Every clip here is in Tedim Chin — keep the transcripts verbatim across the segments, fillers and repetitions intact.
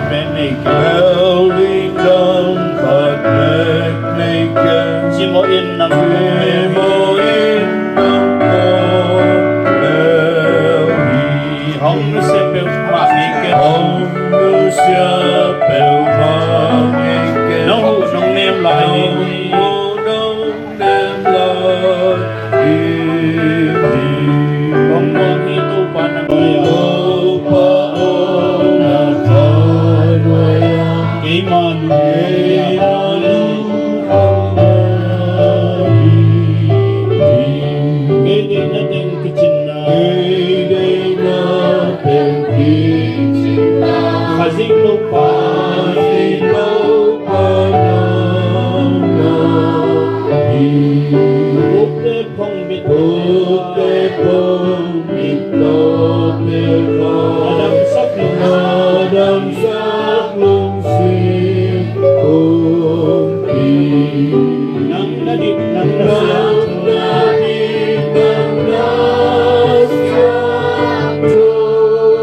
Meknei keu. Building dong khat meknei keu. Simaw in nang. Simaw in nang ko leu hi. Hong nusia peuhmah meknei keu. Hong nusia peuhmah meknei keu. Nong huh nong nem lai hi. Nong huh nong nem lai hi. Kong muang hi Topa nang. Topa aw na kha nuai a. Keima lung. Keima lung. Kei deihna teng kicinna. Kei deihna teng kicinna. Khazih Topa. Khazih Topa nang na hi. Ukte phong mit. Ukte phong mit tawte kha. Na damsak lungsim. Na damsak lungsim kumpi. Nang na dik, nang na siam. Nang na dik, nang na siam.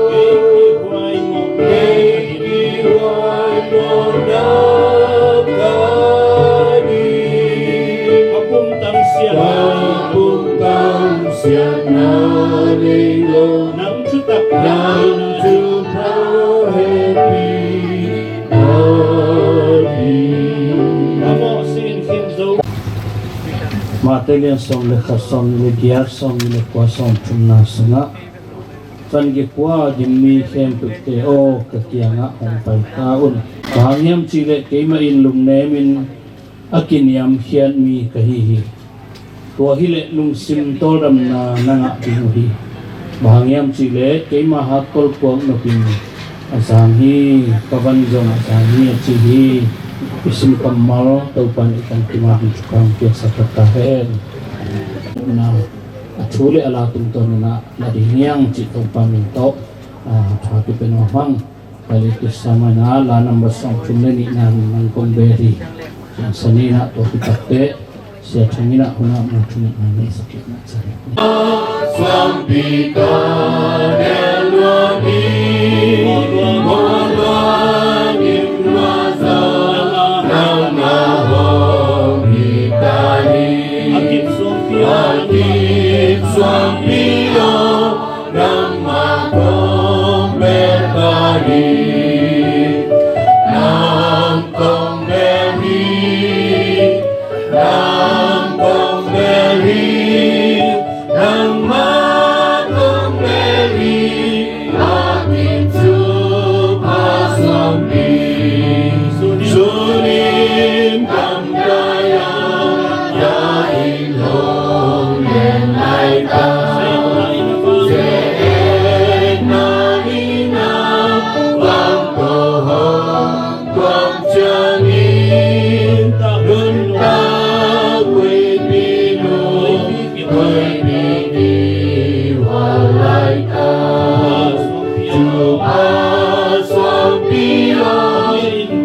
Kei kihhuai mawh. Kei kihhuai mawh na ka ding. Ka pumtang siam. Ka pumtang siamna nei lo. Nang thutak. Nang thupha hehpih na ding. Ka mawh sin khin zo. Matthai lian sawm le khat, sawm le giat, sawm le kua, sawm thumna sungah, San kikua a ding mi khempeuhte aw, ka kiangah hong pai ta un. Bang hang hiam cih leh keimah in lungnemin a kiniamkhiat mi ka hi hi. Tua hileh lungsim tawldamna na ngah ding uh hi. Bang hang hiam cih leh keima hakkol puak nopin a zang hi, ka van zong a zang hi, a ci hi. I sim kammal Topa in i tangkim a ding thupha hong piaksak ta hen. Na, a thu le a la tungtawn in ah la ding hi hang cih Topa min tawh, ah, thu kipia nuam hang. Kali tu sama in ah la number sawm thum le nihna nang kong bel hi. Ciang sa ni in ah tua kitak teh Sia Thang in ah hun ah ma thu nihna nei sak hi. Suangpi ka del lua ni, mo lua ni, lua za, nang na hong hi ta hi. A kip suangpi, a kip suangpi aw, nangmah kong bel ta hi. Nang kong bel hi. Nang kong bel hi, nangmah kong bel hi, a kip thupha suangpi. Sunin kamkai a, ya in long len lai ta. Se et na in a, bang ko hong Kong ciangin nuntak, kuipi nu, kuipi di, wa lai ta. Thupha suangpi aw,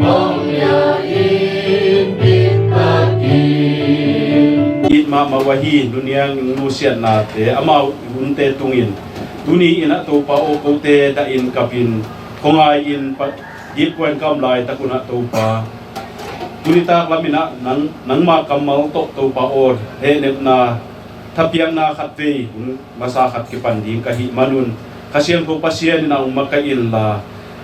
hong ya in diktak in. It mahmah uh ahi, nu Niang nusiatnate, amau hunte tungin tuni in ah Topa aw, kote dahin kapin khuangai in pa Dipkuan kam laitak un ah Topa, tuni tak lam in ah nang, nangma kammal tawh Topa aw, hehnepna, thapiakna khatvei hun masa khat kipan ding ka hih manun, Kha Siangtho Pasian in ah hong makaih inla,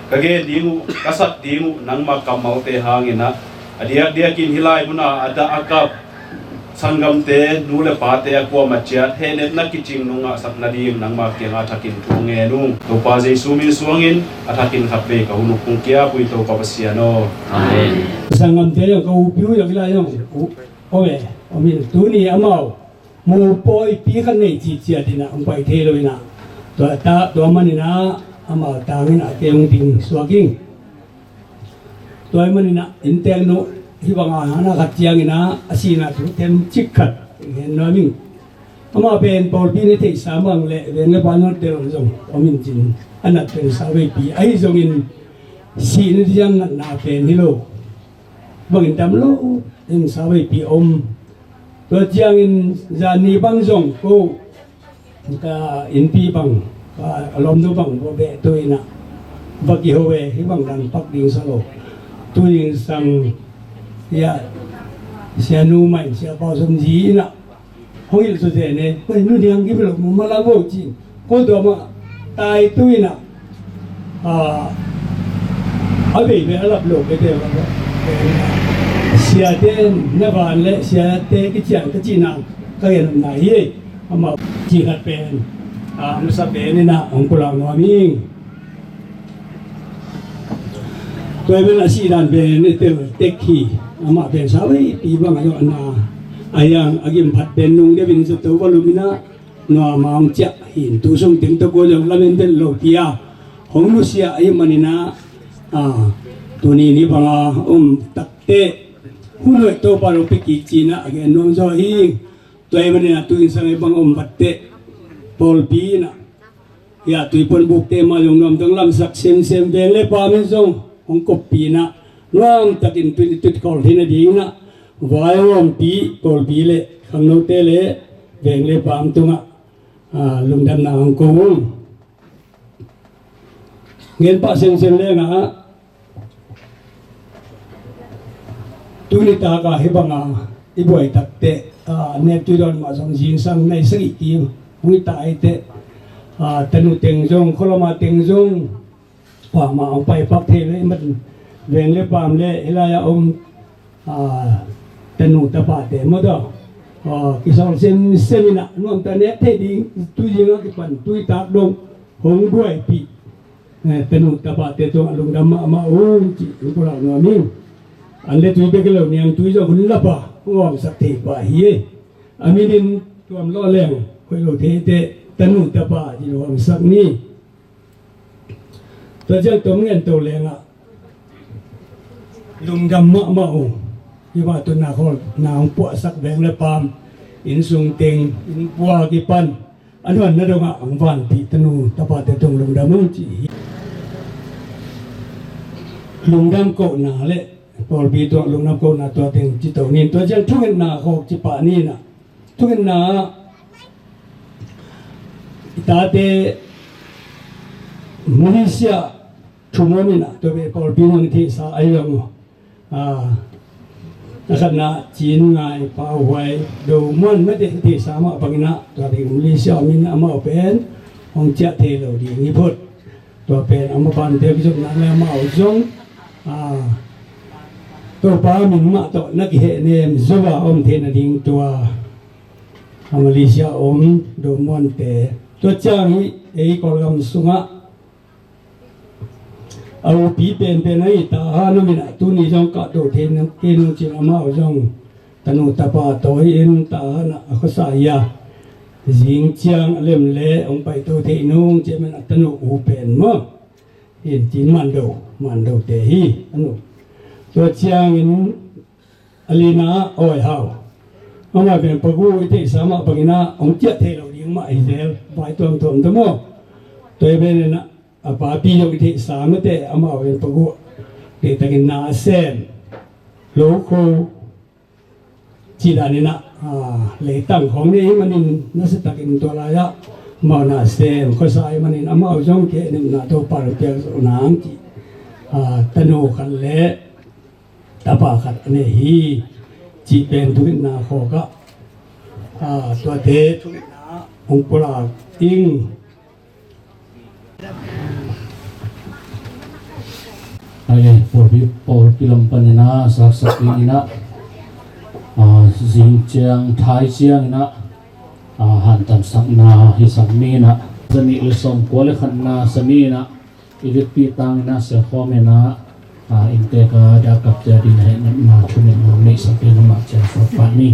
ka gen ding uh, ka sak ding uh nangma kammalte hangin ah, a diakdiakin hih lai munah a dah a kap sanggamte, nu le pate a kuamah ciat hehnepna kicing nong ngahsak nading nangma kiangah a thakin thu ngen ung. Topa Jesu min suangin a thakin khatvei ka hun uh kong kiap uh hi, Topa Pasian aw. Amen. Sanggamte zong ka upi uh zong hih lai zong uh om e, om in tuni amau mu pawipi khat nei cihciat in ah hong pai thei lo in ah, tua ta, tua man in ah amau tang in ah te hong ding suak ing. Tua ahih manin ah inntek nu hih banga hana khat ciangin ah a sihna thu temcik khat gen nuam ing. Amah pen pawlpi na theihsa mang le veng le pa na tel zong om in cin, a nat pen sa veipi ahi zongin sihna ding natna pen hi lo. Bangin dam lo in sa veipi om. Tua ciangin zan ni bang zong ko ka innpi bang, ka lawmnu bang bawbeh tu inah va kiho e, hih bang dan pak ding sa lo. Tu ding sang, ya, sianu mai, sia pau som zi inah hong hilh suse ne, hoi, nu niang kim lo, mu ma la vo cin. Ko tua mah tai tu inah, a, a bei bei a lap lo kei te. Siate na van le siate kician ka cihna ka gen nai hi. Amah ci khat pen, a, masa pen inah hong pulak nuam ing. Tua pen a sih dan pen i tel tek hi. Amah pen sa veipi bang a zong a na, a yang a gim phat pen nung deuh in zato va lum inah nuam a hong ciah hi in, tu sung teng tawh kua zong lamen tel lo tia hong nusia ahih manin ah, a, tuni ni banga om takteh hun hoih Topa lo pia kik ci inah a gen nuam zaw hi. Tua ahih manin ah tu in sang ei bang om takteh pawlpi inah, ya, Tuipuan bukte mah zong nuam dong lamsak semsem, veng le pam in zong hong koppi inah nuam takin tuni tut khawl theihna ding inah vai hong ompih pawlpi le khangnote le veng le pam tungah, a, lungdamna hong ko ung. Ngen pah semsem lengah tuni taka hih banga i buai takteh, a, neptui dawn mah zong zingsang nai sagih kim hong hi ta ei teh, a, tanu teng zong, khualama teng zong, pah mah hong pai pak thei lo, i man veng le pam le hih lai-ah om, a, tanu tapate maw tawh, a, kisawl semsem inah nuamta nek thei ding, tu zingah kipan tui tak dong hong buaipih, eh, tanu tapate tungah lungdam mahmah ung cih hong pulak nuam ing. An le tui bek hi lo, niangtui zong hun lapa hong awngsak thei pah hi. A min in tuam lawh leng hoih lo thei teh, tanu tapa cih lo awngsak ni. Tua ciang tom ngen to lengah lungdam mahmah uh. Hih mah tun na khawl na hong puahsak veng le pam, inn sung teng, inn pua kipan a nuanna dongah hong vanpih tanu tapate tung lungdam ung ci hi. Lungdam kohna le pawlpi tungah lungdam kohna tua teng ci to nin. Tua ciang thungetna khawk ci pah ni inah, thungetna ah i tate Malaysia thum om inah, tua pen pawlpi nang theihsa ahi zong, a, a khatna Cin Ngai, Pau Huai, Do Muan mate theihsa mah bang inah tua ding Malaysia om in amau pen hong ciah thei lo ding hi phot. Tua pen amau pante kizopna le amau zong, a, Topa min mah tawh na kihehnem zo a om theihna ding tua a Malaysia om Do Muante. Tua ciang hi ei Kawlgam sungah a upi penpen ahi Tahan om inah tuni zong kahto thei nung kei nung cin amau zong tanu tapa tawi in Tahan ah a khuasa hi a, zing ciang a lem le hong paito thei nung ci a, man a tanu u pen maw. Hin cin Mando, Mandote hi a nu. Tua ciangin a lina Awi Hau. Amah pen pagu i theihsa mah bang inah hong ciah thei lo ding mah hi zel, vai tuamtuam ta maw. Tua hi pen inah a papi zong i theihsa mate, amah pen pagu. Deihtakin na a sem, lo kho, cih dan inah, a, leitang khawng nei hi manin nasiatakin tua lai-ah amau na sem khuasa hi manin amau zong kei nimna Topa lo piak zo nang cih, a, tanu khat le tapa khat a nei hi. Cih pen thungetna khawk ah, a, tuate thungetna hong pulak ing. Ai, pawlpi, pawlpi lam pan inah saksak ding inah, a, zing ciang thai ciang inah, a, hantansakna hisak ni inah, zanih le sawmkua le khatna sa ni inah i vekpi tang inah siakhawm inah, a, inntek a dah kap cia ding a hehnem na thumin hong neihsak ding amah ciang suak pah ni.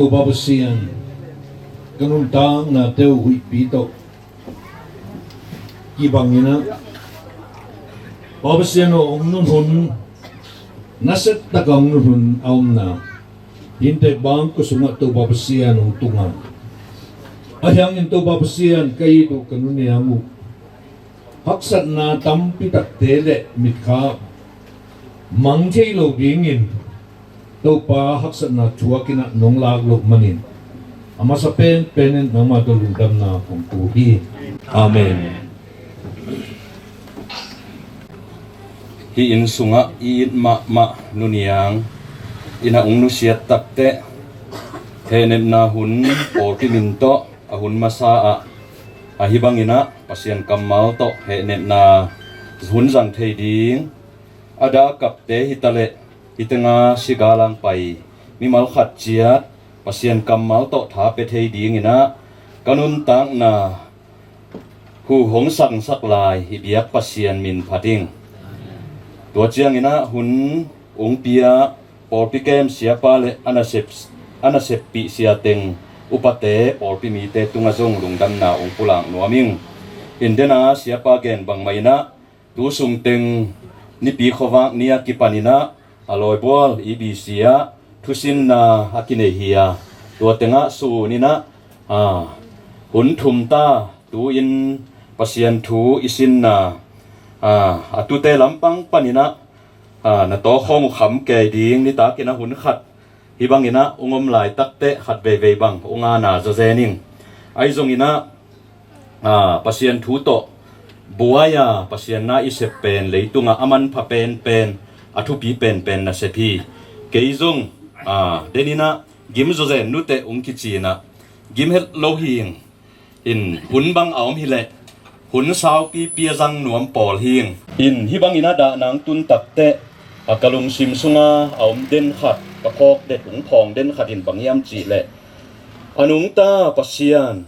Topa Pasian, ka nuntakna teuh huihpi tawh kibangin ah, Pa Pasian aw, hong nun hun, nasia taka hong nun hun a omna, hih inntek bangkua sungah Topa Pasian hong tung a, ahi hangin Topa Pasian, ka it uh ka nu Niang uh haksatna tampi takte le mitkha mang thei lo dingin Topa haksatna thuakin ah nong lak loh manin, a masa penpen in nangmah tawh lungdamna kong ko hi. Amen. Hih inn sungah i it mahmah nu Niang in ah hong nusiat takteh, hehnepna hun pawlpi min tawh a hun masa ah, ahi bangin ah Pasian kammal tawh hehnepna hun zang thei ding, a dah kapte hi taleh, hih tengah sigalang pai mimal khat ciat Pasian kammal tawh tha pia thei dingin ah, ka nuntakna hu hong sangsak lai i biak Pasian min phat ing. Tua ciangin ah hun hong pia pawlpi kem siapa le a nasep, a naseppih siateng, upate, pawlpi mite tungah zong lungdamna hong pulak nuam ing. Indena siapa gen bangmah in ah, tu sungteng Nipi khuavak ni a kipanin ah, a lawibual E B C ah thusinna a kinei hi a, tua tengah sun in ah, a, hun thum ta, tu-in Pasian thu i sinna, a, a tute lampang panin ah, a, na tawkhawng uh kham kei ding, nitakin ah hun khat hih bangin ah hong om laitakteh khat veivei bang hong ana zawzen ing. Ahi zongin ah, a, Pasian thu tawh buai-a Pasian na i sep pen leitungah a manpha penpen, a thupi penpen nasep hi. Kei zong, a, denin ah gim zawzen nuteh hong kici in ah, gim het lo hi ing. In hun bang a om hileh hun saupipi a zang nuam pawl hi ing. In hih bangin ah dah nang tun takteh, a, ka lungsim sunga a om den khat, ka phawk det, hong phawng den khat in bang hiam cihleh, a nungta Pasian,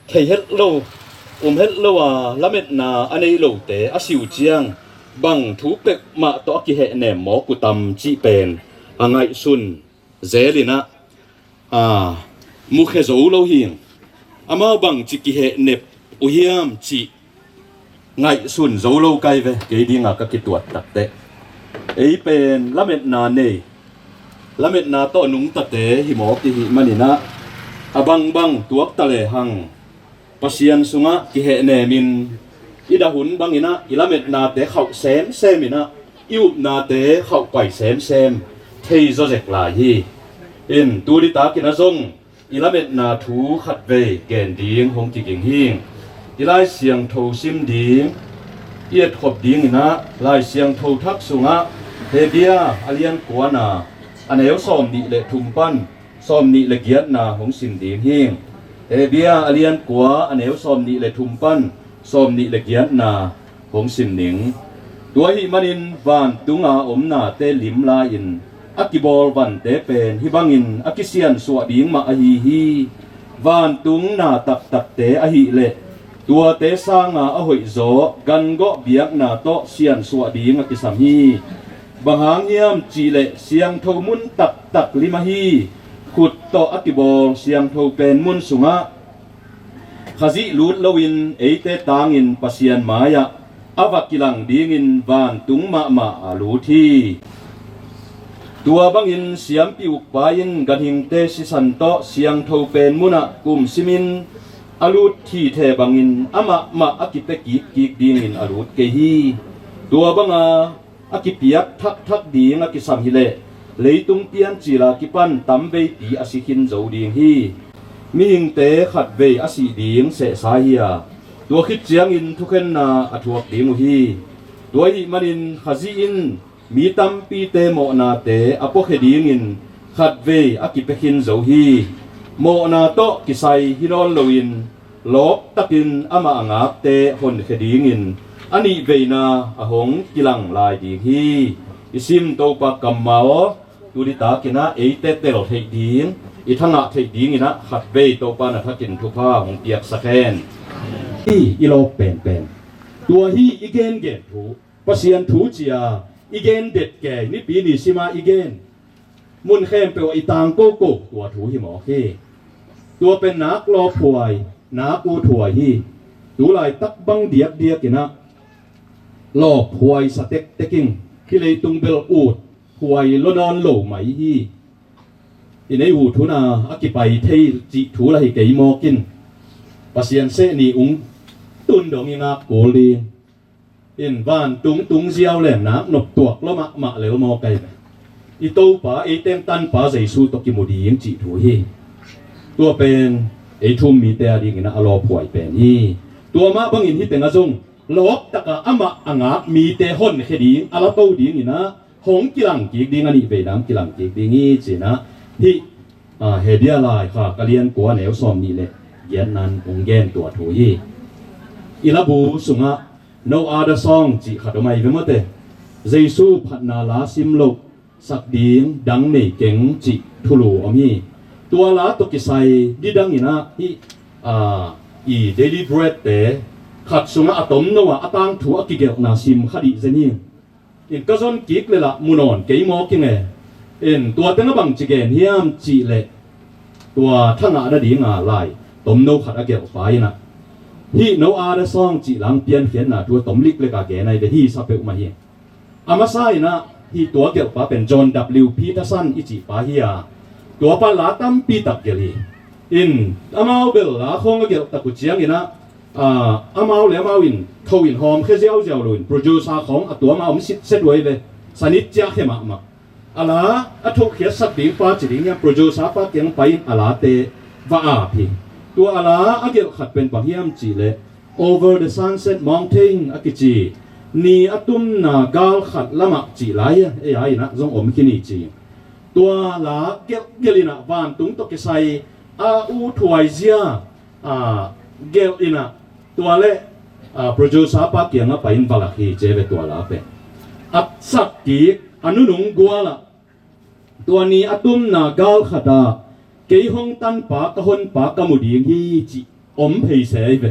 thei het lo, um het lo a, lametna a nei lote a si uh ciang bang thu peuhmah tawh a kihehnem mawk uh tam cih pen a ngaihsun zel in ah, a, mukhia zo lo hi ing. Amau bangci kihehnep uh hiam cih ngaihsun zo lo kai ve, kei dinga ka kituat takteh. Ei pen lametna nei, lametna tawh nungtate hi mawk i hih manin ah, a bangbang tuak ta lehang Pasian sungah kihehnem in, i dah hun bangin ah i lametnate khauh semsem in ah, i upnate khauhpai semsem thei zawzek lai hi. In tu nitakin ah zong i lametna thu khatvei gen ding hong kiging hi. I Lai Siangtho sim ding, i etkhop dingin ah Lai Siangtho thak sungah Hebru a lian kuana, a neu sawmnih le thum pan sawmnih le giatna hong sim ding hi. Hebru a lian kua, a neu sawmnih le thum pan sawmnih le giatna hong sim ning. Tua ahih manin vantunga omnate lim la-in a kibawl vante pen hih bangin a kisiansuah ding mah ahi hi. Vantung na taktakte ahih leh tuate sanga a hoihzaw gangawh biakna tawh siansuah ding a kisam hi. Bang hang hiam cihleh siangtho mun taktak lim ahi, khut tawh a kibawl siangtho pen mun sungah Khazih lut loin eite tangin Pasian mai-ah a va kilang dingin vantung mahmah a lut hi. Tua bangin siampi ukpa in ganhingte sisan tawh siangtho pen munah kum simin a lut thithe bangin amah mah a kipia kikkik dingin a lut kei hi. Tua banga a kipiak thakthak ding a kisam hileh leitung piancil a kipan tamveipi a si khin zo ding hi. Mihingte khatvei a sih ding sehsa hi a, tua khit ciangin thukhenna a thuak ding uh hi. Tua ahih manin Khazih in mi tampite mawhnate a puakhia dingin khatvei a kipia khin zo hi. Mawhna tawh kisai hi nawn loin lawptakin amah a ngakte honkhia dingin a nihveina a hong kilang lai ding hi. I sim Topa kammal aw, tu nitakinah eite tel theih ding, i thangah theih dinginah khatvei Topa na thakin thupha hong piaksak hen. Hi i lawp penpen. Tua hi i gengen thu. Pasian thu cia i gen det kei, nipi ni sima i gen. Mun khempeuh i tangkoko tua thu hi mawk hi. Tua pen nak lawphuai, nak uthuai hi. Tulaitak bang diakdiakinah lawphuai sa tekteking hi leitung bel uthuai lo nawn lo mai hi. I nei uh thuna a kipai thei cih thu la hi kei mawkin Pasian seh ni ung tun dong i ngak kul ding. In vantung tung ziau leng nak nop tuak lo mahmah lel maw kai ve. I Topa ei teng tanpa Jesu tawh kimu ding cih thu hi. Tua pen ei thu-um mite a dingin a lawphuai pen hi. Tua mah bangin hih tengah zong lawptaka amah a ngak mite honkhia ding a la to dinginah hong kilang kik ding a nihveina hong kilang kik ding hi cinah hih Hebru lai kha ka lian kua neu sawm nih le giatnan hong gen tua thu hi. I labu sungah No Other Song cih khat om ahi ve mawte. Jesu phatna la sim loh sak ding dang nei keng cih thulu om hi. Tua la tawh kisai didanginah hih i Daily Bread te khat sungah a tomno ah a tangthu a kigelhna sim kha dih zen hi. In ka zon kik le lah mu nawn kei mawk ing e. In tua teng a bangci gen hiam cih leh tua thangah nadinga lai tomno khat a gelhpa inah hih No Other Song cih lang piankhiatna thu a tomlik leka gen ahi ve hi sa peuhmah hi. A masa inah hih tua gelhpa pen John W Peterson i cihpa hi a, tuapa la tampi tak gelh hi. In amau bel la khawng a gelh tak uh cianginah amau le amau in tho in hawm khia ziauziau loin producer khawng a tuama om sitset uh ahi ve. Sanit ciah khia mahmah. A la a thohkhiatsak dingpa ci ding hiam, producer pa kiang pai in a late va ap hi. Tua a la a gelh khat pen bang hiam cih leh Over the Sunset Mountain a kici ni a tumna gal khat lamah cih lai a ei a inah zong om khin hi ci. Tua la gelhgelh inah vantung tawh kisai a uthuai zia gelh inah tua le producer pa kiangah pai in va lak hi ci ve tua la pen. A sak kik a nunung gualah tua ni a tumna gal khatah kei hong tanpa ka honpa ka mu ding hi cih om phei se ahi ve.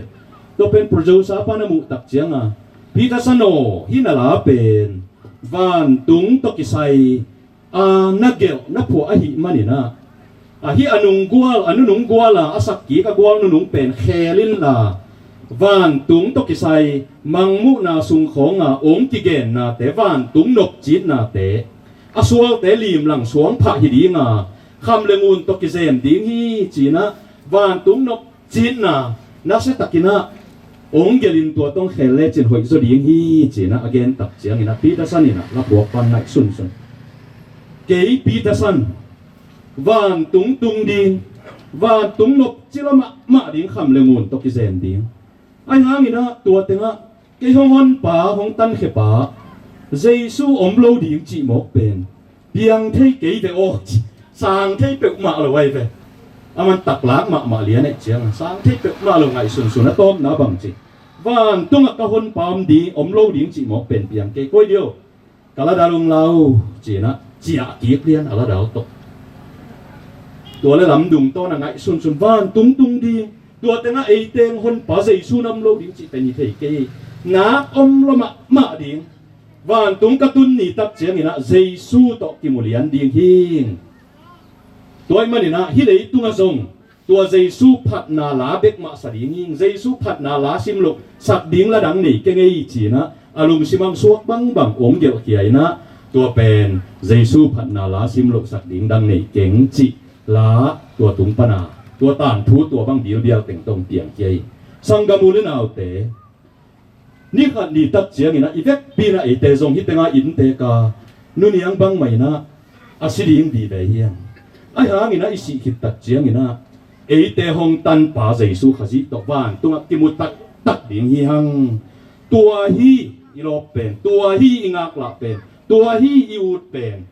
Tua pen producer pa na muh tak cianga Peterson aw, hih na la pen vantung tawh kisai a na gelh na phuah ahih maninah ahi a nunggual a nunungguala a sakkik a gual nunung pen khel inla vantung tawh kisai mangmuhna sung khawnga ong kigennate vantung nopcitnate a sualte limlang suang phah hi dinga kham le ngun tawh kizem ding hi cinah vantung nop citna nasia takinah ong gelin tua tawh khel lecin hoih zaw ding hi cinah a gen tak cianginah Peterson inah la phuak pan ngaih sunsun. Kei Peterson vantung tung ding, vantung nopci lo mahmah ding kham le ngun tawh kizem ding. Ahi hanginah tua tengah kei hong honpa hong tankhiapa Jesu om lo ding cih mawk pen piang thei kei ve aw ci. Sang thei peuhmah lo ahi ve. A man taklak mahmah lian aih cianga sang thei peuhmah lo ngaih sunsun a tawpna bang ci. Vantungah ka honpa om ding om lo ding cih mawk pen piang kei koi dio. Ka la dal ung lau cinah ciah kik lian a la dal tawh. Tua le lamdung tawn a ngaih sunsun vantung tung ding. Tua tengah eiteng honpa Jesu na om lo ding cih pen hi thei kei. Nak om lo mahmah ding. Vantung ka tun ni tak cianginah Jesu tawh kimulian ding hi. Tua ih maninah hih leitungah zong tua Jesu phatna la bek mah sa ding hi. Jesu phatna la sim loh sak ding la dang nei kei ngei cinah a lungsim ang suak bangbang ong gelhkhia inah Tua pen Jesu phatna la sim lohsak ding dang nei keng cih la, tua tung pana tua tangthu tua bang bilbial teng tawh piang khia hi. Sanggam u le naute, ni khat ni tak ciangin ah i vekpi in ah eite zong hih tengah inntek a, nu Niang bangmah in ah a si ding vive hi hang. Ahi hangin ah i sih khit tak ciangin ah eite hong tanpa Jesu Khazih tawh vantungah kimu taktak ding hi hang. Tua hi i lawp pen, tua hi i ngaklah pen, tua hi i ut pen.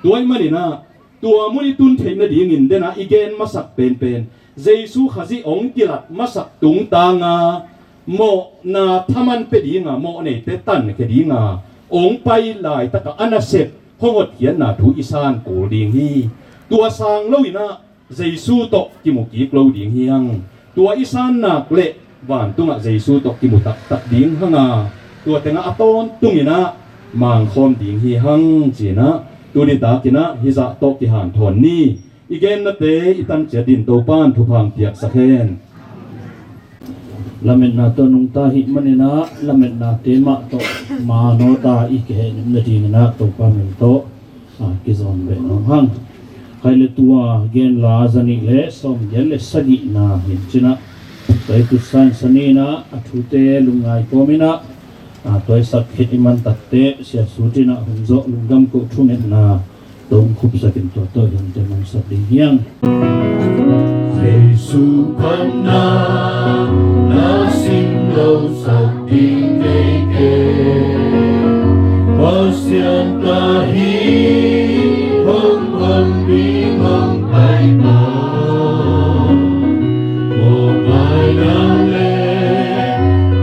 Tua ahih manin ah tua mun i tun theih nadingin den ah i gen masak penpen, Jesu Khazih hong kilat masak tungtanga mawhna thaman pia dinga, mawh neite tankhia dinga hong pai laitakah a nasep hong hotkhiatna thu i san kul ding hi. Tua sang loin ah Jesu tawh kimu kik lo ding hi hang. Tua i san nak leh vantungah Jesu tawh kimu taktak ding hanga, tua tengah a tawntungin ah mangkhawm ding hi hang ci-in ah tuni takin ah hih zah tawh kihanthawn ni. I gennate i tanciat dingin Topa'n thupha hong piaksak hen. Lametna tawh nungta ahih manin ah lametnate mah tawh manawta i kihehnem nadingin ah Topa min tawh a, kizawn beh nuam hang. Khai le tua genla zanih le sawmgiat le sagihna hi in cin ah, tua i kutsa in sa ni in ah a thute lungngai kawmin ah, a, tua i sak khit i mantakte siasut in ah hun zawh lungdam koh thungetna tawh hong khupsak in tua tawh i hunte mangsak ding hi hang. Jesu phatna na sim losak ding nei kei. Pasian ta hi, hong hon ding hong pai mawk. Mawhmaina le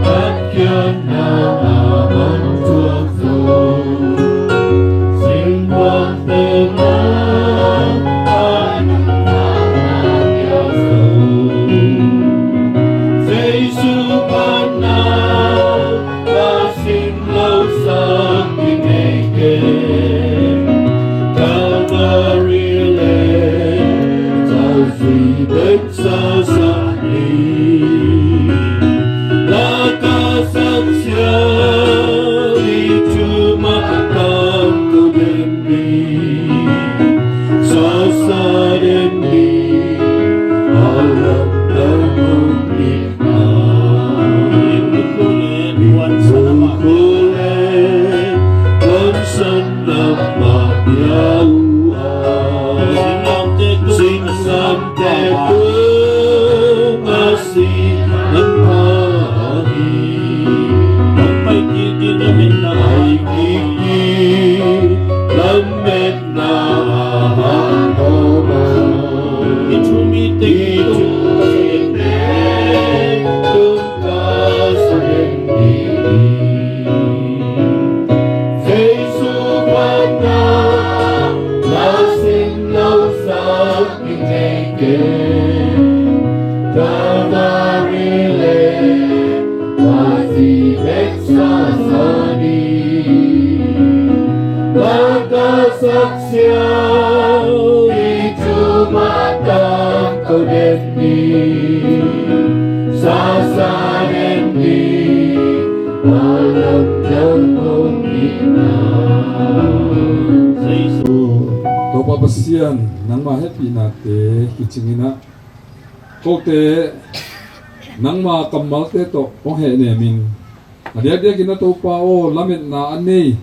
phatkiatna a man thuak zo. Singkuangte na a nuntakna piak zo. Jesu phatna na sim losak ding nei kei. Calvary le tawh zui bek sasa ni. Laka saksia i thu mah tangko den ni. Sasa den ni. A lamdang hong itna. Limbuku le puan sanama. Limbuku le puan sanama pia uh a. Singlamteh tung a si. Singlamteh tung a si. Nang mah hi. Nang pai kik ding lametna. Pai kik ding lamet na a hong om a. I thu mite, i thu mite tung ka sa den ni. Jesu phatna na sim losak ding nei kei. Calvary le tawh zui bek sasa ni. Laka saksia i thu mah tangko den ni. Sasa den ni. A lamdang hong itna. Jesu. Topa Pasian, nangma hehpihnate kicingin ah kote nangma kammalte tawh hong hehnemin, a diakdiakin ah Topa aw, lametna a nei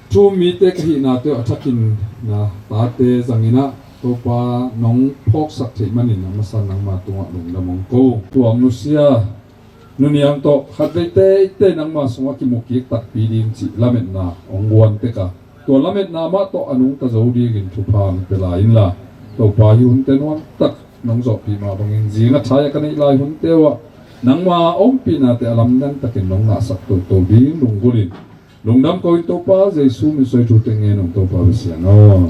thu-um mite ka hihna tawh a thakin na tate zangin ah Topa nong phawksak theih manin a masa nangma tungah lungdam hong ko. Tua hong nusia Nu Niang tawh khatvei teitei nangma sungah kimu kik takpi ding cih lametna hong guan tek a, tua lametna mah tawh a nungta zo dingin thupha hong pia lai inla, Topa, hih hunte nuamtak nong zawhpih mah bangin zing a thai a ka neih lai hunte uh ah nangma ompihnate a lamdang takin nong ngahsak toto ding lunggulhin lungdam ko in Topa Jesu min suang thu teng ngen ung Topa Pasian aw.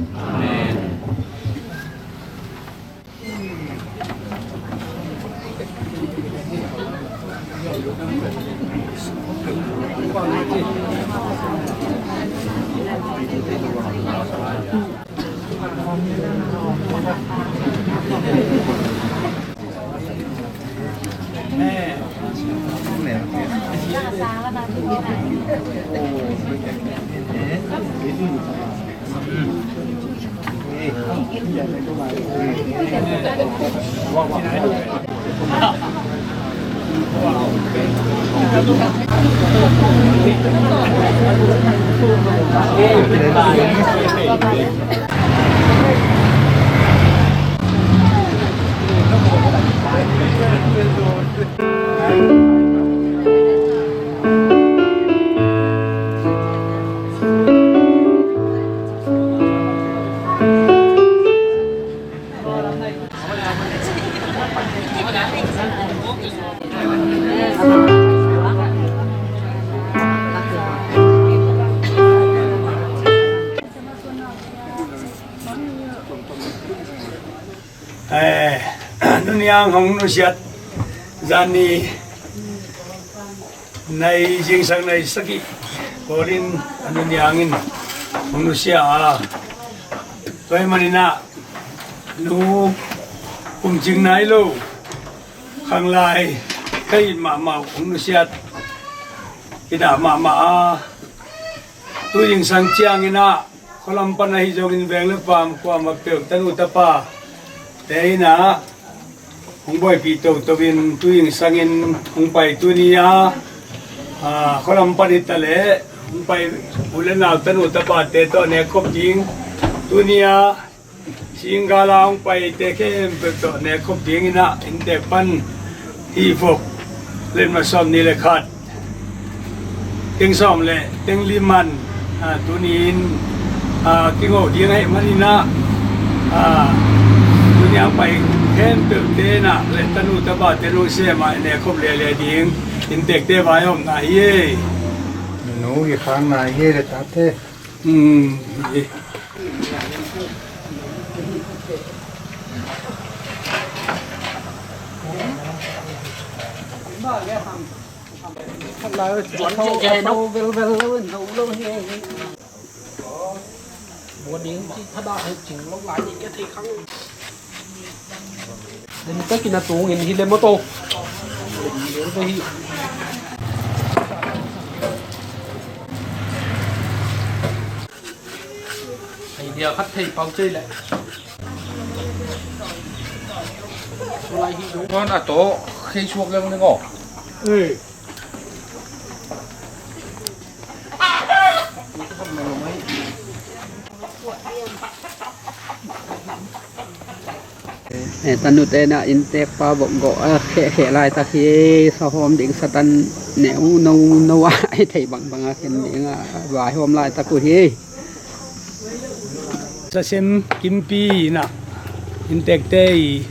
Amen. Eh, nuniang hong nusiat zani nai zingsang nai sagih Korin a nuniangin hong nusia a, tua hi maninah nu kumcing nai lo khanglai ka it mahmah uh hong nusiat i dah mahmah a, tu zingsang cianginah khualam pan ahi zongin veng le pam kuamah peuh tanu tapa te inah hong buaipih toto in tu zingsangin hong pai tuni a, a, khualam pan hi ta leh hong pai u le nau tanu tapate tawh nek khop ding tuni a, singgala hong paite khempeuh tawh nek khop dinginah inntek pan hih vok letma sawm ni le khat teng sawm le teng liman, a, tuni-in, a, kingoh ding ahih maninah, a, tuni a pai khempeuh tenah le tanu tapa ten hong semah nek khop lele ding inntekte vaihawmna hi ei. Nu i khangna hi ei le tate. Lim takin a tungin hi le maw taw. Lim lel ve hi. Idea khat thei pau cei le. Sulai hi dong. Kon a to khei suak leng leng aw. Eh. Eh, tanu tenah inntekpa vok gawh a khehkheh laitak hi. Sahawm ding satan neu no no a ai thei bangbang a khen ding a vaihawm laitak uh hi. Sasem kimpi inah inntekte i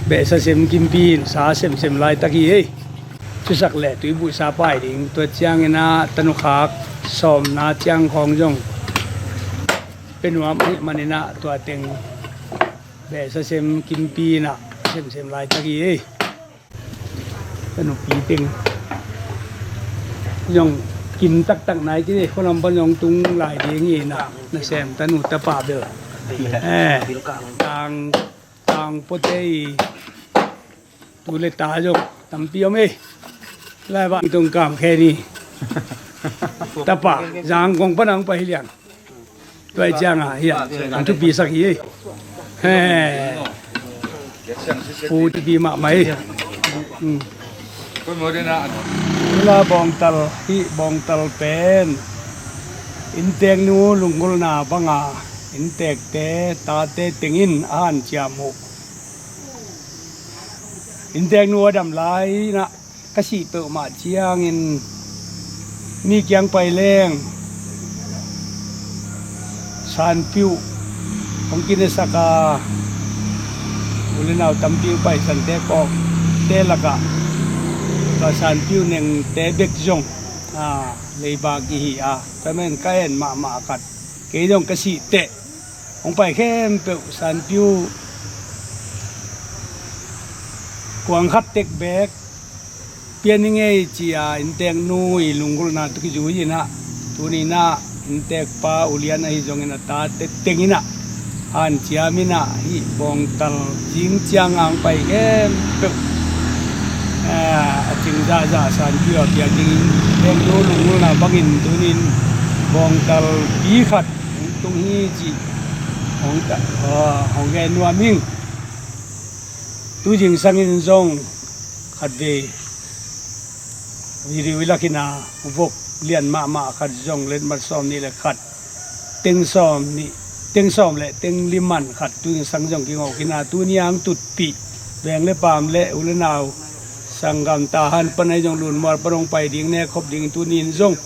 beh sasem kimpi in sa semsem laitak hi ei. Thusak le tuibuhsa pai ding tua cianginah tanukhak sawmna ciang khawng zong pia nuam ahih maninah tua teng beh sasem kimpi inah semsem laitak hi ei. Tanupi teng zong kim taktak nai kine khualam pan zong tung lai ding inah nasem tanu tapa bel, eh, tang tang pote i tu le ta zong tampi om ei. Lai bang tung kam khe ni. Tapa zang kong pan ang pa hi liang. Tua i cianga hi a an thupi sak hi ei. He. Pu thupi mahmah ei. Tula bawngtal hih bawngtal pen innteknu lunggulhna banga inntekte tate tengin a hanciam uh. Innteknu a dam lai inah ka sih peuhmah ciangin mi kiang pai leng sanpiuh hong kinesak a, u le nau tampi hong paisante kawkte lakah tua sanpiuh nengte bek zong, a, leiba kihi a, tua men ka en mahmah khat. Kei zong ka sih teh hong pai khempeuh sanpiuh kuang khat tek bek pia ni ngei ci-a innteknu i lunggulhna tawh kizui inah tuni inah inntekpa ulian ahi zongin a tate teng inah hanciam inah hih bawngtal zing cianga hong pai khempeuh, eh, a cing zahzah sanpiuh a piak dingin innteknu lunggulhna bangin tunin bawngtal pi khat hong tung hi cih Hong ta, ah, hong gen nuam ing. Tu zingsang in zong khatvei video i lak in a, vok lian mahmah khat zong letmat sawm nih le khat, teng sawm nih, teng sawm le teng li man khat tu zingsang zong kingawh khin a, tuni a hong tutpih veng le paam le u le nau, sanggam, tahan pan ahi zong Lunmual pan hong pai ding, nek khop ding, tuni in zong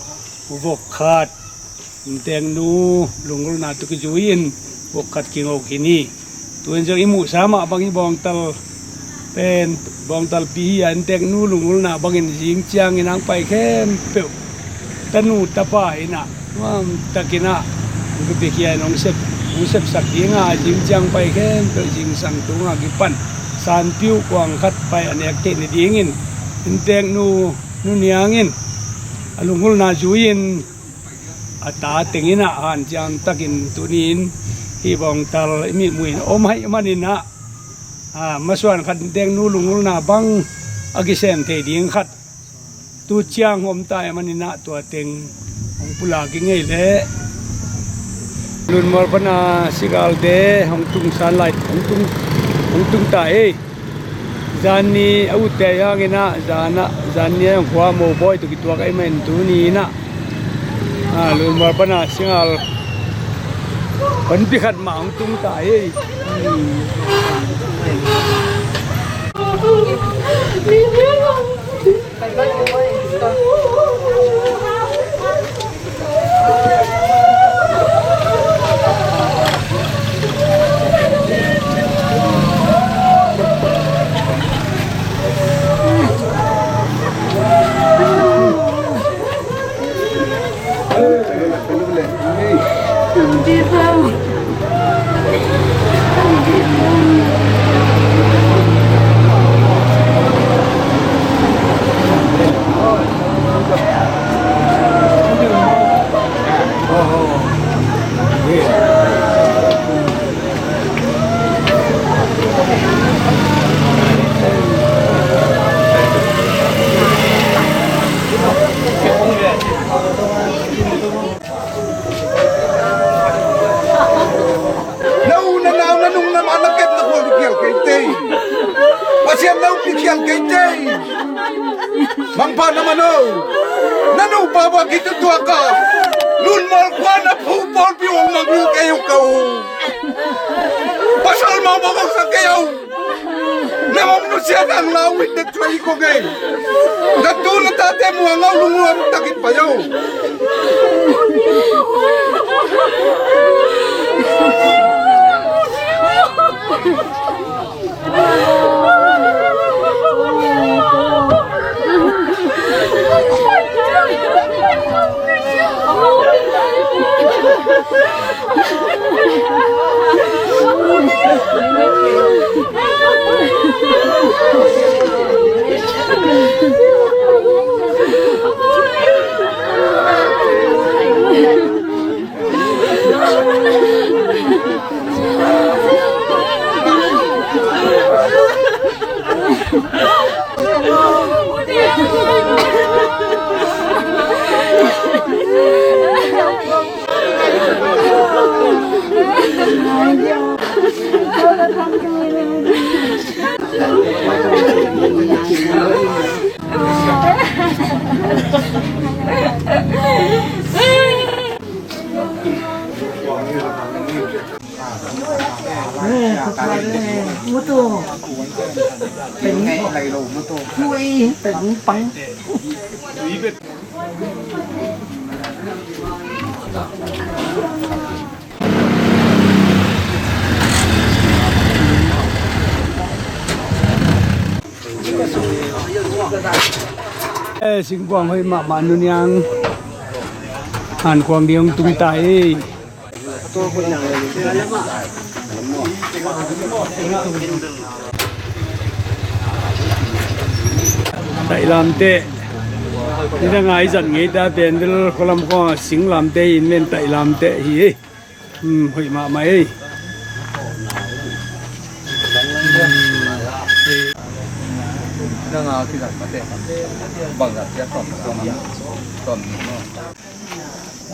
vok khat, innteeknu lunggulhna tawh kizui in vok khat kingawh khin hi. Tu in zong i muhsa mah bang hi, bawngtal pen, bawngtalpi hi a, innteeknu lunggulhna bangin zing ciangin hong pai khempeuh, tanu tapa in a, nuamtakin a, hong kipiakhia in hong sep, hong sepsak ding a, zing ciang pai khempeuh zingsang tung a kipan sanpi uh kuang khat pai a nek theih nadingin, innteeknu Nu Niang in a lunggulhna zui in, a ta teng in a hanciam takin tuni in hih bawngtal i mihmu in om ahih manin a, a, masuan khat innteeknu lunggulhna bang a kisem thei ding khat tu ciang om ta ahih manin a, tua teng hong pulak i ngei leh Lunmual pan a sigalte hong tungsan lai, hong tung, hong tung ta ei. Zan ni a utte hangin a, zan a, zan ni a hong khua mobawi tawh kituak ahih manin tuni in a, a, Lunmual pan a singal panpi khat mah hong tung ta hi. Na u, na nau, na nung, na mah, na kep, na khua pi khial kei tei. Pasian na u pi khial kei tei. Mangpha na man o. Na nupa ba kitutuak a, Lunmual khua na phu pawlpi hong mangngilh kei uh ka u. Pasal mau bawk hong sa kei uh. Na hong nusiat ang lau in dek thuai ko ngei. Na tu na tate muang au, lungnuam takin pai au. Eh, singkuang hoih mahmah, Nu Niang. Han kuang ding hong tung ta hi. Taih lamteh. Nidang a i zat ngei ta pen bel khualam khawng a sing lamteh hi in, men taih lamteh hi ei. Hmm, hoih mahmah ei. Nang a kizat mate. Bangzat sia tom tom tom.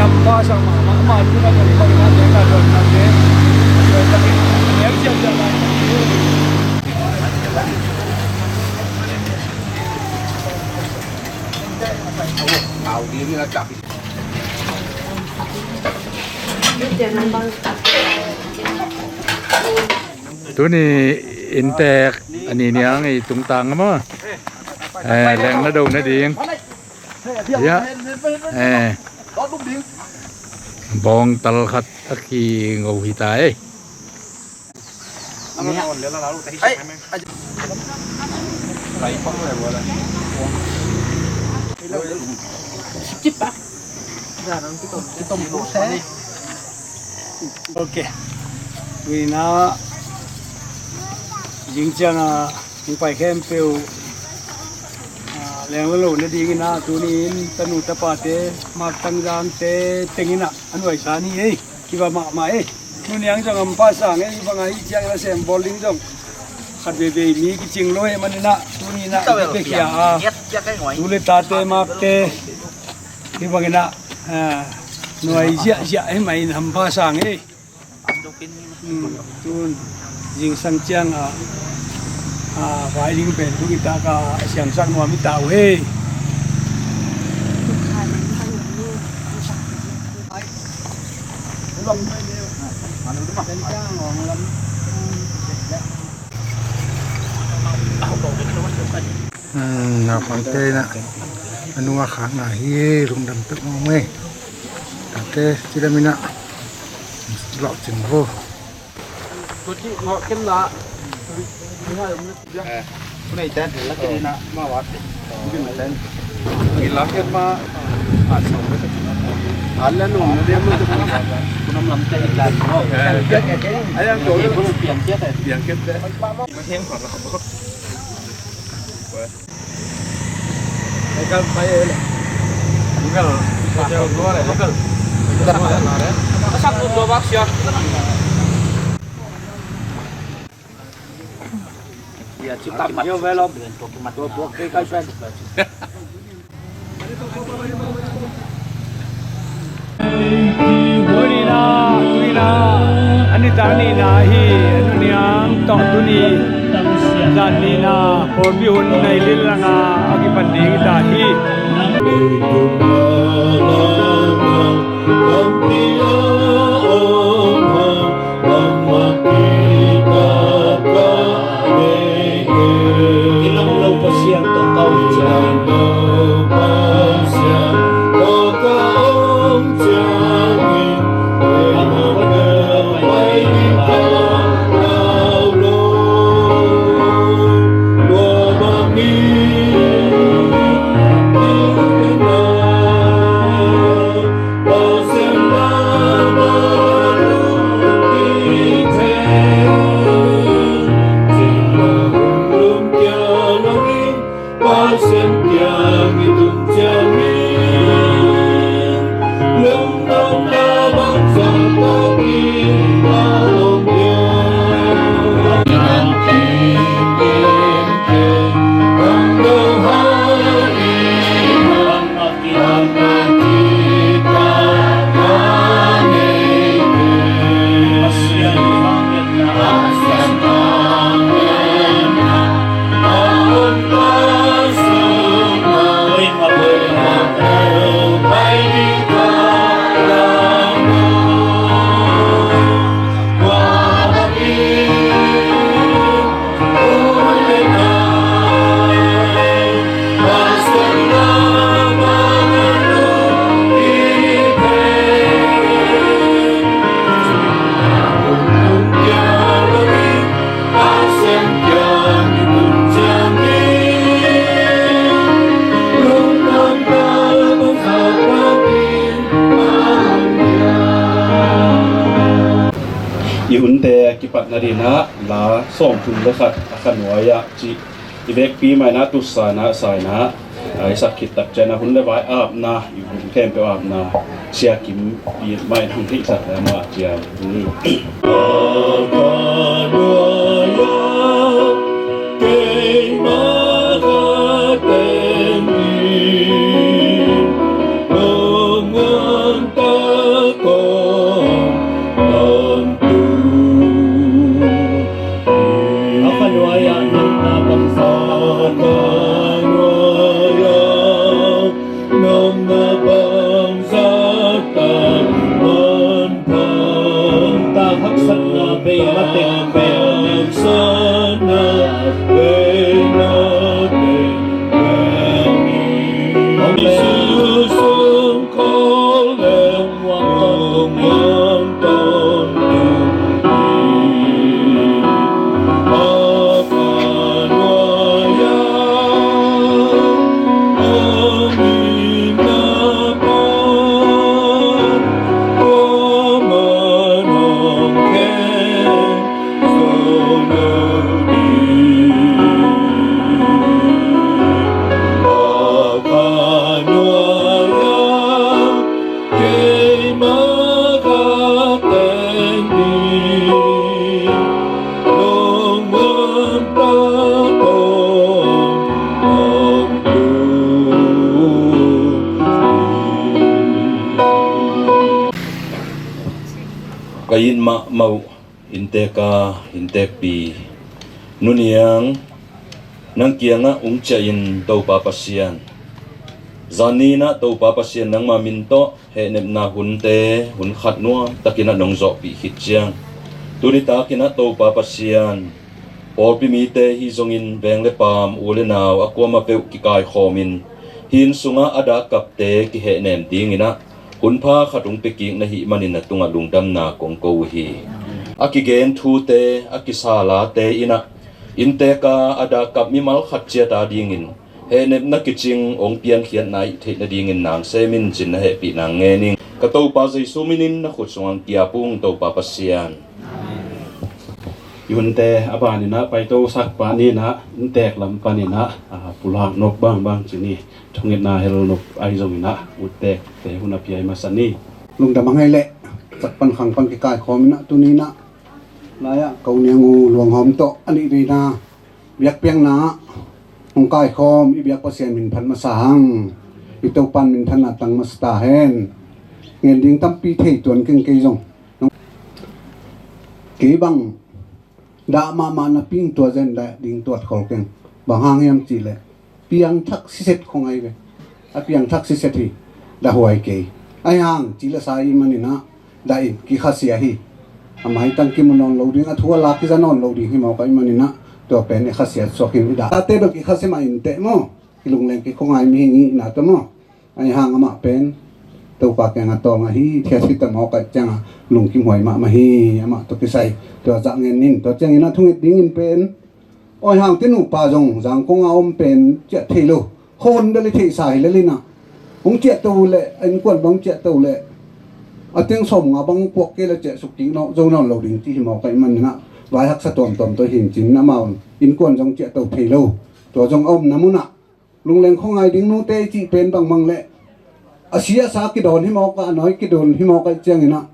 hampha sang mahmah, ama tu na ka li bang na te ka don na te. Tuni inntek a ni niang i tungtang a maw. Eh, leng na do nading. Ya. Eh. Bawngtal khat a kingo hi ta ei. Ok. Tuni na zing ciang a hong pai khempeuh, ah, leng la lo nadingin ah, tuni in tanu tapate, Mak Tang Zang te tengin ah a nuaisa ni ei. Kiva mahmah ei. Tuni ang zong hampha sang ei, bang a hih ciang la sem bawl ding zong khat veivei mi kicing lo ei manin ah, tuni in ah i pia a, tu le tate, makte, hih bangin ah, ah, nuai ziahziah ei, mah in hampha sang ei. Hmm, tun zingsang ciang a, a, vai ding pen tu kita ka siangsak nuam i ta uh ei. Hmm, naupangte in ah a nu a khakna hi, lungdam pek mawk ei. Tate, cidam in ah lawhcing vo. Tuni na, tuni na, a nitak nihna hi, a nu niang tawh tuni zan nihna. Pawlpi hun nai lil langa a kipan ding hi ta hi. I hunte kipatna dinah la sawmthum le khat a kha nuai-ah cih i vekpi mah inah tusa inah sa inah a i sak khit tak ciangin a hun le vai apna, i hun khempeuh apna Sia Kim i mah in hong theihsak le amah ciang ni. Ka it mahmah uh inntek a inntekpi Nu Niang, nang kiangah ung ciahin Topa Pasian, zan ni inah Topa Pasian nangma min tawh hehnepna hunte hun khat nuam takinah nong zawhpih khit ciang, tuni takinah Topa Pasian, pawlpi mite hi zongin veng le paam, u le nau a kuamah peuh kikaikhawmin hih inn sungah a dakkapte kihehnem dinginah hunpha khat hong piakik na hih manin a tungah lungdamna kong ko uh hi. A kigen thute, a kisa late inah inntek a a dakkap mimal khat ciat a dingin hehnepna kicing hong piankhiatna ih theih nadingin nang semin cin na hehpih nang ngening. Ka Topa Jesu minin na khut sungah kiap ung Topa Pasian. I hunte a baninah paito sakpah ninah inntek lam paninah a pulak nop bangbang cini thungetna hel nop ahi zonginah uttekte hun a piai masa ni. Lungdam a ngei leh sak pan khang pan kikaikhawminah tuninah laiah ko niang uh luanghawm tawh a nih veina biakpiakna ah hong kaikhawm i biak Pasian min phat masa hang. I Topan minthanna tang masa ta hen. Ngen ding tampi thei tuan keng kei zong. Kei bang dah mahmah napi in tua zen dah ding tuat khol keng. Bang hang hiam cihleh piangthak siset khong ahi ve. A piangthak siset hi. Dah huai kei. Ahi hang cihleh sa i maninah dah in kikhasia hi. A maitang kimu nawn lo ding, a thu a la kiza nawn lo ding hi mawk ahi maninah tua pen i khasiat suak hi. I dah tate bel kikhasia mah inteh maw. Kilungleng kikhongai mihing i hihna tawh maw. Ahi hang amah pen Topa kiangah tawlnga hi thiat hi ta mawk ahi ciangah lungkimhuai mahmah hi. Amah tawh kisai tua zah ngen in, tua ciangin a thunget dingin pen Awi Hang te nupa zong Zangkong a om pen ciah thei lo. Khuahun bel i theihsa hi lelinah hong ciahto uh leh a innkuan bang ciahto uh leh a teng sawmnga bang puak kei le ciah suk kik zo nawn lo ding ci hi mawk ahi maninah vai haksa tuamtuam tawh hi in cin amau innkuan zong ciahto thei lo. Tua zong a omna munah lungleng khuangai ding nute i cih pen bangbang leh a si a sa kidawn hi mawk ah, a nawi kidawn hi mawk ahi cianginah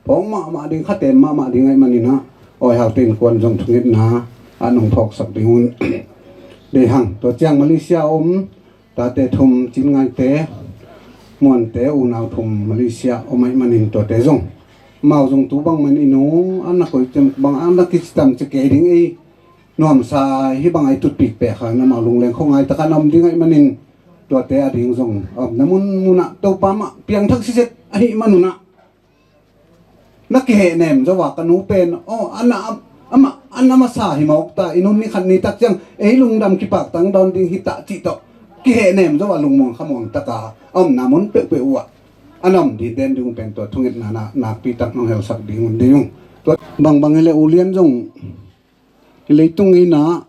phawk mahmah ding, khatem mahmah ding ahi maninah Awi Hang te innkuan zong thungetna a nong phawksak ding un. Dei hang, tua ciang Malaysia a om tate thum, Cin Ngaite, Muante, unau thum Malaysia om ahi manin tuate zong amau zong tu bangmah in i nu a na koi ciam bang a na kicitam ci kei ding ei nuamsa hi bang a i tutpik pek hang amau lungleng khuangai takin a om ding ahi manin tuate a ding zong a omna munmunah Topa mah piangthak siset ahi manunah na kihehnem zo a ka nu pen aw a na amah a na masa hi mawk ta, i nun ni khat ni tak ciang ei lungdam kipaktang dawn ding hi ta cih tawh kihehnem zo a lungmuang khamuang taka a omna mun peuhpeuh uh ah a na om diden ding uh pen tua thungetna nakpi tak nong helsak ding un ding uh. Tua bangbang hileh U Lian zong i leitung inah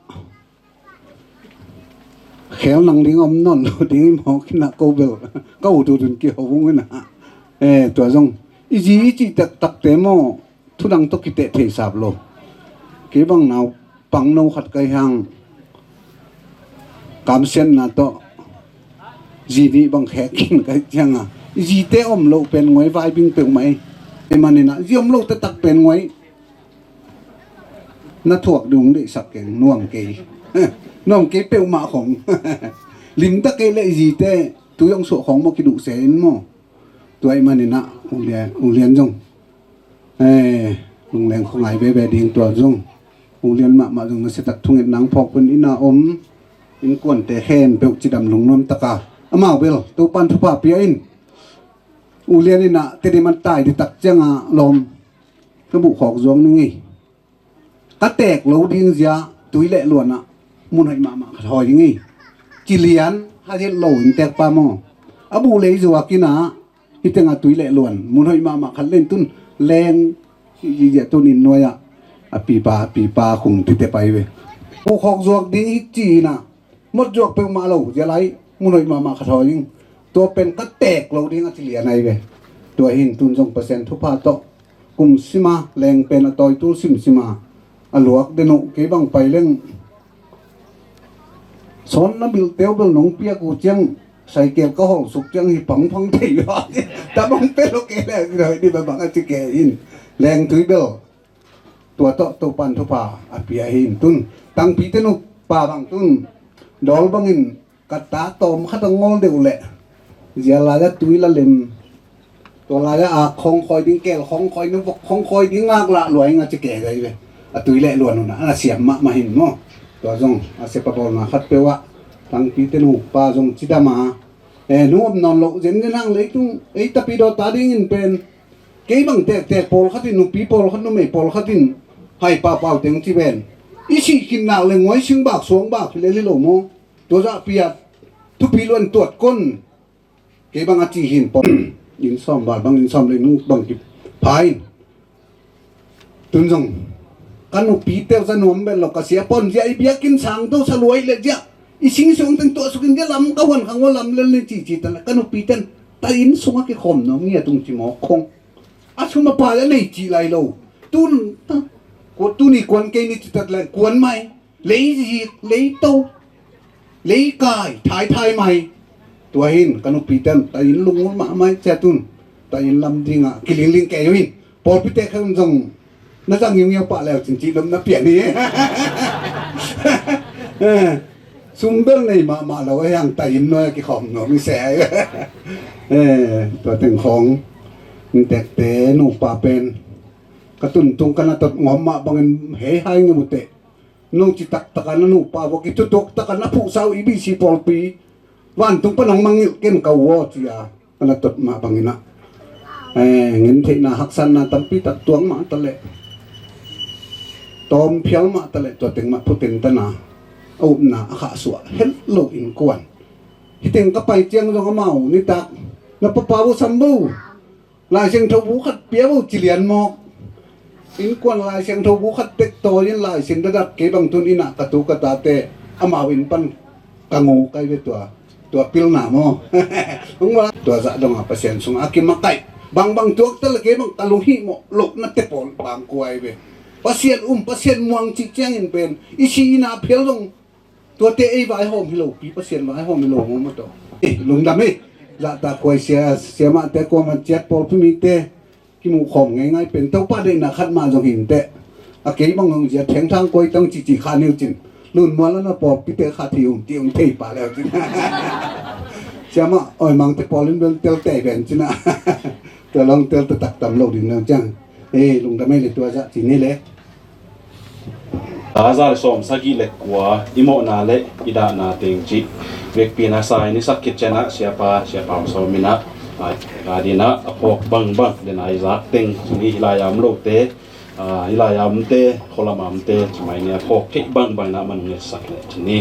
khel nang ding a om nawn lo ding i mawk inah ko bel ka ut ut un kiho ung inah. Eh, tua zong i zi i cih taktakte maw thudang tawh kiteh thei sap lo. Kei bang naupang no khat ka hi hang kamsiatna tawh zi nih bang khek in ka hi cianga i zite om loh pen nguai vai bing peuhmah i. Ei maninah zi om loh taktak pen nguai na thuak ding deihsak keng nuam kei. Nuam kei peuhmah khong limta kei le i zite tui hong suah khong maw kiduhse in maw. Tua ahi maninah U Lian, U Lian zong lungleng khuangai veve ding tua zong U Lian mahmah zong nasiatak thungetna hong phawk pun inah om innkuante khempeuh cidam lungnuam taka amau bel Topan thupha pia in. U Lian inah Tedim a tai ditak cianga lawm ka buhkhawk zuang ning ei. Ka teek lo ding zia tui le luanah mun hoih mahmah khat hawi ding ei. Ci lian ha het lo in teekpa maw a buh lei zuak inah hi tengah tui le luan mun hoih mahmah khat len tun leng hi zia tun in nuai-ah a pipa a pipa khung tite pai ve. Buhkhawk zuak ding hi ci inah mot zuak peuhmah lo zia lai mun hoih mahmah khat hawi ding. Tua pen ka teek lo ding a ci lian ahi ve. Tua hin tun zong Pasian thupha tawh kum sima leng pen a tawitul simsima a luak den uh kei bang pai leng sawn na bilh teu bel nong piak uh ciang saikel ka hawlsuk ciang hi phangphang thei uh a ta bang pe lo kei leng doi di bang a ci kei in leng tui bel tua tawh Topan thupha a pia hi in tun tangpi te nupa bang tun dawl bangin ka ta tawm khat a ngol deuh leh zia lai-ah tui la lem tua lai-ah ak khawng khawi ding, kel khawng khawi ding, vok khawng khawi ding, ngak lah luai ing a ci kei gai ve. A tui le luan hunah a na siam mahmah hin maw. Tua zong a siapa bawlna khat peuh ah tangpi te nupa zong cidam a e nu om nawn loh zenzen hang leitung ei tapi daw ta dingin pen kei bang tektek pawlkhat in nupi pawlkhat numei pawlkhat in hai pahpau teng ci ven i sih khin nak le nguai sing bak suang bak hi lel hi lo maw. Tua zah piat thupi luan tuat kon kei bang a ci hin pawh inn sawm val bang inn sawm le nung bang kipha in tun zong ka nupi teuh za nuam bel lo ka sia pawn zia i biakinn sang to sa luai le zia i sing suang teng tuah sukin zia lam ka huan khang ua lam lel ni ci ci ta le ka nupi ten ta inn sung a kikhawm nuam ngia tung ci mawk khong a sum a pa le nei ci lai lo tun ta ko tuni kuan kei ni ci tat le kuan mai lei zik lei to lei kai thai thai mai. Tua hin ka nupi ten ta inn lungun mah mai cia tun ta inn lam dingah kilingling kei uh in pawlpi te khan zong na zang ngiungiau pah leu cin cih lom na pian hi. Sum bel nei mahmah lo a hiang ta inn nuai a kikhawm nuam i se ai. Tua teng khawng intekte nupa pen ka tuntung ka na tot ngawm mah bangin hei hai ngi muteh Nong ci taktak a na nupa vok i tutuak tak a na phuhsa uh i B C pawlpi vantung pan hong mangngilh ken ka uh aw ci a, a na tot mah bangin ah, eh, ngen theihna haksatna tampi tak tuak mah ta leh, tawm phial mah ta leh, tua teng mah phutin tana a upna a khahsuah het lo innkuan. Hiteng ka pai ciang zong amau nitak na papa vo sam vo, Lai Siangtho bu khat pia vo ci lian mawk. Innkuan Lai Siangtho bu khat tek tawi in Lai Siangtho dadat kei bang tun innah ka tu ka tate amau inn pan ka ngu kai ve tua, tua pilna maw? Hong va tua zah donga Pasian sungah a kimakaih bangbang tuak ta le kei bang ka lunghihmawh lohnate pawl bang kuai ve. Pasian um, Pasian muang cih ciangin pen i si ina phial zong tuate ei vaihawm hi lopi, Pasian vaihawm hi lo maw maw tawh. Eh, lungdam hi. Zahtak huai sia, siamahte kuaman ciat pawlpi mite kimuh khawm ngeingai pen Topa deihna khat mah zong hinteh. A kei bang zong zia thengthang kuai tang cici kha niu cin. Lunmual ana pawlpite kha thi um ti um thei pa leu cin. Siamah oimangte pawl in bel tel tei ven cin ah. Tua long tel tatak tam lo ding nang ciang. Eh, lungdam hi le tua zah cin hi le. Tha za le sawm sagih le kua i mawhna le i dahna teng cih vekpi na sa in i sak khit cianah siapa, siapa sawm inah, ah, ka dinah a phawk bangbang le na i zak teng cih ni. Hi lai-a om lote, ah, hi lai-a omte, khualam a omte cimai ni a phawk theih bangbang inah man ngetsak le cih ni.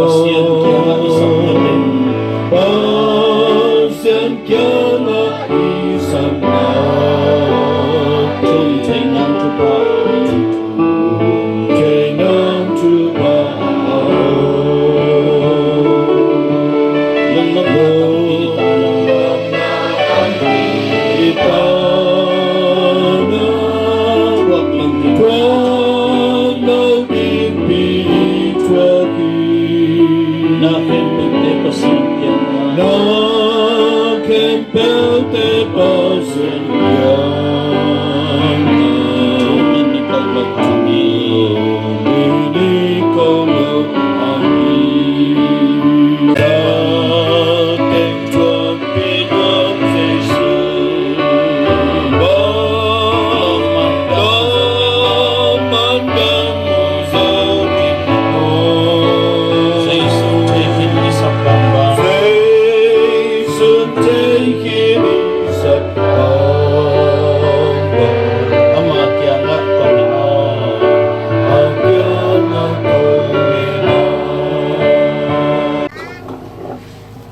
Pasian kiangah i sakna teng. Pasian kiangah i sakna teng. Thei nang thupha. Thei nang thupha. Nang na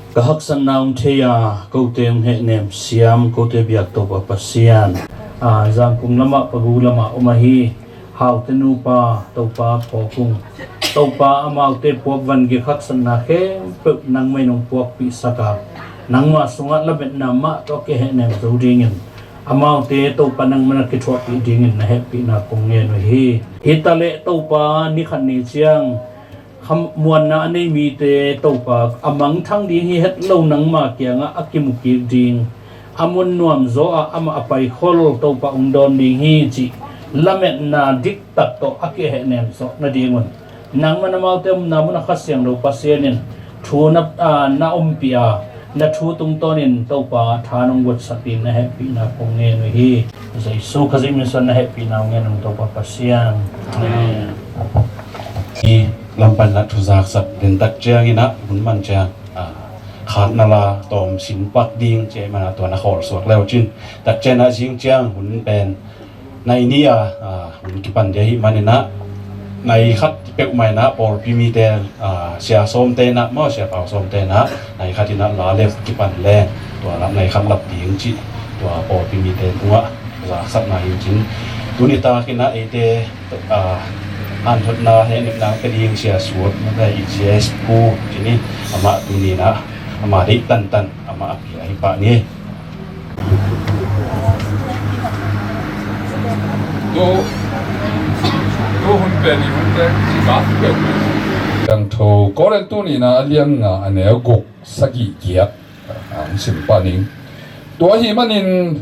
Ka haksatna hong thei a, kote hong hehnem siam, kote biak Topa Pasian. A, Zangkung lamah, Pagu lamah om ahi Haute nupa, Topa phawk ung. Topa amaute puak van gik haksatna khempeuh nangmah in hong puakpihsak a, nangmah sungah lametna mah tawh a kihehnem zo dingin, amaute Topa nangmah na kithuahpih dingin na hehpihna kong ngen uh hi. Hi taleh Topa ni khat ni ciang kha muanna a nei mite Topa a mangthang ding hi het lo nangma kiangah a kimu kik ding, a mun nuam zaw ah amah a paikhol Topa hong dawn ding hi cih lametna diktak tawh a kihehnem zawh nadingun nangmah amaute omna mun a Kha Siangtho Pasian in thu na, a, na ompih a, na thu tungtawnin Topa tha nong guatsak ding na hehpihna kong ngen uh hi. Jesu Khazih min suan na hehpihna kong ngen uh Topa Pasian. Amen. I lampan na thuzaksak den tak ciangin ah hun man ciang, a, khatna la tawm sin pak ding ci ahih mana tua na khawl suak leu cin. Tak ciang ah zing ciang hun pen nai ni a, a, hun kipan dia hi manin ah nai khat peuhmah in ah pawlpi mite, a, sia sawmte in ah maw, sia pau sawmte in ah nai khat in ah la lep kipan leng tua lap nai khat lap ding cih tua pawlpi mite tungah zaksakna hi cin. Tuni takin ah eite, a, hanthotna hehnepna pia ding sia suak na pai i sia pu cin hi. Amah tuni in ah amah deih tantan amah a pia hi pah ni. Tu, tu hun pen i hun pen i ka peuh. Siangtho Korin tuni in ah a lian nga a neu guk sagih giat, a, hong sim pah ning. Tua ahih manin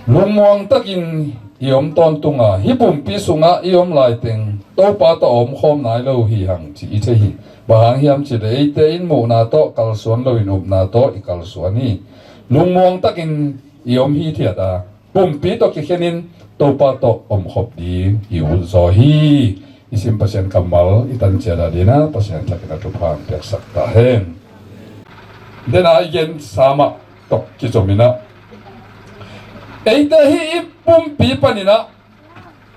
lungmuang takin i om tawntung a, hih pumpi sungah i om laiteng Topa tawh a omkhawm nai lo hi hang ci i thei hi. Bang hang hiam cih leh eite in muhna tawh kalsuan loin upna tawh i kalsuan hi. Lungmuang takin i om hithiat a, pumpi tawh kikhenin Topa tawh omkhop ding i utzaw hi. I sim Pasian kammal i tan ciat a dingin ah Pasian thakin a thupha hong piaksak ta hen. Dena i gen sa mah tawh kizom in ah, eite hih i pumpi panin ah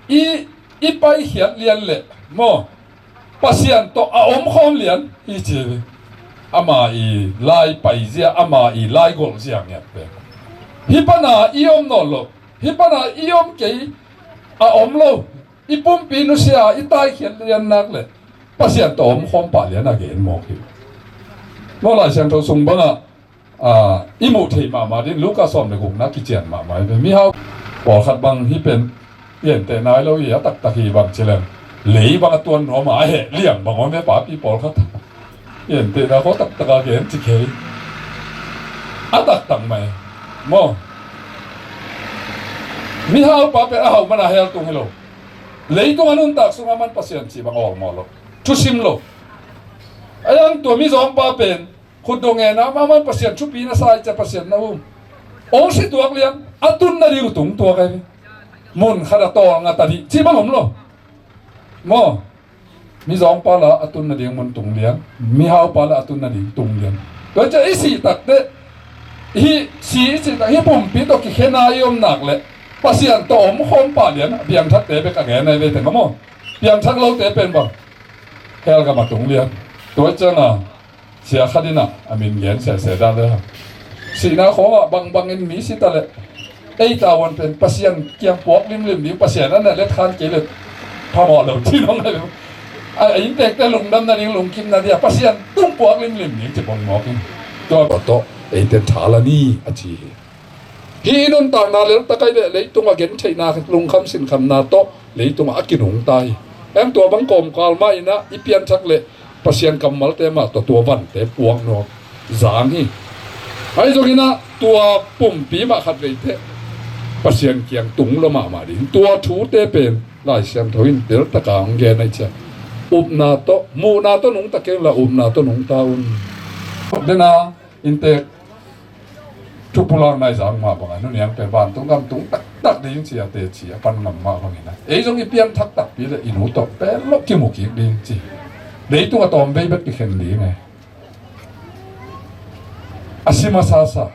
i, i paikhiat lian leh maw, Pasian tawh a omkhawm lian hi ci. Ama i lai paizia, ama i lai golhzia ngiat pen hih pana i om nawn lo, hih pana i om kei a om lo, i pumpi nusia i taikhiat lian nak leh Pasian tawh omkhawm pah lian a gen mawk hi. Maw, Lai Siangtho sung bangah, a, i muh theih mahmah ding, Luka sawm le gukna kician mahmah hi ve. Mihau pawlkhat bang hih pen i enteh nai lo hi, a taktak hi bang ci leng, lei bang a tuan nuam a, a heh liang bang om e, papi pawlkhat. I entehna khawng taktak a gen ci kei. A taktak mai. Maw. Mihaupa pen a hauh mana hell tung hi lo. Leitung a nuntak sungah man Pasian cih bang awlmawh lo. Thusim lo. A yang tua mizawngpa pen khutdong ngen a, amah man Pasian thupi na sa i cia, Pasian na um. Ong si tuak lian, a tun nading tung tuak ai. Mun khat a tawlnga ta dih cih bang om lo. Maw. Mizawngpa la a tun nading mun tung lian, mihaupa la a tun nading tung lian. Tua cia i sih takte, hih si i sih tak, hih pumpi tawh kikhena i om nak leh Pasian tawh omkhawm pah lian, a piangthakte bek a gen ai ve teng a maw. Piangthak lote pen bang hell gam a tung lian. Tua ciangin a sia khat in ah a min gen sehseh dah le hang. Sihna khawngah bangbangin mi si ta leh, ei tavuan pen Pasian kiang puak limlim ding, Pasian a na let khan kei leh phamawh lo ci dong a lo. A inntekte lungdam nading, lungkim nading a Pasian tung puak limlim ding ci pongmawk in. Tua tawh eite tha la ni a ci hi. Hih i nuntakna leltak ai leh leitung a gentheihna, lungkham sinkhamna tawh leitung a kinungta hi. Em, tua bang kawmkal mah in ah i pianthak leh Pasian kammalte mah tawh tua vante puak nuam zang hi. Ahi zongin ah tua pumpi mah khat veite Pasian kiang tung lua mahmah ding. Tua thute pen Lai Siangtho in teltak a hong gen ai cia. Upna tawh, muhna tawh nungta kei un la, upna tawh nungta un. Dena inntek thupulak nai zang mah bangin, nu niang pen vantung gam tung taktak ding ci a, teci a pan ngam mah bangin a, ei zong i pianthak takpi leh i nu tawh pen lo kimu kik ding ci. Leitung a tawmvei bek kikhen ding e. A sim a sasa,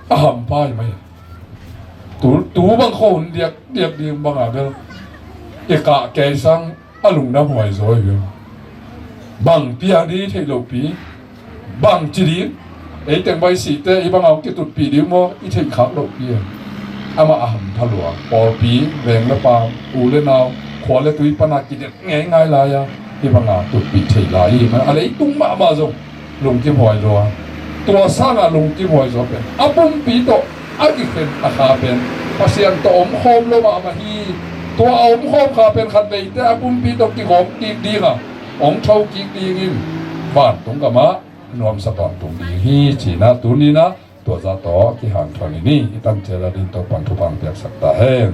a hampha hi mai. Tu, tu bang khua hun diak, diak ding banga bel i kah kei sang a lungdam huai zaw hi. Bang piang ding i theih lohpi, bang ci ding, ei teng bai sihte i banga hong kitutpih ding maw, i theih khak lohpi. Amah a hampha lua, pawlpi, veng le paam, u le nau, khua le tui pana kidet ngeingai lai a, hih banga tutpih thei lai hi. A leitung mahmah zong lungkim huai zaw a, tua sangah lungkim huai zaw pen a pumpi tawh a kikhen a kha pen Pasian tawh omkhawm lo mahmah hi. Tua a omkhawm kha pen khat veite a pumpi tawh kigawm kik ding a, hong tho kik dingin vantung gamah nuamsa tawntung ding hi ci-in ah, tuni-in ah tua zah tawh kihanthawn ni. I tan ciat a dingin Topa'n thupha hong piaksak ta hen.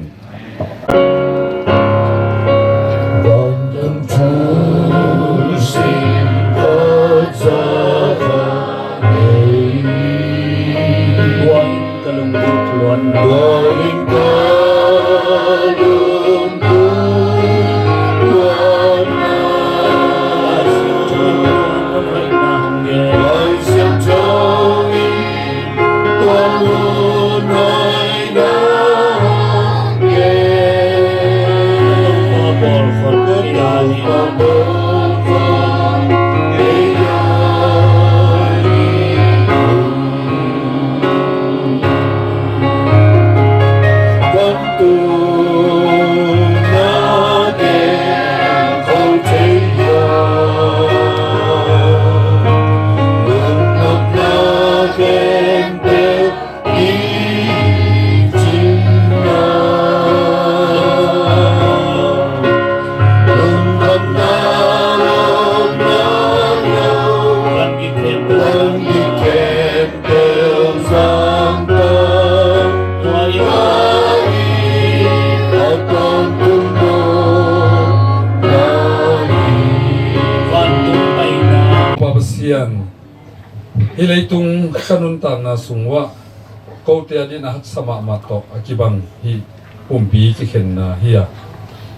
Hih leitung ka nuntakna sung uah kote a dingin a haksa mahmah tawh a kibang hih pumpi kikhenna hi a,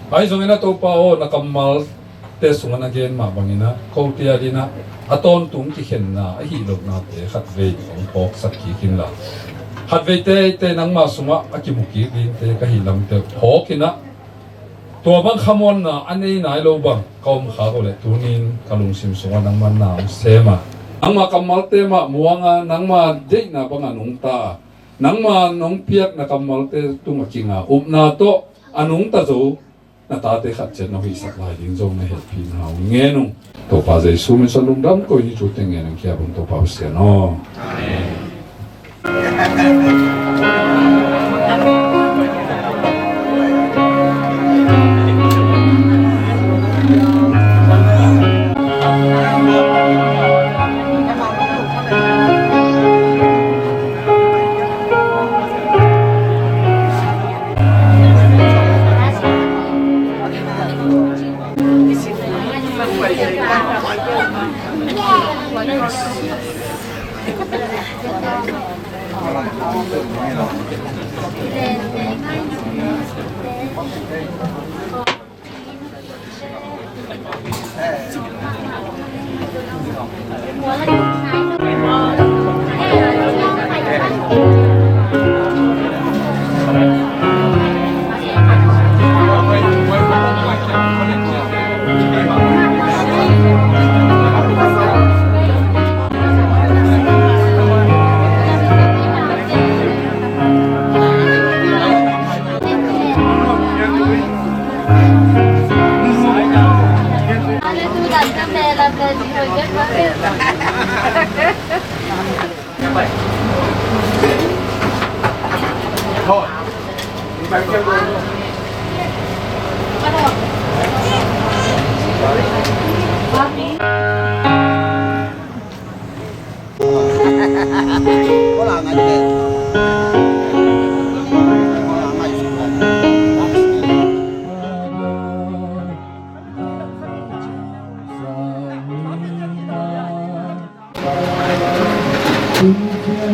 ahi zongin a Topa aw, na kammalte sungah na gen mah bangin ah kote a dingin ah a tawntung kikhenna ahi lohnate khatvei hong phawksak kik inla, khatveite eite nangma sungah a kimu kik dingte ka hih lamte phawk inah, tua bang khamuanna a nei nai lo bang ka om khak uh leh, tunin ka lungsim sungah nangman na hong sem a, nangma kammalte mah muang a, nangma deihna bangah nungta a, nangma nong piak na kammalte tungah kinga upna tawh a nungta zo na tate khat ciat na huihsak lai ding zong na hehpihna hong ngen ung. Topa Jesu min suang lungdam ko-in hih thute ngen ung, kiap ung Topa Pasian aw. Amen.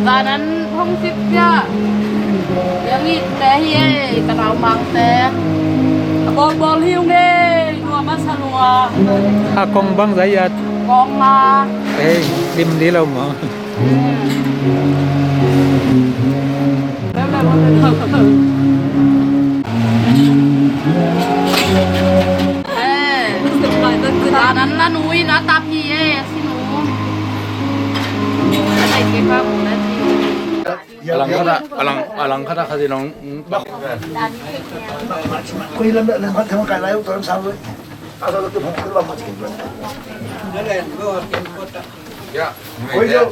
Zan an hong sitsia. Yang it te hi e, ka naumangte. A bawlbawl hi ung e, nuam a sa lua. A kong bang zai at. Kong a. Ei, lim di lo maw. Eh, zan an la nu in a tap hi e, a si nu. A lai ke ka mu na si. A lang khat ah, a lang, a lang khat ah kha si nong. Koi lam lam khat thang kai lai u tuan sa lu. A sa lu tu phang tu lam ma si. Koi lu.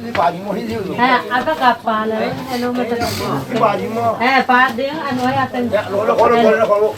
Ni pa ni mo hi lu. Eh, a ka ka pa na. Hello, ma ta. Ni pa ni mo. Eh, pa ding, ano ya ten. Ya, lo lo lo lo lo.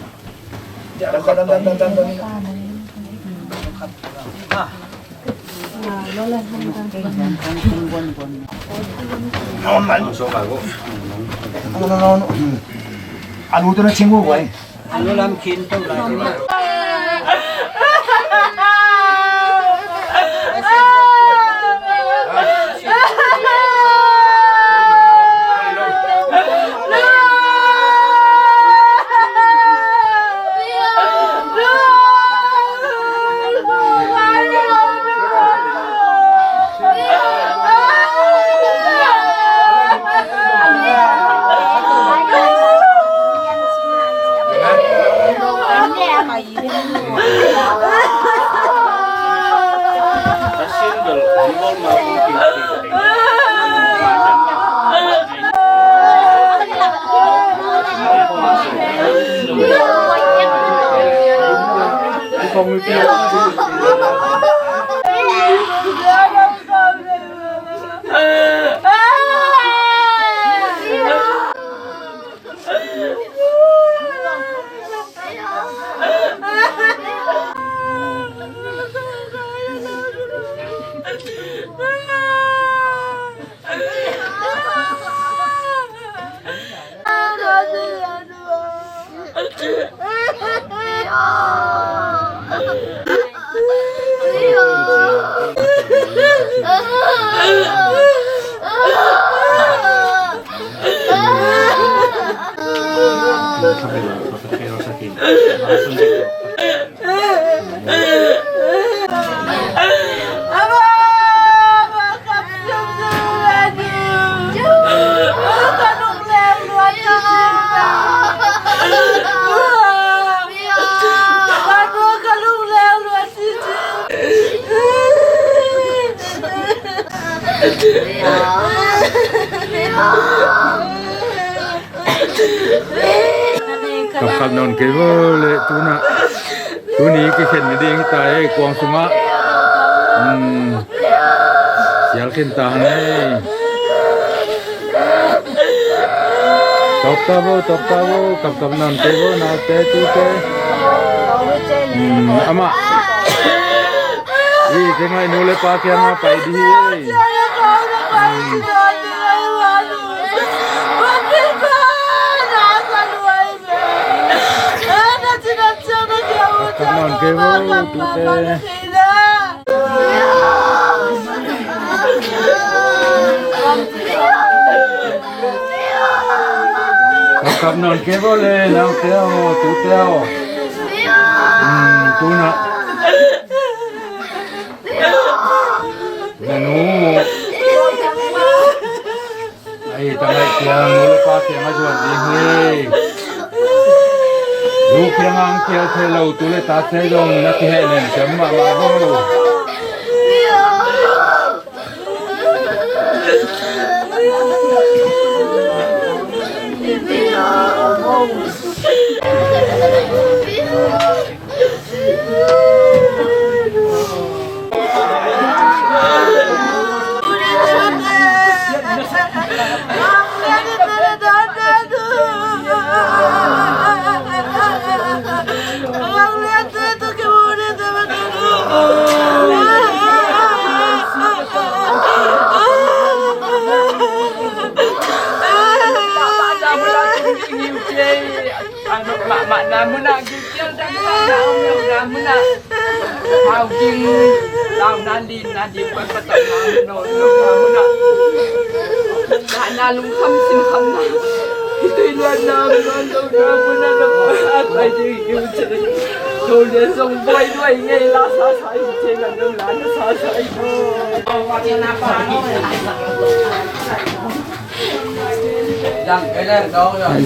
Kapkap nawn kei vo le tuna. Tuni kikhen ni ding hi ta ei, kuang sungah. Hmm. Sial khin ta hang ei. Tawp ta vo, tawp ta vo, kapkap nawn kei vo, naute, tute. Hmm, amah. Ei, te ngai nu le pa kiangah pai dih hi ei. Hmm. Kapkap nawn kei vo, tute. Kapkap nawn kei vo le, naute aw, tute aw. Hmm, tuna. Nanu. Ei, tangaih kiang, nu le pa kiang a zuan ding hi. Nu kiang a hong kial thei lo tu le tate zong na kihehnem ciam mahmah vo. Mah, mah, na munah gil kial dan mah, na om lo na munah. Hau ging, lau na lin, na dim kuan patau na munah, na munah. Na, na lungkham sinkham na. Hih tui luan na munah, na munah, na munah. Pai ding kiu cin. Tho lian zong buai luai ngei la sa sa i cin, na dong la na sa sa i.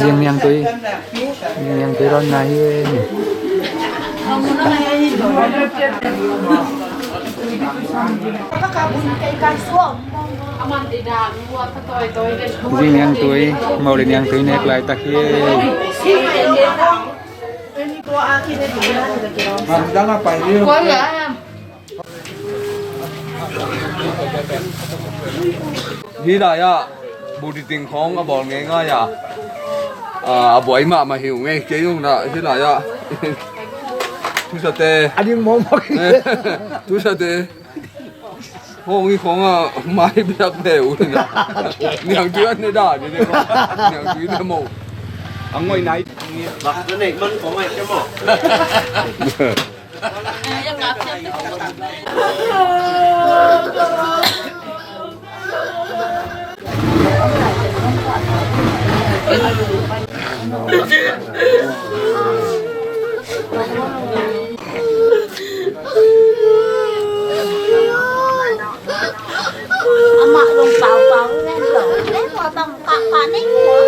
Zing niangtui. Niangtui rawn na hi. Zing niangtui, Mawlin niangtui nek laitak hi. Hih lai-ah buditing khawng a bawl ngeingai a, a buai mahmah hi uh ngei kei ung na hih lai-ah. Thusate a ding mawkmawk hi. Thusate hong i khawng a mai biak ve uh na. Niangtui an ne da ni de ko. Niangtui ne mo. A ngoi nai. Bak na nei man khawng ai ke mo. Amah lung pau pau nen lo, nen lo bang kak kak nen lo.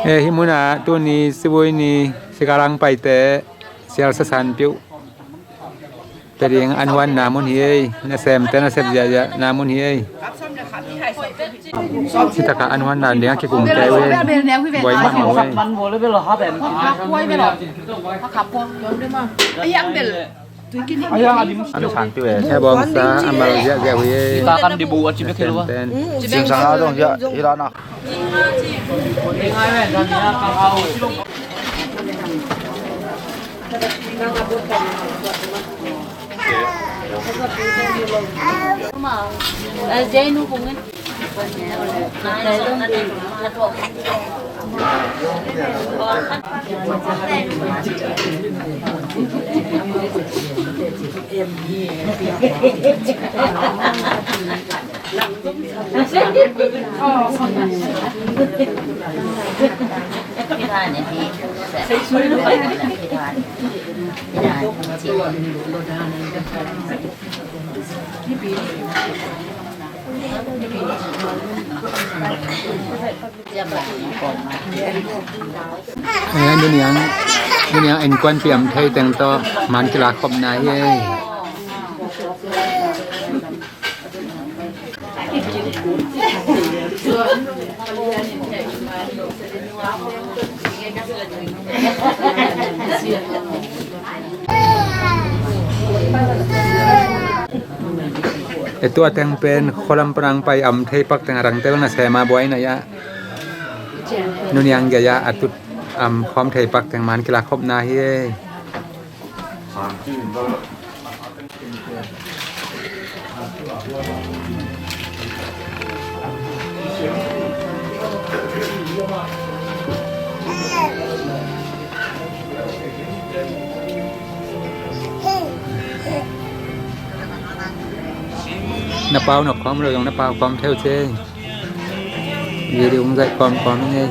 Eh, hih munah tuni sibui ni sikalang paite sial sasan piuh. Tading an huanna mun hi ei, nasemte nasep ziahziahna mun hi ei. Hitakah an huanna ding a kikum kei uh ei. Buai mahmah uh ei. He bawngsa a mal ziahziah uh ei. Nasemte. Simsang a dong ziah hi la na. Sim, sim, sim, sim. Eh, nuniang, nuniang innkuanpih om thei teng tawh man kilak khopna hi ei. E, tua teng pen khualam panang pai om thei pak teng a rang tel na sema buai na ya. Nuniang gei a tut om khawm thei pak teng man kilak khopna hi ei. Na pau na khawm lo zong na pau khawm theu ce. Video hong zaih kawmkawm ing ei.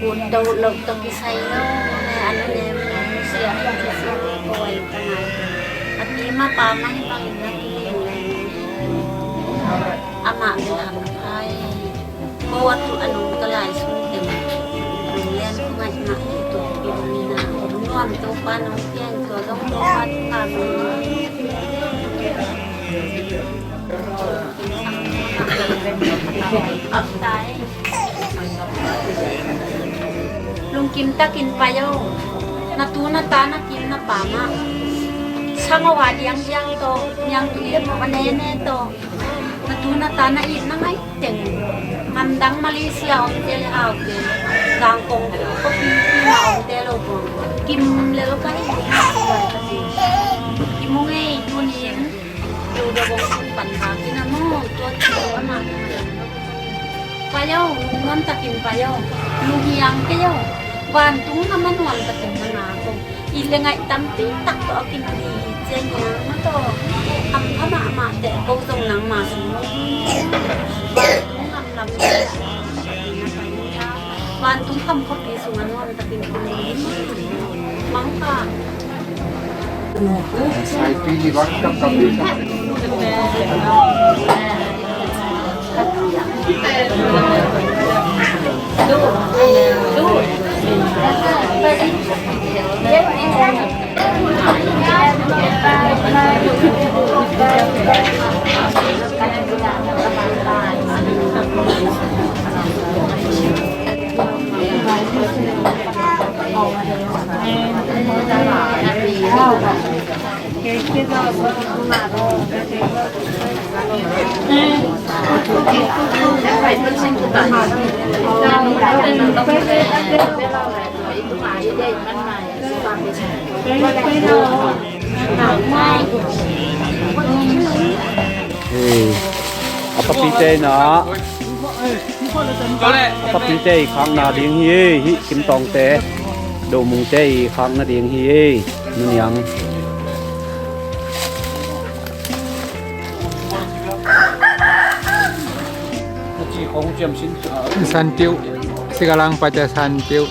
Ut do lo to kisai lo ne, anu ne, ne, sia, sia, ko ai ta ngai. Ati ma pa ma hi bang na ki ne. Ama ne ham ai. Ko a tu a nung ka lai sung teng. Nung lian ku ngai mah hi tu pi nung ni na. Nuam Topa nung pian tua zong Topa tu ka nung. Lungkim takin pai o. Na tu na ta na kim na pa mah. Sang o a diang diang to. Niang tu i ma ne ne to. Na tu na ta na it na ngai teng. Ngam dang Malaysia omte le aute. Kangkong ko pi pi na omte lo ko. Kim lel ka hi. Kim ngei tu ni. Lo da bong sung pan ha kin a mo. Tua tua na. Pai o, nuam takin pai o. Lunghiang kei o. Vantung na ma nuam takin na nga ko. I le ngaih tampi tak tawh a kim a hi hi cian hiang na tawh. Hampha mahmah teh ko zong nangma sung. Vantung lamlam teh. Vantung kham khuapi sung a nuam takin kum ding. Mangkha. Saipi ni bang kam kam ni. Hei, a papite na. A papite i khakna ding hi, hih Kim Tawngte, Domungte i khakna ding hi, nuniang. San piu, sikalang pate san piu,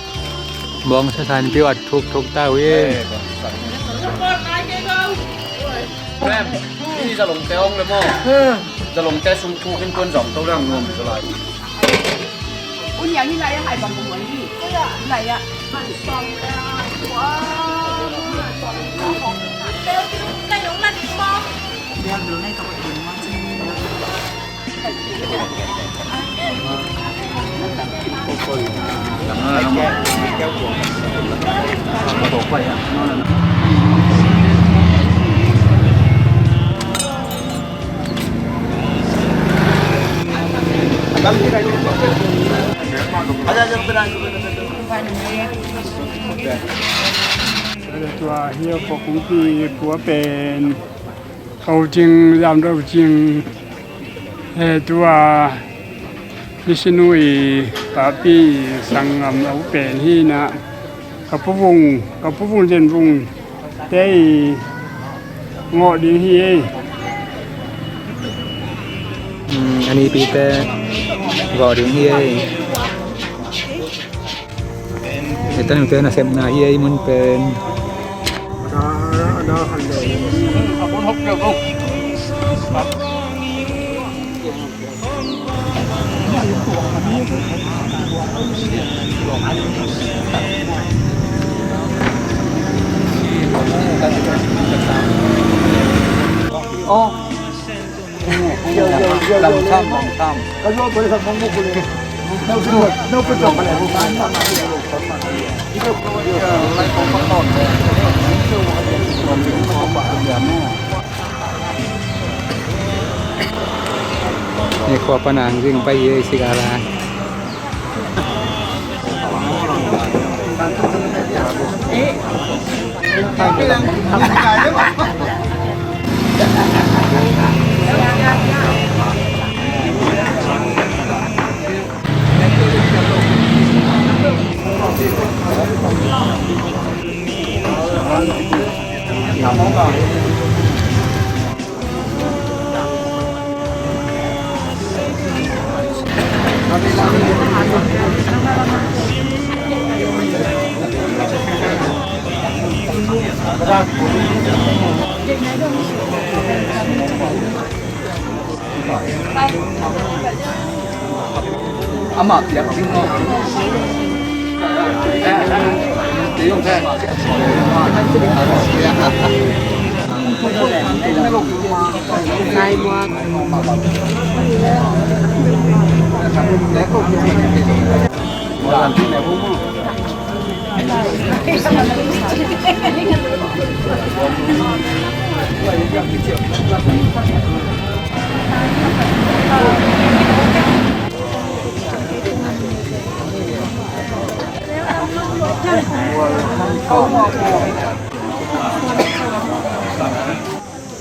bawngsa san piu a thuk thuk ta uh hi. Em, hih Zalongte hong le maw? Zalongte sung thu khin tuan zawng to le ang nuam Zalai. Un yang hi lai a hai bang bang hi. Lai a. Tua hi a kua kungpi kua pen Ko Cing, Zam Do Cing, he tua Misinu i papi sanggam a u pen hi na, ka puvung, ka puvung zen vung te i ngawh ding hi ei. Hmm, a nipite ngawh ding hi ei. Hita nute nasepna hi ei mun pen. Oh. Lam tham, lam tham. Ni khua panang zing pai ye sigara. Amah piak ding maw?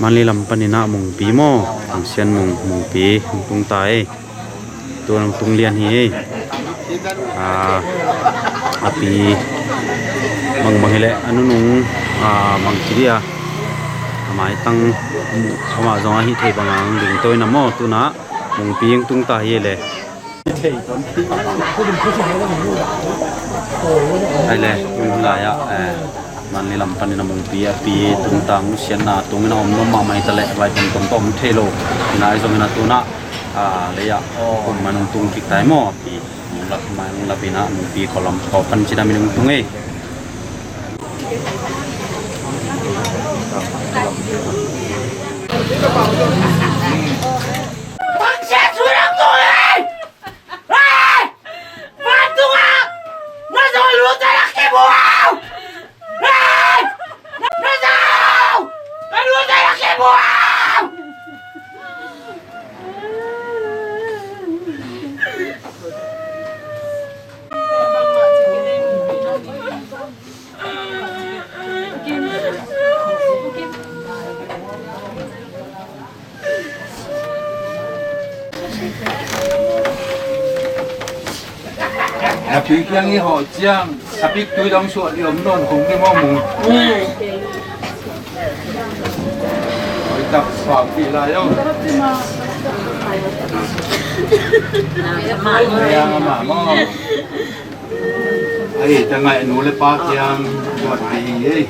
Manli lam panin ah Mungpi maw, Mungsian Mung, Mungpi hong tung ta ei. Tua hong tung lian hi ei. A, a pi mangbang hileh a nunung, a, bangci dia, a maitang, amah zong a hih thei bangah hong dingto in a maw, tu-in ah Mungpi hong tung ta hi ei le. Ai le, tun hi lai-ah, eh, Manli lam panin a Mungpi a pi tungtang siatna tungin a om nuam mahmah hi ta leh, vai tomtom tawh om thei lo. Hi lai zongin a tu-in ah, ah, lei-ah kum man hong tung kik ta hi maw, a pi. Hong lap mai, hong lap in ah Mungpi khualam, khua pan cidamin hong tung ei. Na pi kiang i hawh ciang, a pik tui dong suah di om nawn kong di maw Mung. Oi tak suak pi lai ong. Mayang ama maw. Ai, ta ngaih nu le pa kiang duat pi ei.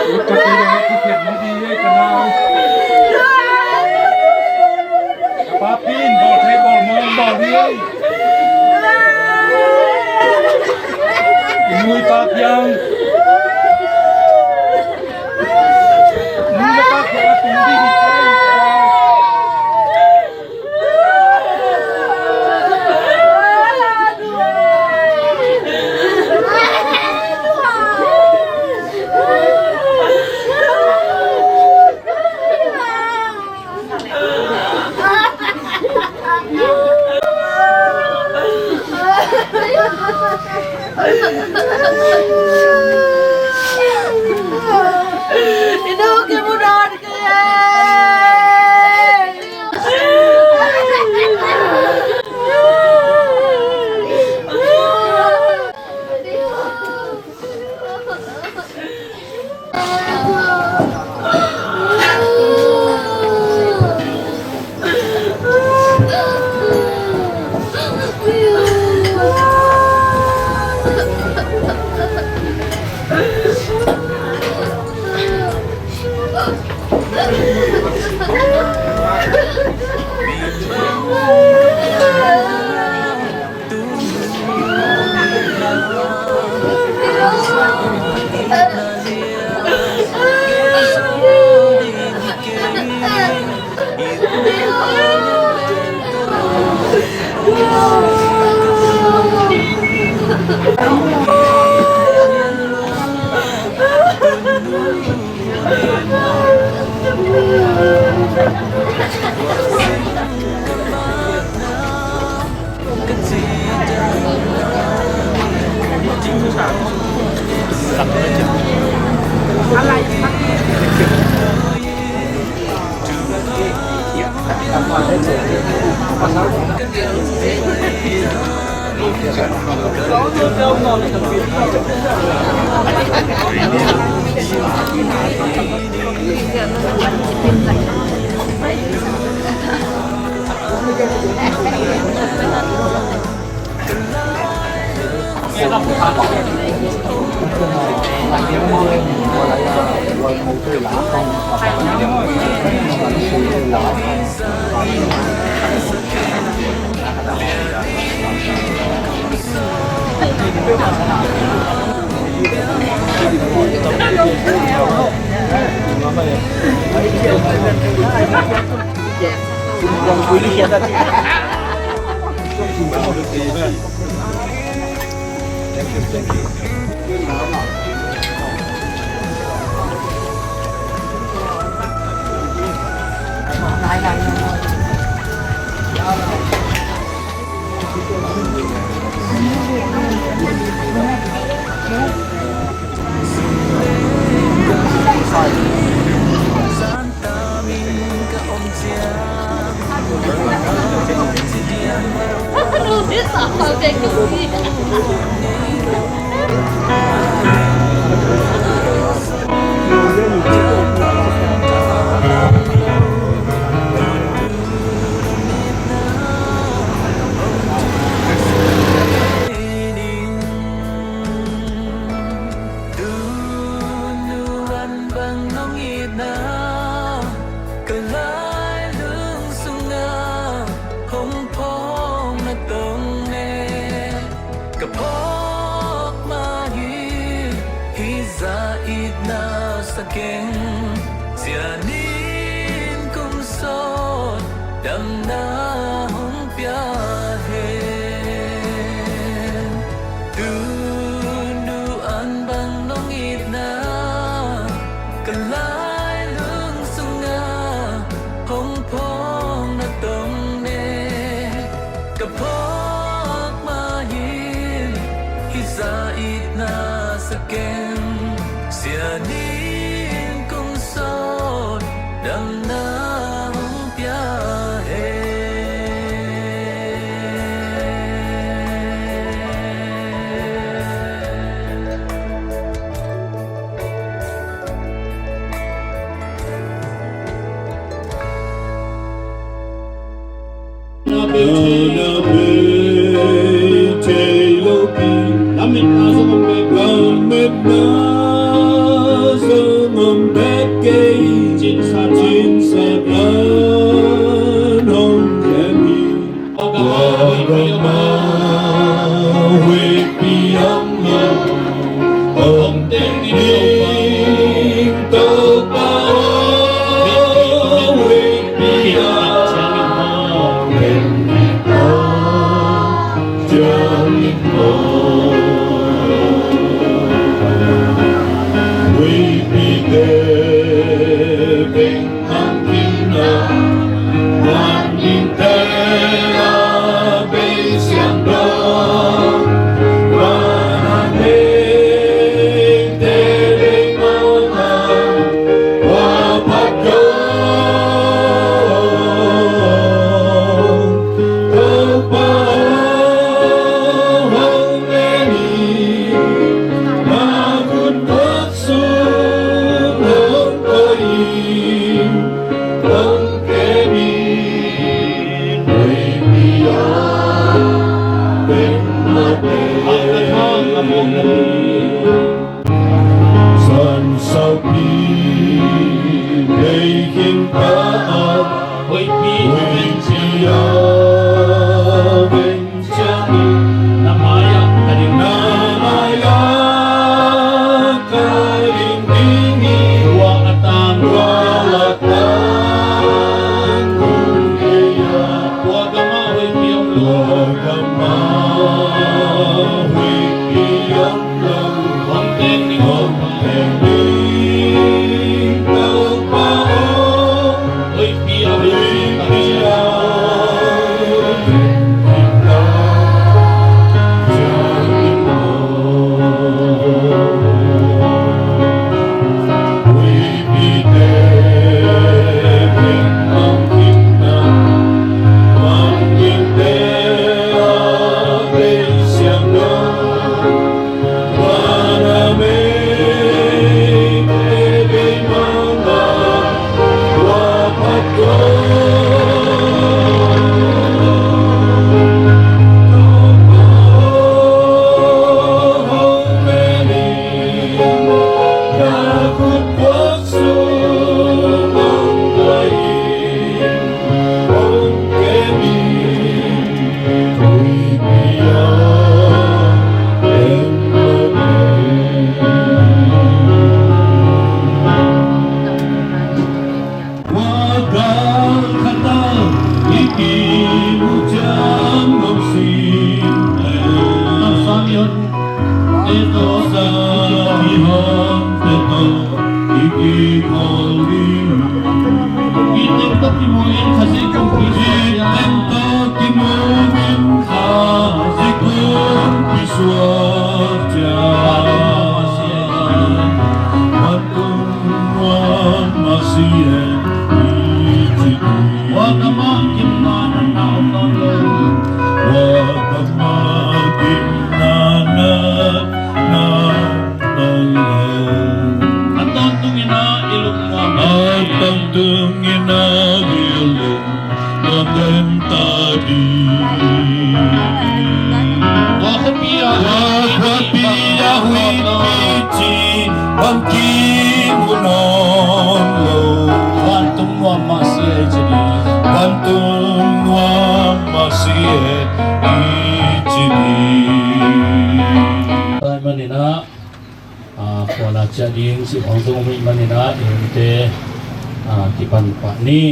Ut ka pi le ki khen ni di ei ka nau. Ka pa pin bawl thei bawl mawng bawl di ei. I nu i pa kiang. Nu le pa kiang a tung di di ei. Tun nu an bang nong itna ka lailung sungah hong phawk na tong ne. Ka phawk mah hi, hih zah itna sa keng. Sian in kum sawt damna hong pia hen. Tun nu an bang nong itna ka lailung sungah Lametna zong om bek, lametna zong om bek kei. Cinsa, cinsa pan hong kem hi. Tua gam ah huipi om lo. Hong teng ning Topa aw, huipi om lo. Ciangin maw, huipite beng hong kim na, huan dingte a bei siang dong, huan a bei te beng hong a, hua phat dong. Topa aw, hong en in, na khut puak sung hong koih in, hong kem in, huipi ah beng mah teh. San saupi bei khin ta a, huipi a beng ciangin, na mai-ah ka ding, na mai-ah ka ding ding hi. Tua a tang, tua a tang, tua gam ah huipi om lo. Tua gam ah huipi om lo. Hong teng ning Topa aw, huipi a beng hong kem hi. Tua khuapi ah huipi ci bang kimu nawn lo. Vantung nuam mah si ei ci ding. Vantung nuam mah si ei ci ding. Tua ahih manin ah, ah, khuala ciah ding sih bang zong om ahih manin ah, i hihte, ah, kipan pah ni.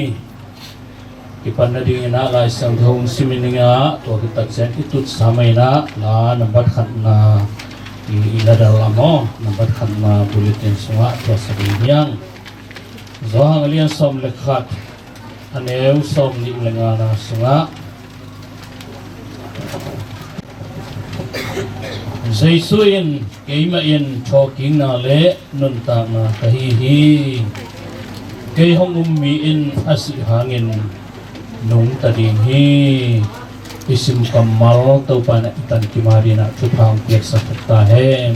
Kipan nadingin ah Lai Siangtho hong simin ning ah, tua khit tak ciang i tutsa mai in ah, la nambat khatna i, i la dal a maw, nambat khatna bulletin sungah tua sa ding hi hang. Johan a lian sawm le khat, a neu sawm nih le ngana sungah, Jesu in, "Keimah in thawhkikna le nuntakna ka hi hi. Kei hong um mi in a sih hangin nungta ding hi." I sim kammal Topa in ah i tankim a dingin ah thupha hong piaksak thak ta hen.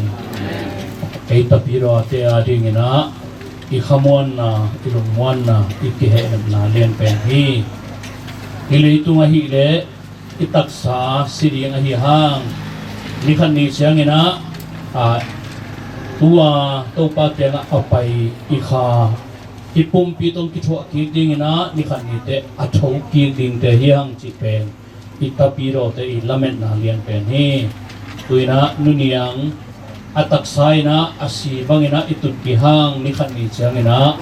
Ei tapidaw a te a dingin ah i khamuanna, i lungmuanna, i kihehnepna lian pen hi. Hih leitung ahih leh i taksa si ding ahi hang, ni khat ni ciangin ah, a, tua Topa kiangah a pai i kha, i pumpi tawh kithuah kik dingin ah ni khat ni teh a tho kik dingte hi hang cih pen i tapidawte i lametna lian pen hi. Tu-in ah Nu Niang a taksa in ah a si bangin ah i tut kik hang, ni khat ni ciangin ah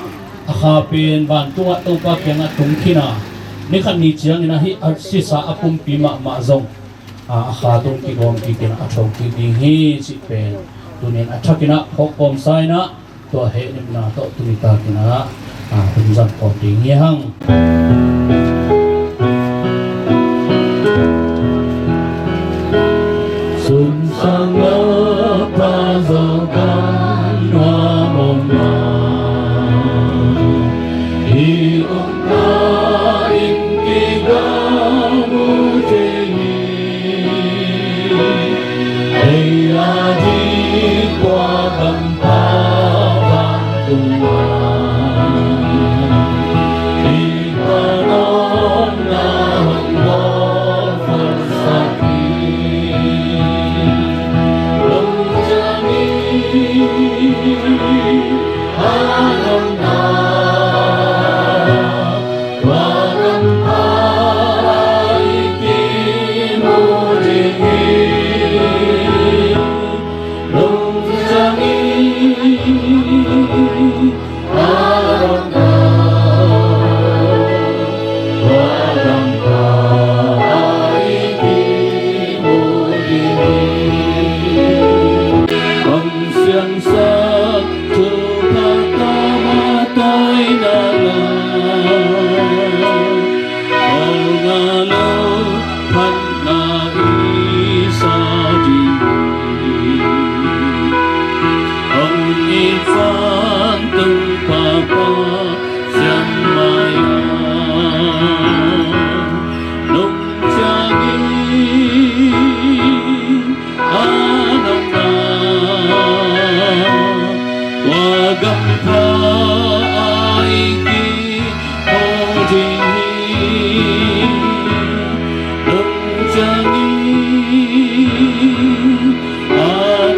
a kha pen vantungah Topa kiangah tung khin a, ni khat ni ciangin ah hih a sisa a pumpi mahmah zong, a, a kha tung kigawm kik in ah a tho kik ding hi cih pen tuni-in a thakin ah phawk kawmsa in ah, tua hehnepna tawh tuni takin ah, a, hun zang kawm ding hi hang. Sungsang na pa zau kan nuam om ma, i omna in kigam uh thei hi. Ei a ding tua kampau vantung ah, i pan omna hong bawl khuansak hi. Lung ciang in a omna, tua kampau i kimu ding hi. Lung ciang in a omna, tua kampau i kimu ding hi. Hong siangsak thupha tawh matawi na la, aw na lo phatna i sa ding hi. Hong it vantung Papa siam mai a, nong ciang in a nong na, tua gam pha a i kimu ding hi. Nong ciang in a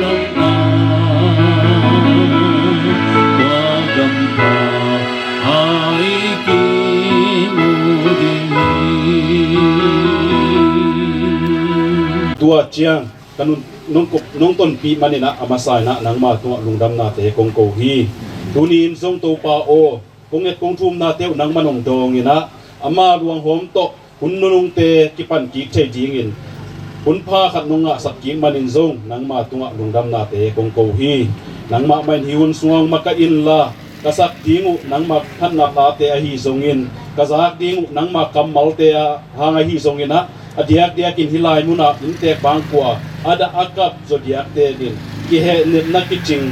nong na, tua gam pha a i kimu ding hi. Tua ciang ka nun, nong kop, nong tonpih manin ah a masa in ah nangma tungah lungdamnate kong ko hi. Tuni in zong Topa aw, kong et kong thumnate uh nangman hong dawng in ah, ama luanghawm tawh hun nunungte kipan kik thei dingin hun pha khat nong ngahsak kik manin zong nangma tungah lungdamnate kong ko hi. Nangmah mah in hih hun sungah hong makaih inla, ka sak ding uh nangma phatna phate ahi zongin, ka zak ding uh nangma kammalte a hang ahi zongin ah, a diakdiakin hih lai munah inntek bangkua a dah a kap zaw diakdiakin kihehnepna kicing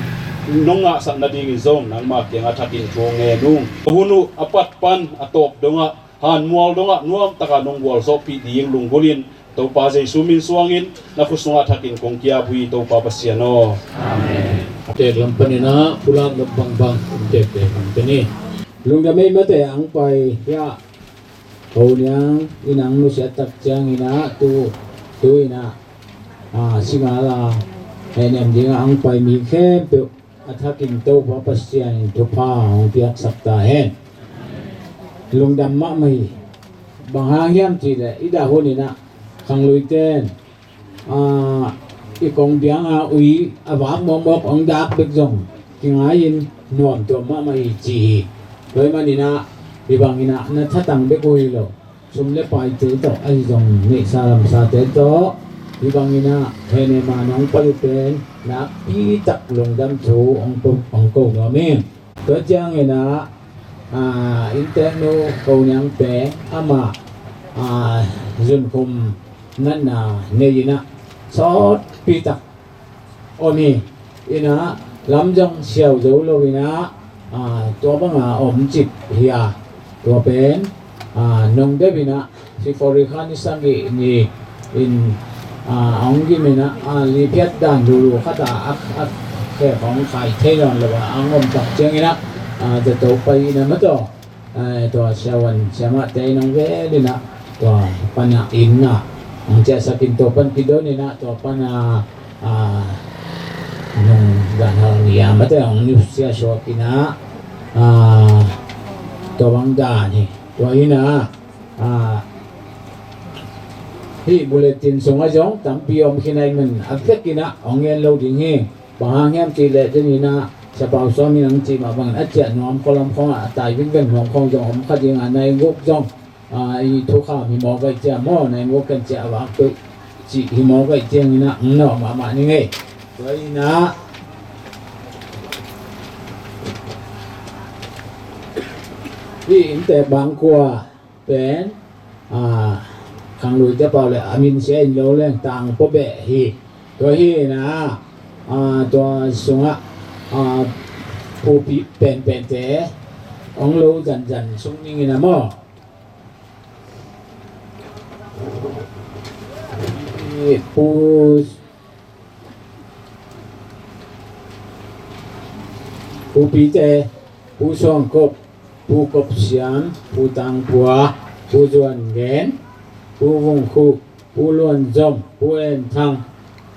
nong ngahsak nadingin zong nangma kiangah thakin thu hong ngen ung. Ka hun uh a pat pan a tawp dongah, hanmual dongah nuamtaka nong gualzawhpih ding lunggulhin, Topa Jesu min suangin na khut sungah thakin kong kiap uh hi, Topa Pasian aw. Amen. Tek lam panin ah pulak lok bangbang, tek tek lam panin. Lungdam ei mate, ang pai hiah. Ko niang in ang nusiat tak ciangin ah tu, tu in ah, a, singal a, henem dingah ang pai mi khempeuh a thakin Topa Pasian in thupha hong piaksak ta hen. Lungdam mahmah hi. Bang hang hiam cihleh i dah hun in ah khangluite in, a, i kong bianga ui a vak mawkmawk hong dak bek zong kingai-in nuam tuam mahmah hi ci hi. Tua ahih manin ah hih bangin ah na thatang bek uh hi lo, sum le paite tawh ahi zong, neihsa lamsate tawh hih bangin ah henem a nong pai uh pen nakpi tak lungdam thu hong ko, hong ko nuam ing. Tua ciangin ah, a, innteknu ko niang pen amah, a, zunkhum natna nei in ah sawtpi tak om hi. In ah lam zong siau zo lo in ah, a, tua banga om cip hi a, tua pen, a, nong dep in ah February kha ni sagih ni in, a, a hong gim in ah, a, liphiat dan lulu khat ah a, a khek hong khai thei nawn lo a, a hong om tak ciangin ah, a, zato pai in ah maw, tua, a, tua siavuan siamahte in hong vel in ah, tua pan ah inn ah Ang ciahsak in tua pan kidon in ah, tua pan a, a, nung dan hal ni a mate ang nusia suak in ah, a, tua bang dan hi. Tua in ah, a, hih bulletin sungah zong tampi om khin ahih man a vek in ah hong ngen lo ding hi. Bang hang hiam cih leh den in ah Sia Pau Sawm in hong cih mah bangin a ciah nuam khualam khawng ah a tai vingveng nuam khawng zong om kha ding a, nai guk zong a, i thukham hi mawk ahih ciang maw, nai guk ken ciah a vak tuih cih hi mawk ahih ciangin ah hong nawh mahmah ning ei. Tua in ah hih inntek bangkua pen, a, khangluite pau le a min sia in lo leng tang pua beh hi. Tua hi in ah, a, tua sungah, a, phupi penpente hong lo zanzan sung ning in ah maw. Pu, Pu Pite, Pu Suang Kop, Pu Kop Siam, Pu Tang Pua, Pu Zuan Gen, Pu Vung Khu, Pu Luan Zom, Pu En Thang,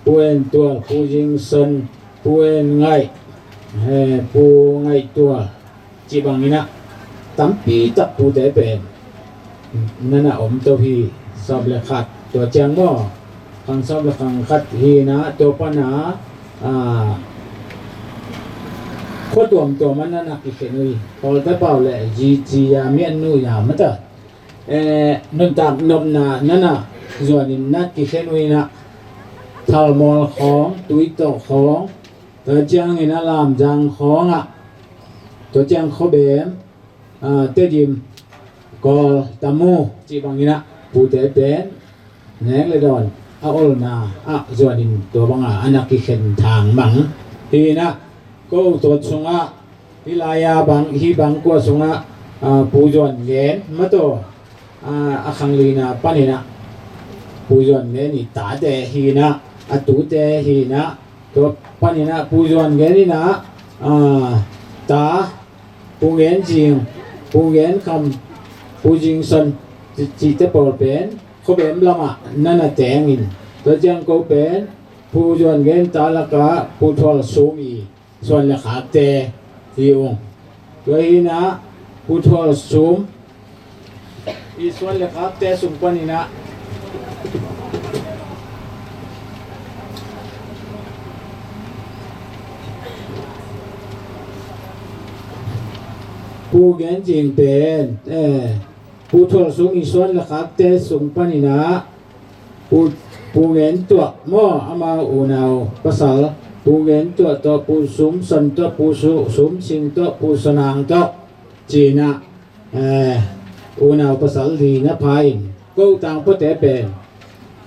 Pu En Tual, Pu Zing Son, Pu En Ngaih, eh, Pu Ngaih Tual, cih bangin ah tampi tak pute pen na na om to hi. Sawm le khat, tua ciang maw, khang sawm le khang khat hi in ah, tua pan a, a, khua tuamtuam ah na na kikhen uh hi. Kawlte pau le zi ci a mian nu ya mata, eh, nuntak nopna na na zuan in na kikhen uh in ah, Thalmawl khawng, Tuitawh khawng, tua ciangin a Lamzang khawng ah, tua ciang Khawbem, a, Tedim, Kawl, Tamu cih bangin ah pute pen nek le dawn a olna ah zuan in tua bang a, a na kikhen thang mang hi in ah, ko tua sungah hih lai a bang, hih bangkua sungah, a, Pu Zuan Gen mataw, a, a khang lina pan in ah Pu Zuan Gen i tate hi in ah, a tute hi in ah, tua pan in ah Pu Zuan Gen in ah, a, ta Pu Gen Zing, Pu Gen Kham, Pu Zing Son ci, cihte pawl pen Khawbem lamah na na teng in, tua ciang ko pen Pu Zuan Gen ta lakah Pu Thual Sum i suan le khakte hi ung. Tua hi in ah Pu Thual Sum i suan le khakte sung pan in ah Pu Gen Zing pen, eh, Pu Thual Sum i suan le khakte sung pan in ah Pu, Pu Ngen Tuah maw, ama unau pasal, Pu Ngen Tuah tawh, Pu Sum Son tawh, Pu Su, Sum Sing tawh, Pu Sonang tawh, ci in ah, eh, unau pasal li na pha in, ko tangpawte pen,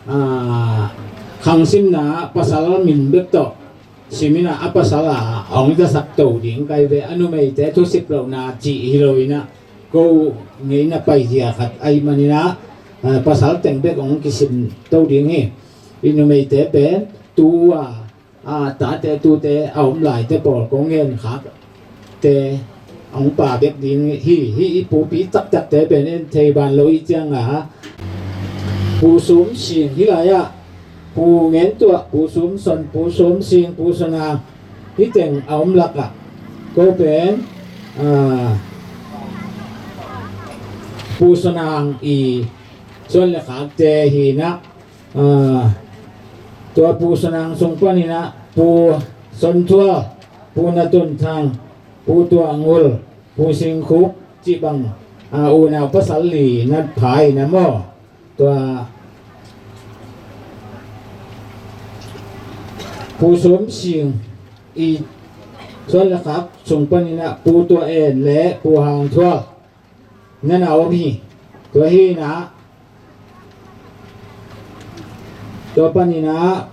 ah, khang simna pasal min bek tawh sim in ah, a pasal a hong zasak to ding kai ve, a numeite thusip lohna cih hi lo in ah, ko ngeina paizia khat ahih man in ah, eh, pasal teng bek hong kisim to ding hi. I numeite pen tu a, a tate tute a om laite pawl kong ngen khakte hong pha bek ding hi. Hih i pupi taktakte pen en thei ban lo i ciang a, Pu Sum Sing hi lai ah, Pu Ngen Tuah, Pu Sum Son, Pu Sum Sing, Pu Sonang, hih teng a om lakah ko pen, ah, Pu Sonang i suan le khakte hi in ah, ah, tua Pu Sonang sung pan in ah Pu Son Thual, Pu Na Tun Thang, Pu Tuah Ngul, Pu Sing Khup cih bang, ah, unau pasal li na pha in ah maw. Tua Pu Sum Sing i suan le khak sung pan in ah Pu Tuah En le Pu Hang Thual na na om hi. Tua hi in ah, tua pan in ah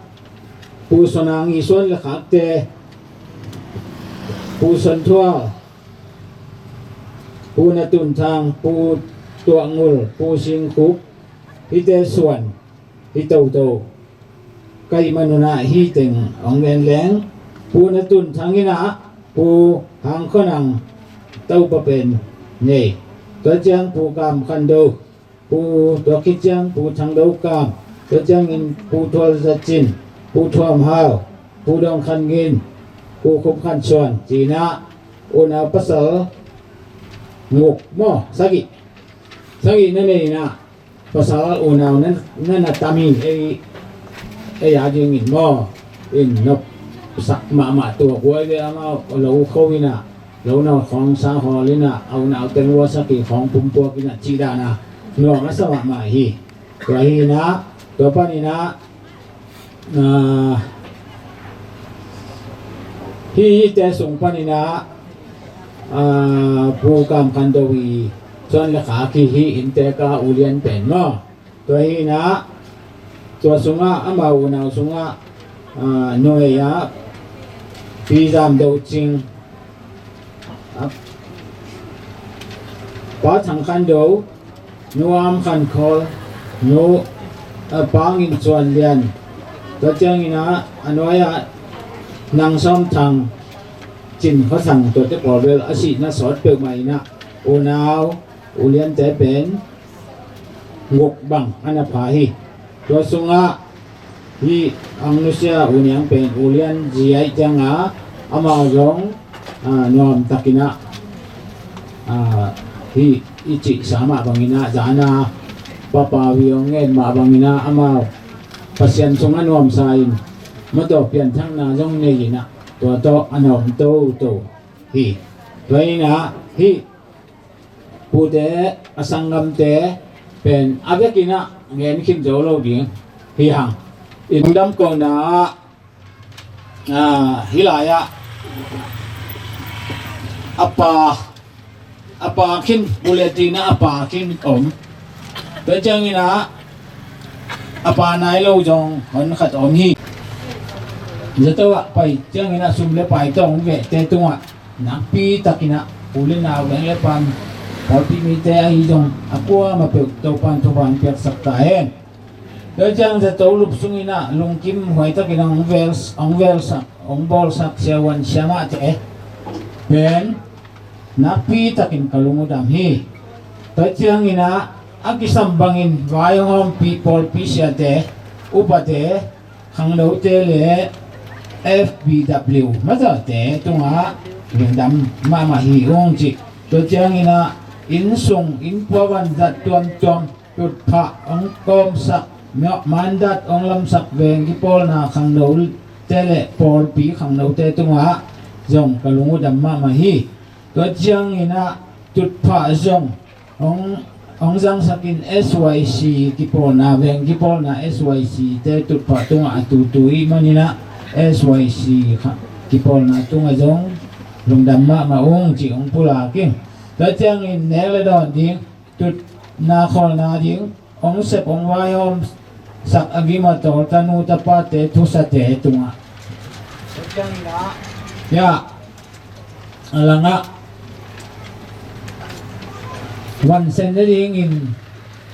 Pu Sonang i suan le khakte, Pu Son Thual, Pu Na Tun Thang, Pu Tuah Ngul, Pu Sing Khup, hihte suan hi toto. Ka hih man un ah hih teng hong ngen leng, Pu Na Tun Thang in ah Pu Hang Khua Nang Topa pen nei. Tua ciang Pu Kam Khan Do, Pu, tua khit ciang Pu Thang Do Kam, Tua ciangin Pu Thual Za Cin, Pu Thuam Hau, Pu Dong Khan Ngin, Pu Khup Khan Suan, ci-in ah unau pasal nguk maw, sagih, sagih na nei in ah, pasal unau na, na, na tam hi, ei, ei a dingin maw, in nopsak mahmah tua guai ve amau lo kho in ah, lo nau khawng sa hawl in ah, a unau teng uasak hi khawng pumpuak in ah, cih dan a nuam a sa mahmah hi. Tua hi in ah, tua pan in ah, ah, hih, hihte sung pan in ah, ah, Pu Kam Khan Do i suan le khak hi, hih inntek a ulian pen maw. Tua hi in ah, tua sungah, amau unau sungah, ah, numei ah Pi Zam Do Cing, ah, Pa Thang Khan Do, Nu Am Khan Khawl, Nu, ah, Pa Ngin Suan Lian. Tua ciangin ah, a nuai-ah Nang Sawm Thang, Cin Khaw Thang, tuate pawl bel a sihna sawt peuhmah in ah, unau uliante pen nguk bang a na pha hi. Tua sungah hih ang nusia u niang pen ulian zi ahih ciangin ah, amau zong, ah, nuamtakin ah, ah, hih i cihsa mah bangin ah, zan a papa wi hong ngen mah bangin ah, amau Pasian sungah nuamsa in, mawtaw pianthakna zong nei in ah, tua tawh a na om toto hi. Tua in ah, hih pute, a sanggamte pen a vekin ah gen khin zo lo ding hi hang. I lungdam kohna ah, ah, hih lai-ah a pa, a pa khin, bulletin ah a pa khin om. Tua ciangin ah, a pa nai lo zong hon khat om hi. Zato ah pai ciangin ah sum le pai tawh hong vehte tungah nakpi takin ah u le nau, veng le pan, pawlpi mite ahi zong a kuamah peuh Topa'n thupha hong piaksak ta hen. Tua ciang zato lup sungin ah lungkim huai takin ah hong vel, hong velsak, hong bawlsak siavuan siamahte pen nakpi takin ka lung uh dam hi. Tua ciangin ah a kisam bangin vaihawmpih pawlpi siate, upate, khangnote le F B W mawtawte tungah lungdam mahmah hi ung cih. Tua ciangin ah inn sung, inn puavan zat tuamtuam tutphah hong kawmsak, mandat hong lamsak veng kipawlna khangnote le pawlpi khangnote tungah zong ka lung uh dam mahmah hi. Tua ciangin ah tutphah zong hong, hong zangsakin S Y C kipawlna, veng kipawlna S Y C te tutphah tungah a tutu ih manin ah S Y C kha-, kipawlna tungah zong lungdam mahmah ung cih hong pulak ing. Tua ciangin nek le dawn ding, tutna khawlna ding, hong sep hong vaihawmsak a gim a tawl tanu tapate thusate tungah. Ya, a langah vansen nadingin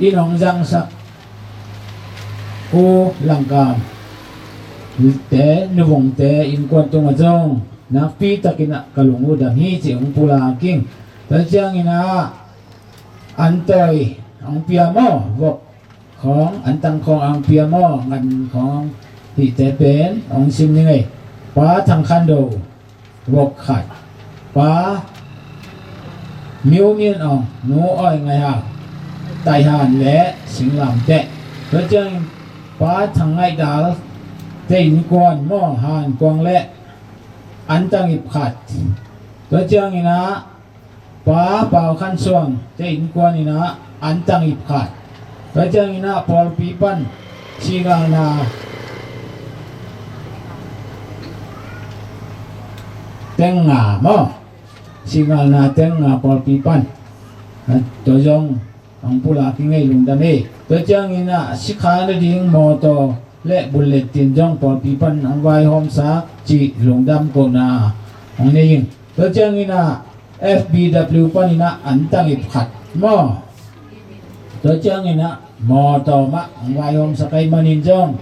inn hong zangsak U Langkam te, Nu Vungte innkuan tungah zong nakpi takin ah ka lung uh dam hi cih hong pulak ing. Tua ciangin ah an tawi hong pia maw, vok khawng, an tang khawng hong pia maw, ngan khawng, hihte pen hong sim ning ei. Pa Thang Khan Do, vok khat. Pa Miu Min Aung, Nu Awi Ngai Hau, Taihan le Singlamteh. Tua ciangin Pa Thang Ngaih Dal te innkuan maw, Han Kuang le an tang ip khat. Tua ciangin ah Pa Pau Khan Suang te innkuan in ah an tang ip khat. Tua ciangin ah pawlpi pan singalna teng nga maw? Singalna teng nga pawlpi pan. Tua zong hong pulak ing ei, lungdam ei. Tua ciangin ah sikha nading mawtaw le bulletin zong pawlpi pan hong vaihawmsak cih lungdam kohna hong nei ing. Tua ciangin ah F B W panin ah an tang ip khat maw? Tua ciangin ah mawtaw mah hong vaihawmsak ahih manin zong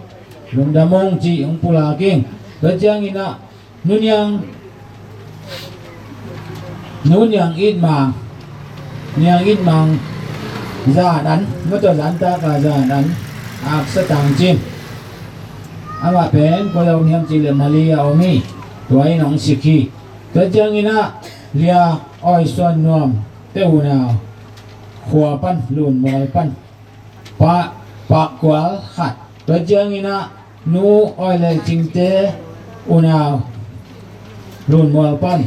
lungdam ung cih hong pulak ing. Tua ciangin ah Nu Niang, Nu Niang It Mang, Niang It Mang, zan an, mawtaw zan taka zan an, Aksa Tangcin. Amah pen kua a om hiam cih leh Mali a om hi. Tua in hong sik hi. Tua ciangin ah Lia Awi Suan Nuam te unau khua pan, Lunmual pan, Pa, Pakkual khat. Tua ciangin ah Nu Awi Lel Cingte unau Lunmual pan,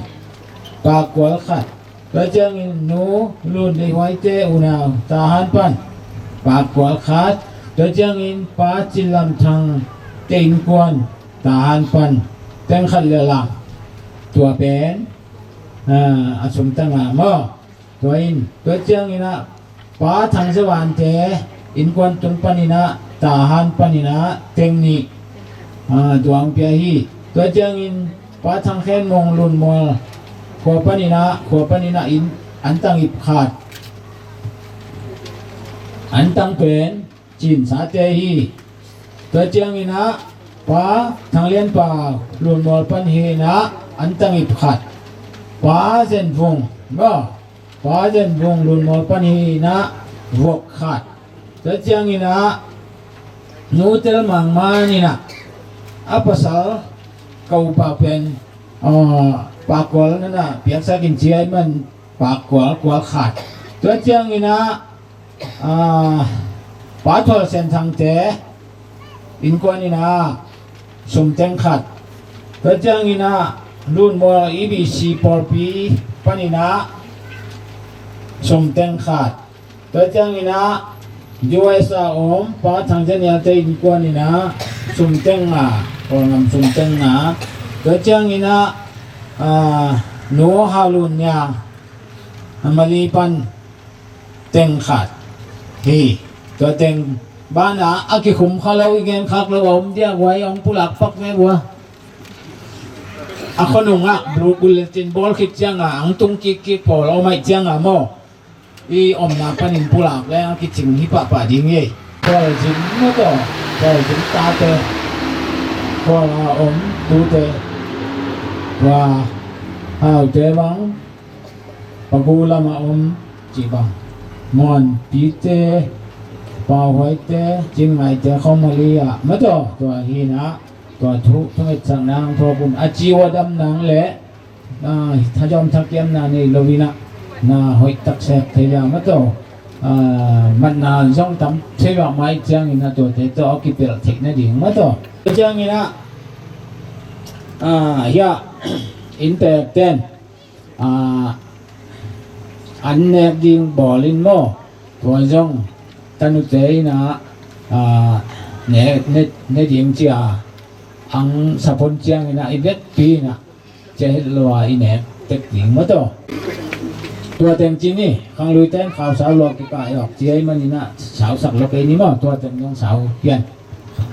Pakkual khat. Tua ciangin Nu Lun Lei Huaite unau Tahan pan, Pakkual khat. Tua ciangin Pa Cin Lam Thang te innkuan Tahan pan teng khat le lang. Tua pen, ah, a sumtang a maw. Tua in, tua ciangin ah Pa Thang Ze Van te innkuan tung panin ah Tahan panin ah teng nih, ah, tua hong pia hi. Tua ciangin Pa Thang Khen Mung Lunmual khua panin ah, khua panin ah inn, antang ip khat. Antang pen Cin Sate hi. Tua ciangin ah Pa Thang Lian Pau Lunmual pan hi in ah antang ip khat. Pa Zen Vung, maw, Pa Zen Vung Lunmual pan hi in ah vuak khat. Tua ciangin ah Nu Tel Mang Man in ah a pasal ka upa pen, ah, Pakkual na na piaksak in ci ahih man Pakkual, kual khat. Tua ciangin ah, ah, Pa Thual Sen Thang te innkuan in ah sumteng khat. Tua ciangin ah Lunmual E B C pawlpi panin ah sumteng khat. Tua ciangin ah U S A om Pa Thang Ze Nial te innkuan in ah sumteng nga, Kawlgam sumteng nga. Tua ciangin ah, ah, Nu Hau Lun Nia Mali pan teng khat hi. Tua teng banah a kikhum kha lo, i gen khak lo a om diak, huai hong pulak pak ve vua. A khonung ah bulletin bawl khit ciangah ang tung kikkik pawl a om ahih ciangah maw, i omna panin pulak leng a kicing hi pahpah ding hi. Khualzin maw tawh, Khualzin tate, Khual a om tute, tua Haute bang, Pagu lamah om cih bang, Muanpite, Pauhuaite, Cinngaite khawng Mali ah maw tawh, tua hi in ah, tua thu thungetsakna hong thuak un, a ci uh a dam nang leh, ah, thazawm thakiamna nei lo in ah, na hoih tak sek thei a maw tawh, ah, matna zong tam thei mahmah ahih ciangin ah tuate tawh a kipelh theih nading maw tawh. Ciangin ah, ah, hiah inntek ten, ah, an nek ding bawl in maw, tua zong tanute in ah, ah, ne, ne, ne ding ci a ang sap hun ciangin ah i vekpi in ah cia het lo a i nek tek ding maw tawh. Tua teng ci ni, khangluite in khau sau lua kikah awk ci ahih manin ah sausak lo kei ni maw, tua teng zong sau pian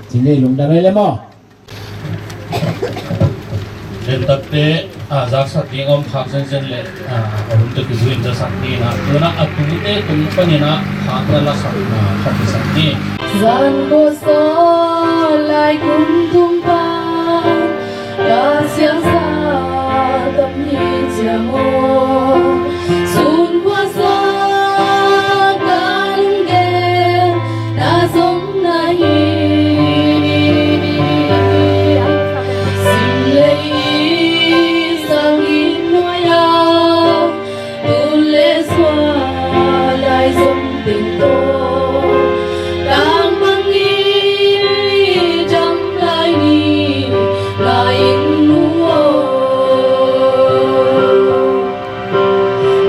ci ni, lungdam ei le maw. Dentakte, ah, zaksak ding om khak zenzen le, ah, a hun tawh kizui in zasak ding in ah, tu in ah a tute tung panin ah khak na lasak, ah, khat kisak ni. Zan khuasa lai kum tung pan, ka siangsa tam hi ciang aw. Sun khuasa ka lunggen na zong na hi. Sim lei i sang i nuai a, tu le sua lai zong teng tawh, tang bang i dam lai ni, lai ing nu aw.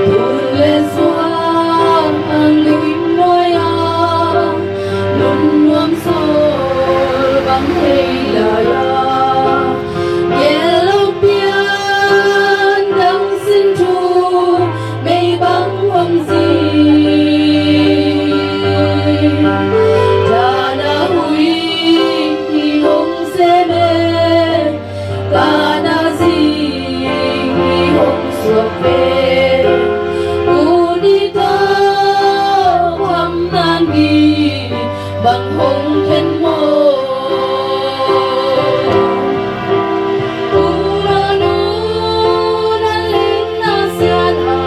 Tun le suang ang lim nuai a, nun nuam sawl bang hei lai a, gel lo pian dang sin thu mei bang hong zing. Dana hui hong sem e, kana zi hong suak ve, tuni tawh kham nan gi bang hong khen maw. Ura nu na ling na sian a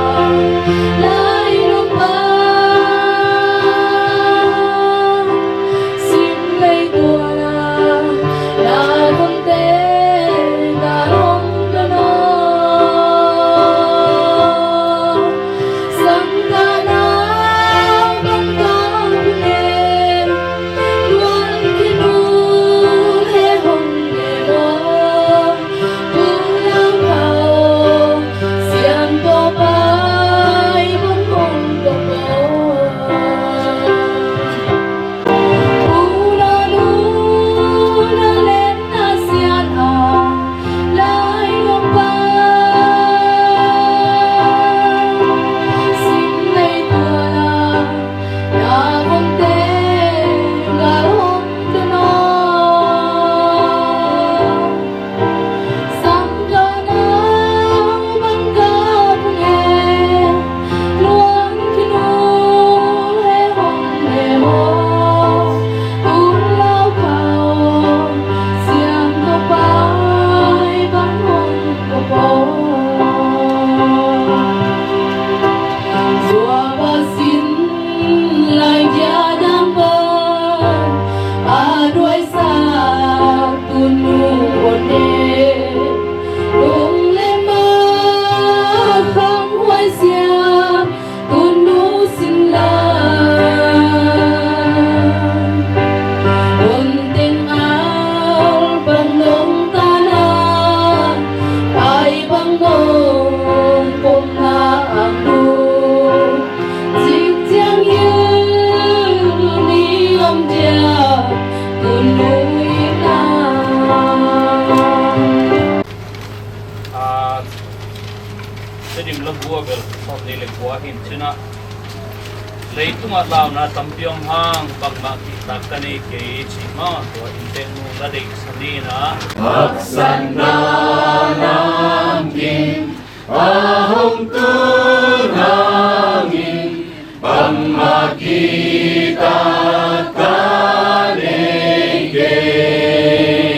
lai nong pa, sim Leitungah launa tampi om hang, bangmah kihtak ka nei kei, cih maw, tua innteknu na deihsak ni in ah. Haksatna namkim a hong tun hangin, bangmah kihtak ka nei kei.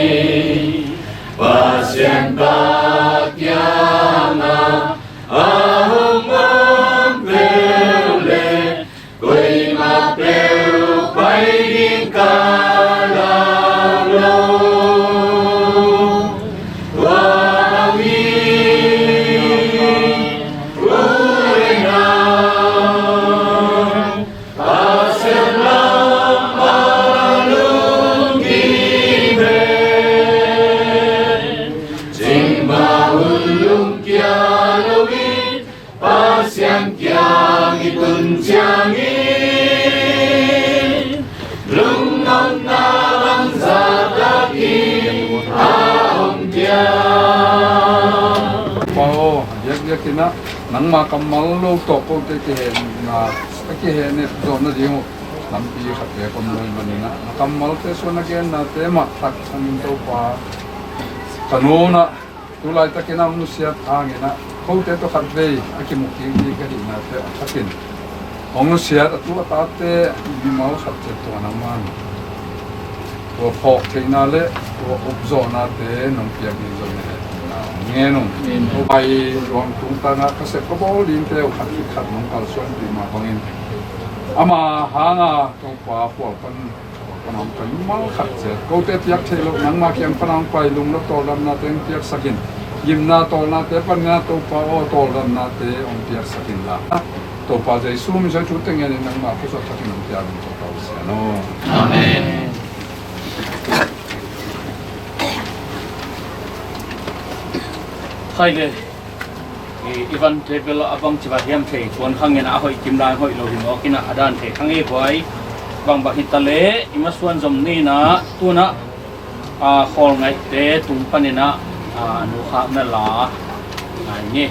Pasian pa kiangah a hong om peuh leh, koimah peuh pai ding ka lau lo. Tua bangin u le nau, Pasian lam a lungkim hen, cingmah hun lungkia lo in, Pasian kiang i tun ciangin, lungdamna bangzah takin a om diam. Pa aw, a diakdiakin ah nangma kammal lo tawh kote kihehna, a kihehna zawh nading uh lampi khat bek om lo ahih manin ah, na kammalte suan a gennate mah tak sangin Topa, ka nu in ah tu laitakin a hong nusiat hangin ah, kote tawh khatvei a kimu kik ding ka hihnate a thakin hong nusiat a tu a tate mimal khat ciat tungah nangman tua phawk theihna le tua upzawhnate nong piak ding zong na hehpihna hong ngen ung. Amen. Topa i luang tungtangah ka sep ka bawl dingte uh khat khit khat nong kalsuanpih mah bangin, ama hanga Topa khual pan, khual pan hong pai mimal khat ciat kote piak theih loh nangma kiang pan hong pai lunglo tawldamnate hong piaksak in. Gimna tawlnate pan ngen ah Topa aw, tawldamnate hong piaksak inla, Topa Jesu min suang thu teng ngenin nangma khuasuak thakin hong piak in Topa Pasian aw. Amen. Khai le, i, i vante bel a bangci va hiam thei, tuan kha ngen a hoih kim lai hoih lo hi mawk in ah a dan thei kha ngei huai. Bangbang hi ta leh i masuan zom ni in ah, tu in ah, a, khawl ngaihte tung panin ah, a, nu khakna la ngai ni.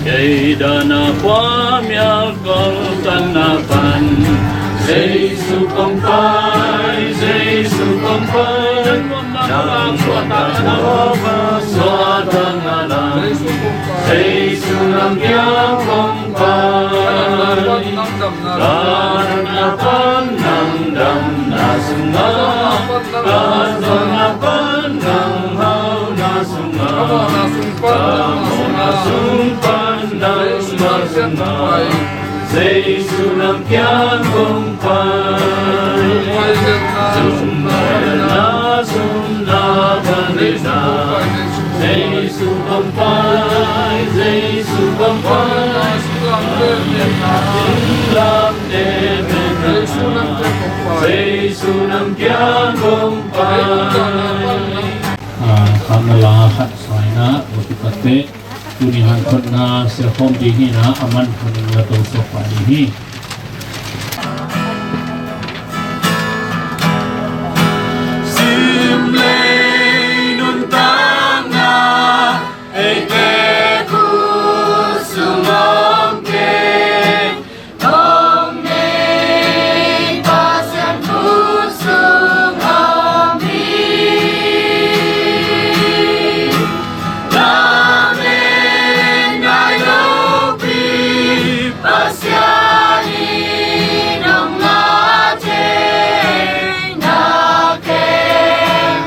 Ei dana pua mial kol tanna pan, Jesu kong pai, Jesu kong pai, nang suatang a la, suatang a la, Jesu nang kiang kong pai. Dana pan nang damna sungah, dana pan nang hauhna sungah, ka mawhna sung pan nang mawhna sungah, Jesu nang kiang kong pai. Zumna, zumna, vanina, Jesu kong pai, Jesu kong pai. Lam te, Jesu nang kiang kong pai. Ah, khan na la khat saina, wakipate. Tuni hanthotna siakhawm ding hi na, a man khanin na tawh suak pah ding hi. Simlei nuntakna eite khut sung om kei. Hong nei Pasian khut sung om hi. Lamen nai lopi Pasian in hong na thei na kem.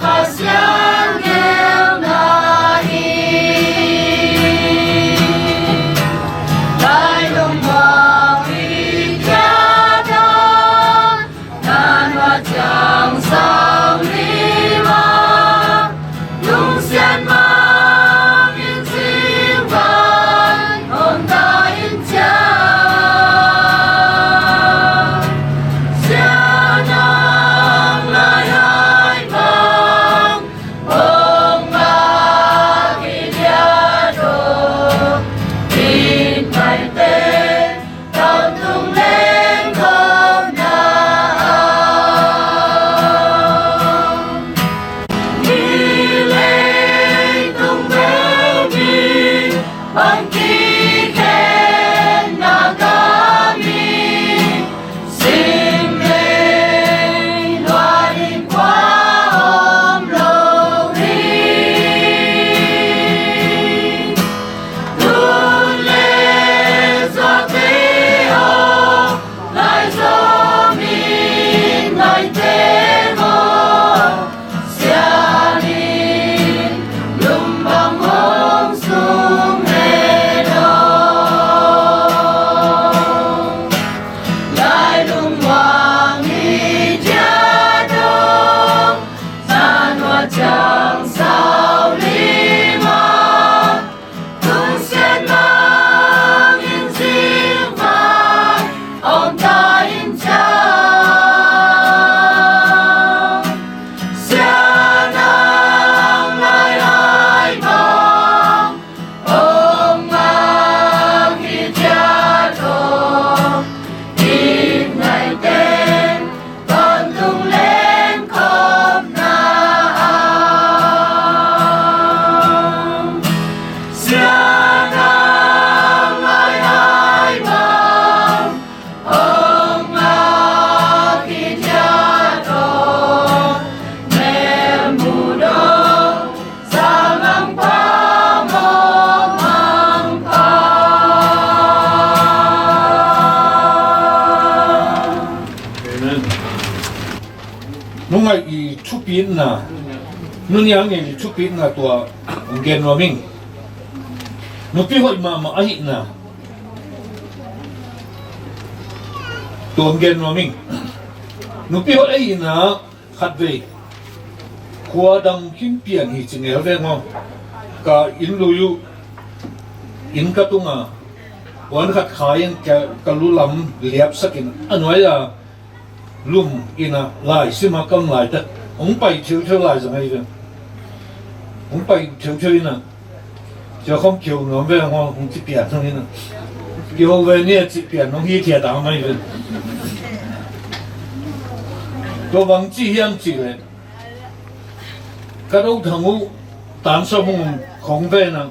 Pasian geelna hi. Lai lungmuang i kiat a, na nuat ciang sau lima, lungsiat mangin zingvan hong tai in ciang. Sia nang lai hai bang, hong mah hi dia do, in maite, tawntung lengkhawmna. Ni leitung bel mi bang kikhenna ka mi, simlei luat in kua om lo hi. Tun le zuate aw, lai zom in maite maw, sian in lum bang hong sung he dong. Lai lungmuang i dia dong, na nuat ciang sau lima, lungsiat mangin zingvan hong tai in ciang. Sia nang lai hai bang, hong mah hi dia do, in maite, tawntung lengkhawmna. Sia nang lai hai bang, hong mah hi dia do, mel mu do, sa mangpa, mawh mangpa. Amen. Nungaih i thupitna, nuniang i thupitna tua hong gen nuam ing. Nupi hoih mahmah ahihna tua hong gen nuam ing. Nupi hoih ahihna khatvei khua dang kim pian hi ci ngel veng aw. Ka inn lui uh, inn ka tunga puan khat khai in ka, ka lu lam liapsak in a nuai a lum in a lai sim a kam laitak hong pai theutheu lai zong ahi ve. Hong pai theutheu in a, cia khawm kiho nuam ve hong, hong ci pian hong in a, kiho ve ni a ci pian hong hi thiat a mai ve. Tua bang ci hiam cih leh ka do thang uh tansawm hong khong ve na,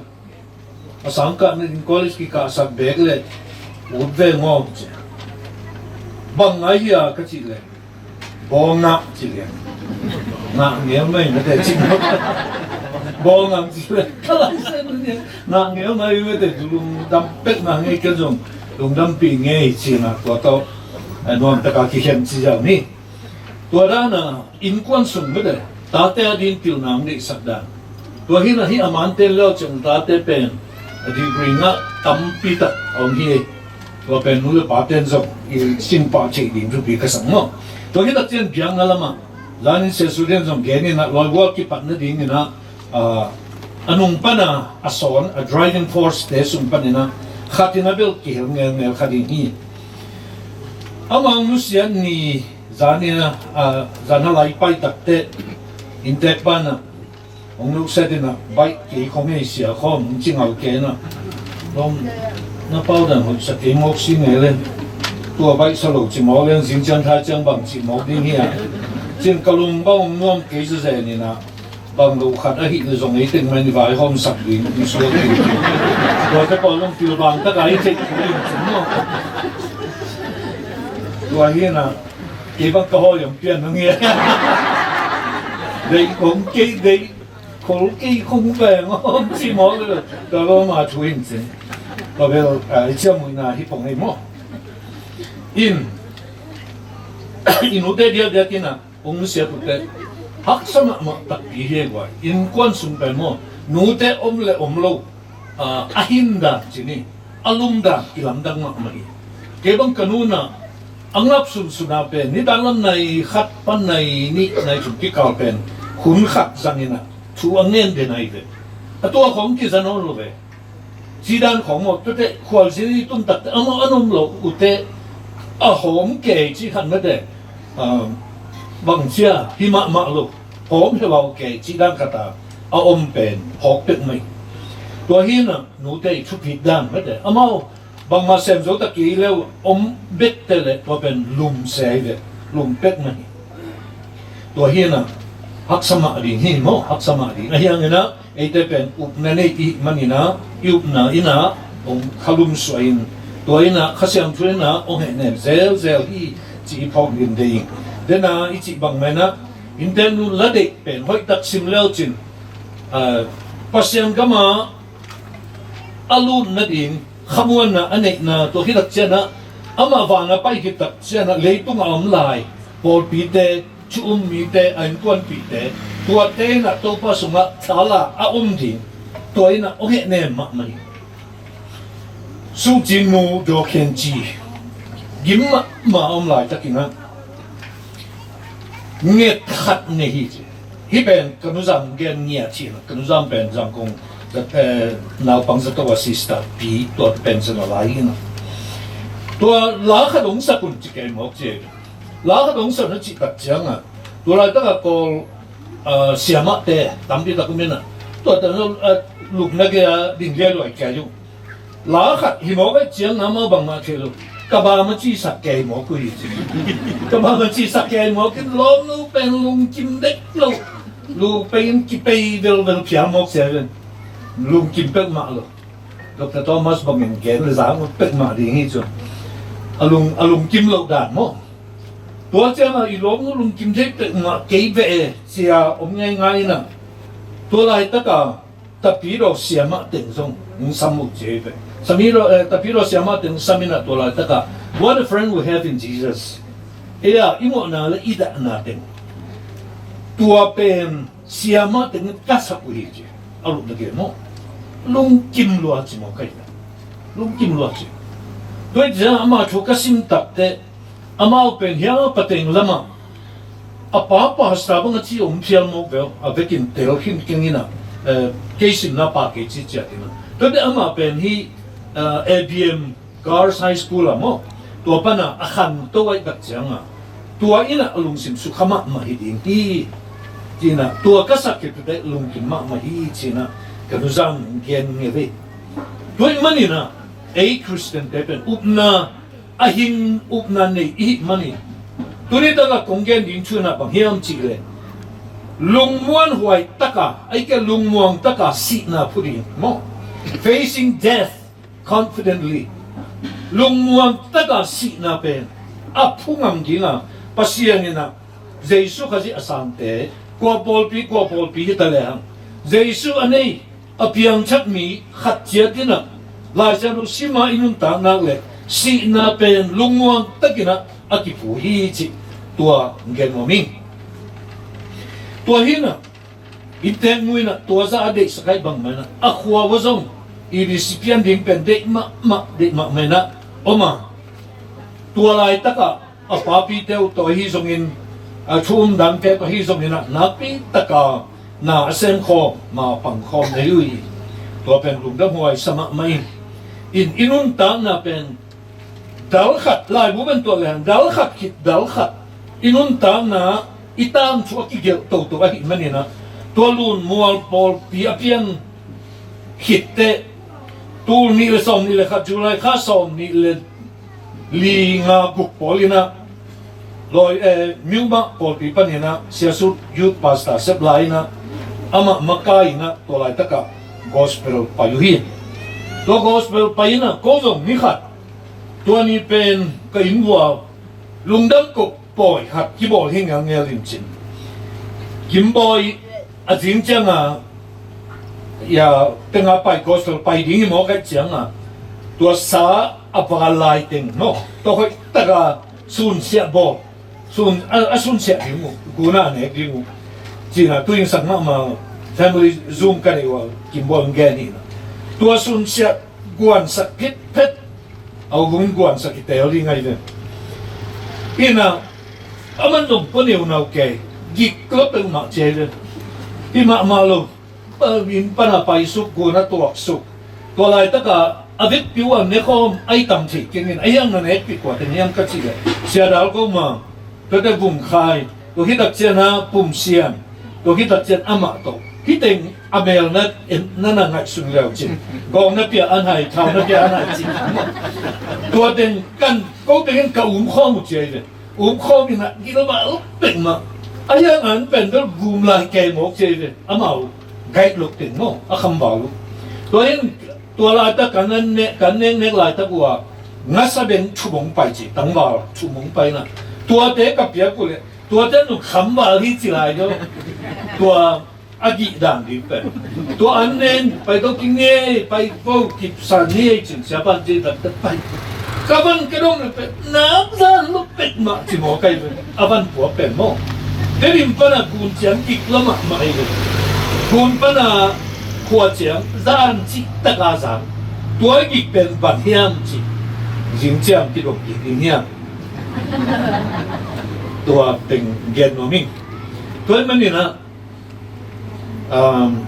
A sangkah nading college kikahsak bek le ut ve ngawng ci. Bang ngai hia ka cih le, bawlngah ci lian. Ngah ngel mai mate cih. Bawlngah ci lian. Ka lai sen nia. Ngah ngel mai mate, lungdam pek na ngei, ken zong lungdampi ngei ci na, tua tawh a nuam taka kikhen ci zau ni. Tua dana innkuan sung mate, tate a din pilna hong deihsak dan. Tua hi na hi a man ten leu ceng tate pen a degree ngah tampi tak a om hi. Tua pen nu le pa ten zong i sin pah theih ding thupi ka sang maw. Tua hi tak cian biakna lamah zanin Sia Su Lian zong gen in ah, lawi gual kipat nading in ah, a, a nung pana a sawn, a driving force te sung panin ah khat in a bel kihel ngelngel kha ding hi. Amah hong nusia ni, zan in ah, a, zan a lai pai takte inntek pana hong nusia in ah, baih kei khong hei sia khawm hong ci ngal kei na. Lawm, na pau dan hoih sa kei mawk si ngei len. Tua baih sa lo ci mawk len, zing ciang thai ciang bang ci mawk ding hi a. Cin ka lung bang hong nuam kei zazen in ah, bang lo khat ahih le zong ei teng mah in i vaihawmsak ding i suak ding. Tuate pawl zong pilvang tak a i theih ding cin maw. Tua hi na, kei bang ka hawi om pian nang hi. Deih kong kei, deih khol kei kong veng om ci mawk le, tua lo ma thu in cin. Tua bel, a, i ciammuhna hi pong ei maw. In, i nute diakdiak in ah, hong nusia pute haksa mahmah takpi hi e guai. Innkuan sung pen maw, nute om le om lo, a, a hin dan ci ni, a lum dan kilamdang mahmah hi. Kei bang ka nu in ah a ngap sunsun a pen nidan lam nai khat pan nai nih nai thum kikal pen hun khat zang in ah thu a ngen den ahi ve. A tua khong kiza nawn lo ve. Ci dan khong maw, tuate khualzin i tun takte amau a nom lo ute a hawm kei ci khat mate, a, bang cia hi mahmah lo, hawm heuhau kei ci dan khat a a om pen phawk pek mai. Tua hi na nute i thupit dan mate, amau bangmah sem zo ta kei leu om bekte le tua pen lum se hi ve, lum pek mai. Tua hi na haksa mah ding hi maw, haksa mah ding. Ahi hangin ah eite pen upna nei i hih manin ah, i upna in ah hong khalum suah in, tua in ah Kha Siangtho in ah hong hehnem zelzel hi ci i phawk ding deih ing. Dena i cih bang mah in ah, inntek nu la deih pen hoih tak sim leu cin, a, Pasian gam ah a lut nading khamuanna a neihna, tua khit tak ciang ah amah van a pai khit tak ciang ah leitung a om lai pawlpite, thu um mite, a innkuanpihte, tuate in ah Topa sungah thala a om ding, tua in ah hong hehnem mahmah hi. Suhcin nu Daw Khen Ci gim mahmah a om laitakin ah nget khat nei hi ci. Hih pen ka nuzam gen ngiat hi na, ka nuzam pen Zangkong, eh, naupang zato a sister pi, tua pen zan a lai hi na. Tua la khat hong sak un ci kei mawk ci. La khat hong sak na cih tak ciang ah, tua laitak a Kawl, ah, siamahte tampi tak um in ah, tua tan, ah, lupna gei a ding lialuai kei uh. La khat hi mawk a ciang amau bangmah thei lo. Ka bam a cisak kei mawk uh hi ci. Ka bam a cisak kei mawk in lawmnu pen lungkim dek lo. Lu pei in kipei velvel phial mawk sia ven. Lungkim pek mah lo. Doctor Thomas bangin gen le zang pek mah ding hi cu. A lung, a lungkim lo dan maw. Tua ciang a i lawmnu lungkim thei pek mah kei ve e cia om ngeingai in ah. Tua laitak a Tapidaw siamah teng zong hong sam uh ci hi ve. Samidaw, eh, Tapidaw siamah teng sam in ah tua laitak a, "What a friend we have in Jesus." Ei a i mawhna le i dahna teng, tua pen siamah teng in ka sak uh hi ci. A lupna gei maw. Lungkim lua ci maw ka hi. Lungkim lua ci. Tua hi ciang ama thu ka sim takte, amau pen hiang a pateng lamah a pa pastor bang a ci om phial mawk ve uh, a vekin tel khin keng in ah, eh, kei simna pa kei ci ciat in ah. Tuate ama pen hi, eh, A B M Girls High School ah maw, tua pan a a khanto ahih tak ciang a, tua in ah a lungsim sukha mahmah hi ding hi ci in ah, tua ka sak khit tuate lungkim mahmah hi ci in ah ka nuzam gen nge ve. Tua ahih manin ah ei Khristiante pen upna a hing upna nei i hih manin, tuni tak a kong gen ding thu in ah bang hiam cih leh, lungmuanhuai tak a, ahih kei leh lungmuang tak a sihna phu ding maw. Facing death confidently. Lungmuang taka sihna pen a phungam dinga Pasian in ah Jesu Khazih a sangte kua pawlpi kua pawlpi hita lehang Jesu a nei a piangthak mi khat ciat in ah Lai Siangtho sima i nuntak nak le sihna pen lungmuang takin ah a kiphu hi cih tua gen nuam ing. Tua hi in ah inntek nu in ah tua zah a deihsak ahih bangmah in ah a khua uah zong i recipient ding pen deih mahmah deih mahmah in ah om a, tua laitak ah a papite uh tawh ahi zongin a thu umdangte tawh ahi zongin ah nakpi taka na a semkhawm ma pangkhawm na hi uh hi. Tua pen lungdam huai sa mahmah ing. In i nuntakna pen dal khat, laibu pen tua lehang dal khat khit dal khat i nuntakna i tangthu a kigelh toto ahih manin ah tua Lunmual pawlpi a piang khit teh tul nih le sawm nih le khat July kha sawm nih le li nga guk pawl in ah Lawi, eh, Myanmar pawlpi panin ah Siasut Youth Pastor sep lai in ah amah makai in ah tua laitak ah gospel pai uh hi. Tua gospel pai in ah ko zong ni khat tua ni pen ka inn uah lungdam koh pawi khat kibawl hi ngelngel in cin. Kim Bawi a zing ciang a, ia, teng a pai gospel pai ding hi maw ka hih ciang a, tua sa a val lai teng maw, tua hoih taka sunsiah bawl, sun, a, a sunsiah ding uh, gun a nek ding uh. Cih na tu in sak mahmah family Zoom ka neih uh a Kim Bawi in gen hi na. Tua sunsiah guansak phitphet a hun guansak hi tel ding ahi ve. Hi na, aman zong pua neunau kei, gik lo peuhmah ci ahi ve. Hi mahmah lo, inn pan a paisuk, gun a tuaksuk. Tua laitaka a vekpi uh a nekhawm ahi tam thei keng in, ahi hang na nekpih kua teng hiam ka cih leh, Sia Dal Koma, tuate Vum Khai, tua khit tak ciang a Pum Sian, tua khit tak ciang amah tawh. Hih teng a mel na, na, na ngaihsun leu cin. Gawng na pia an hai, thau na pia an hai cin. Tua teng kan, ko teng in ka um khawm uh ci ahi ve. Um khawm in a gilo mah lo pek mah. Ahi hang an pen bel vum lai kei mawk ci ahi ve. Amau gaih lo teng maw, a khamval uh. Tua in tua laitak kan nek, kan nek nek laitak uh a ngasa beng thum hong pai ci, tangval thum hong pai na. Tuate ka piak uh leh, tuate nu khamval hi ci lai lo. Tua a gih dan ding pen. Tua an nen, pai to ki ngei, pai ko kipsan ngei cin siapa ci tak tak pai. Ka van ka dong le pen, nak zan lo pek mah ci maw kai pen. A van pua pen maw. Te lim pan a gun ciang gik lo mahmah hi ve. Gun pan a khua ciang zan cih taka zan. Tua gik pen van hiam ci. Zing ciang kidong gik ding hiam. Tua teng gen nuam ing. Tua ahih manin ah, um,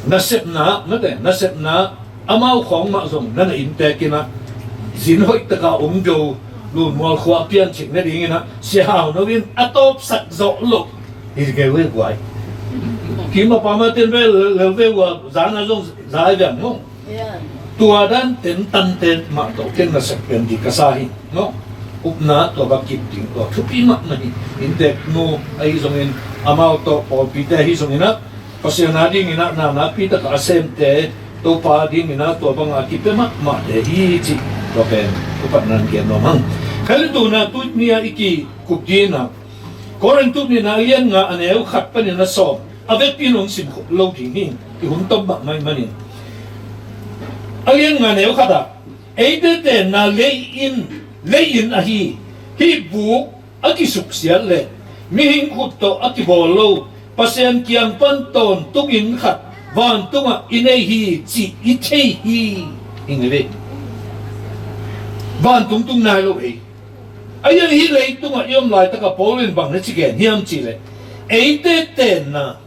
nasepna, mate, nasepna, amau khawng mah zong na na inntek in ah, zin hoih taka om zo, Lunmual khua a pian cik nading in ah, Sia Hau No in a tawpsak zawh loh. Hi kei ve guai. Kim a pa mah ten ve, lel ve ua, zan a zong zai veng maw. Tua dan tentan ten mah tawh ken na sak pen ding ka sa hi, no? Upna tua bang kip ding tua thupi mahmah hi. Inntek nu ahi zongin amau tawh pawlpite ahi zongin ah Pasian a dingin ah na nakpi taka a semte Topa dingin ah tua banga kipia mahmahte hi cih tua pen upatna in gen nuam hang. Kha le tuna tuitni a i kikup dingin ah Korin tu nihna a lian nga a neu khat panin a sawm a vekpi in hong sim lo ding hi. I hun tom mahmah ahih manin a lian nga neu khatah eite tenna lei-in, lei-in ahi hih buk a kisuksiat le mihing khut tawh a kibawl lo Pasian kiang pan tawntungin khat vantungah i nei hi cih i thei hi. Hi nge ve. Vantung tung nai lo ei. Ahi hang hih leitungah i om laitaka Paul in bang na ci gen hiam cihleh, eite tenna,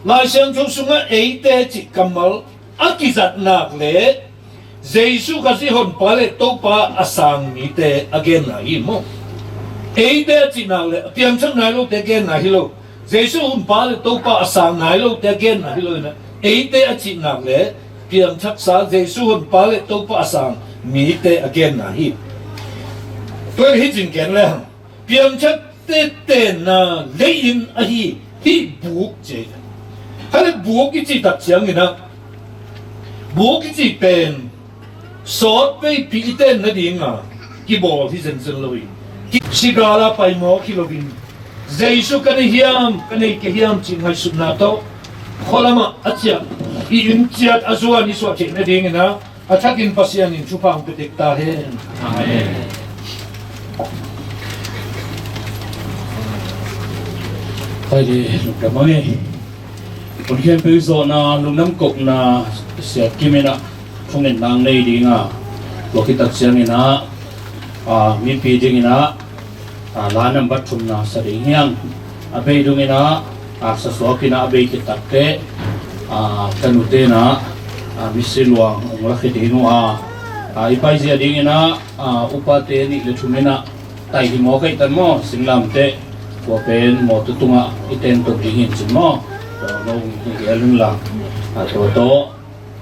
Lai Siangtho sungah eite cih kammal a kizat nak le Jesu Khazih honpa le Topa a sang mite a genna hi maw? Eite a cih nak le a piangthak nai lote a genna hi lo. Jesu honpa le Topa a sang nai lote a genna hi lo in ah, eite a cih nak le piangthaksa Jesu honpa le Topa a sang mite a genna hi. Tua hi cin gen le hang, piangthakte tenna lei-in ahi hih buk ci. Kha le buk i cih tak ciangin ah Bu kici pen sawt veipi i ten nadinga kibawl hi zenzen lo hi. Sigala paimawk hi loin Jesu ka nei hiam, ka nei kei hiam cih ngaihsutna tawh khualamah a ciah i inn ciat a zuan i suah theih nadingin ah a thakin Pasian in thupha hong pia tek ta hen. Amen. Hai di, lungdam hang e. Hun khempeuh i zawhna, lungdam kokna, Sia Kim in ah thungetna nei dinga, tua khit tak ciangin ah, a, mipi dingin ah, a, la nambat thumna sa ding hi hang. A bei dungin ah, a, sa suak in ah a bei khit takteh, a, ka nute in ah, a, misi luang hong lakhia ding uh a, a, i paizia dingin ah, a, upate nih le thum in ah tai hi maw, kaihtan maw, singlamteh, tua pen mawtaw tungah i ten tok ding hi in cin maw. Tua no hi el un la, a, tua tawh,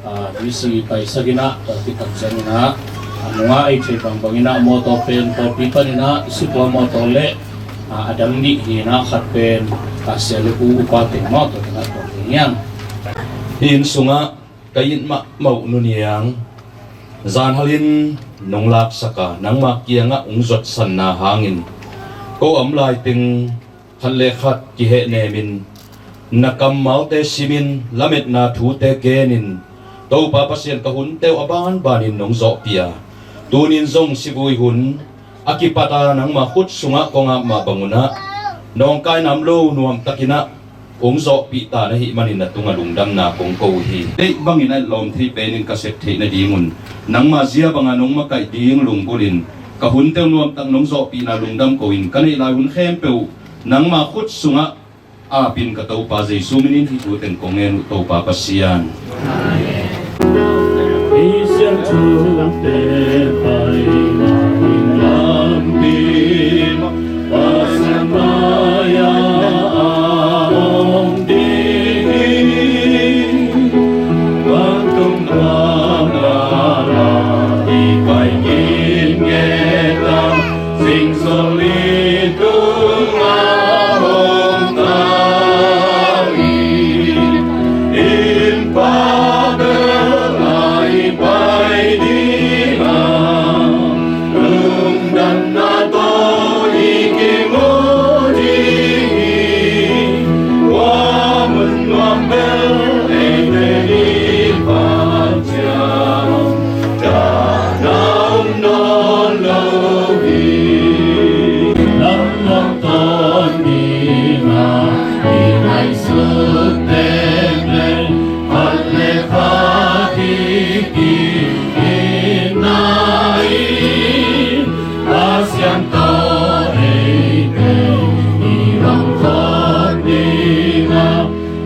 a, misi paisak in ah, tua khit tak ciangin ah, a, nungah ei thei bangbang in ah mawtaw pen pawlpi panin ah i sipua mawtaw le, a, a dang nih hi in ah khat pen, a, sia le pu upa teng maw, tua tengah tua teng hiang. Hi inn sungah ka it mahmah uh Nu Niang, zanhalin nong laksak a, nangmah kiangah hong zuatsanna hangin ko a om laiteng khat le khat kihehnemin, na kammalte simin, lametna thute genin, Topa Pasian, ka hunte uh a banbanin nong zawhpih a, tunin zong sivui hun a kipat a nangma khut sungah kong ap mah bangun ah, nawngkaina om lo nuamtakin ah hong zawhpih ta na hih manin na tungah lungdamna kong ko uh hi. Deih bangin a lawm thei penin ka sep theih nadingun, nangma zia banga nong makaih ding lunggulhin, ka hunte uh nuamtak nong zawhpihna lungdam ko-in, ka neih lai hun khempeuh nangma khut sungah apin ka Topa Jesu minin hih thu teng kong ngen uh, Topa Pasian. Pasian thute pai mah in lampi, Pasian mai-ah a om ding hi. Vantung nuam lala i pai ngitnget a, zingsoli tungah hong tang hi. Innpa bel a i pai ding a, lungdamna tawh i kimu ding hi. Tua mun nuam bel eite i Pasian, dahna om nawn lo hi. Lamlong tawn ding a i ngaihsut teng leh, khat le khat i ki-itna in, Pasian tawh eite i om khawm ding a,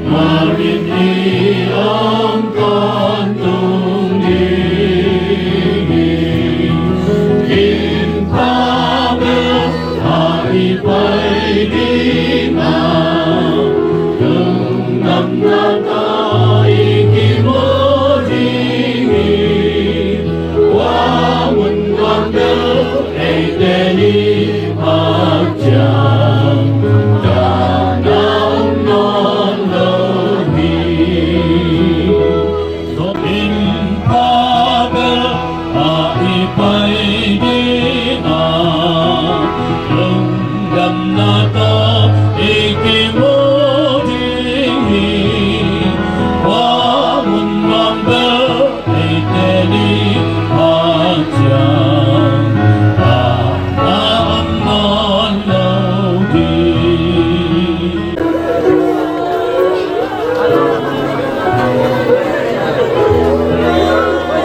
mah in i om tawntung ding hi. Innpa bel a i pai ding a, lungdamna tawh i kimu ding hi. Tua mun nuam bel eite i Pasian, dahna om nawn lo hi. Innpa bel a i pai ding a, lungdamna tawh i kimu ding hi. Tua mun nuam bel eite i Pasian, dahna om nawn lo hi.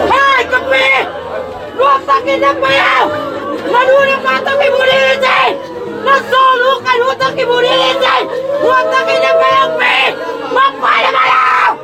Hei, ka pi! Nuamtakin na pai au! Na nu na pa tawh kimu ding hi ci! Na sawlnei ka nu tawh kimu ding hi ci! Nuamtakin na pai au, pi! Mapang na pai au!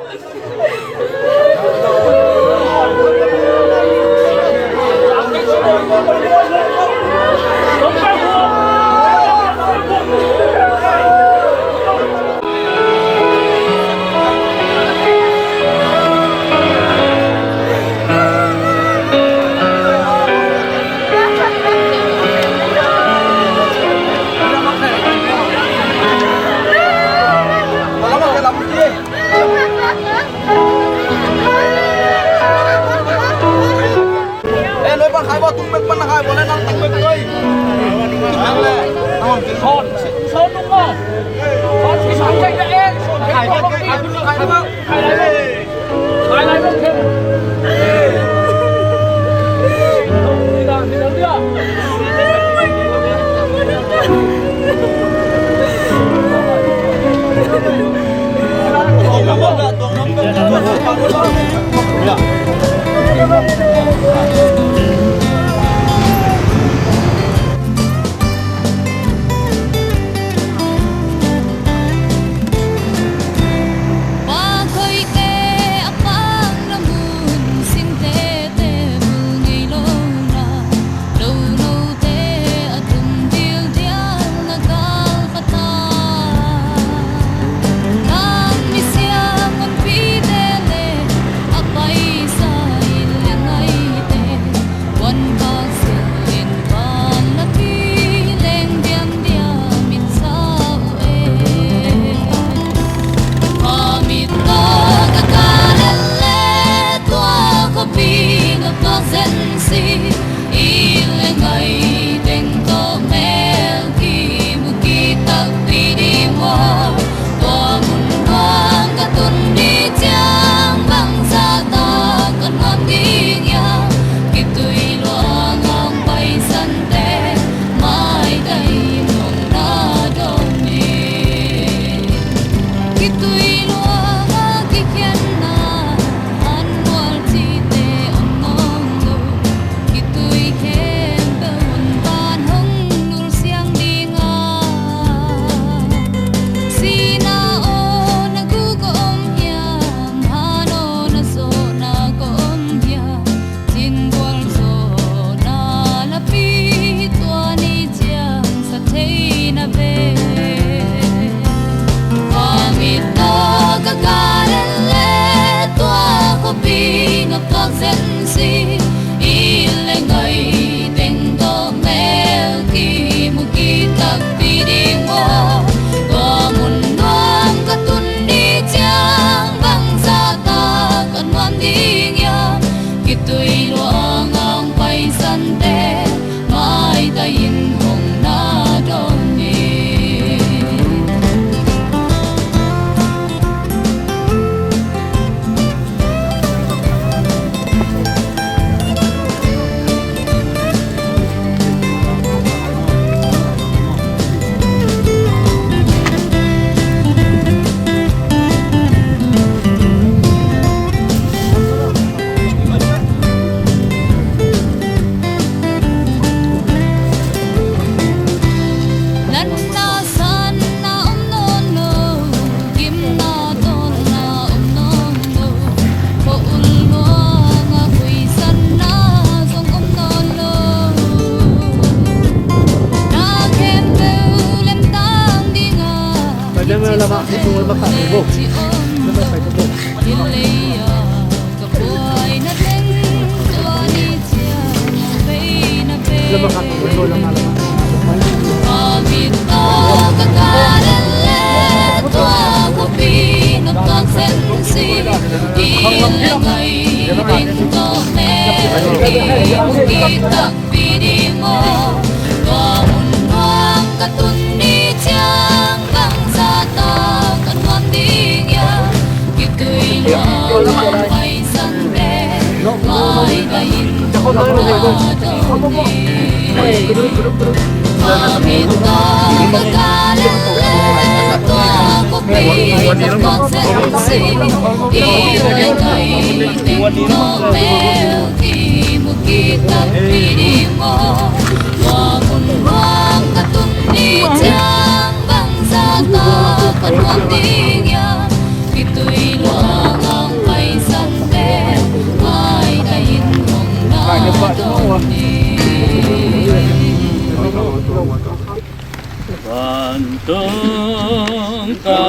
Vantungah ka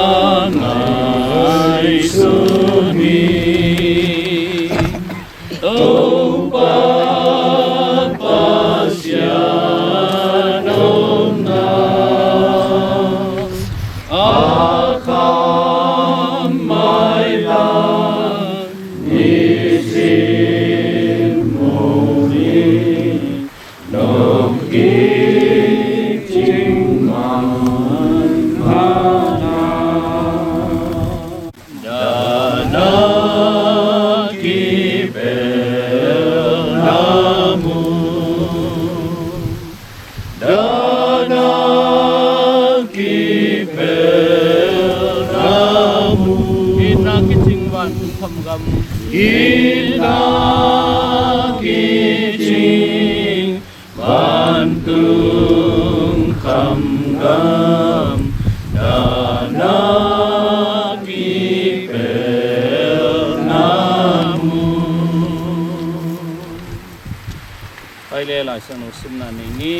ngaihsun hi, Topa Pasian omna a kham mailam nisim mu hi. Kicing man hana, dana kipelna mu, dana kipelna mu. Itna kicing vantung kham gam, itna kicing vantung kham gam, dana kipelna mu. Pai le Lai Siangtho simna nei ni.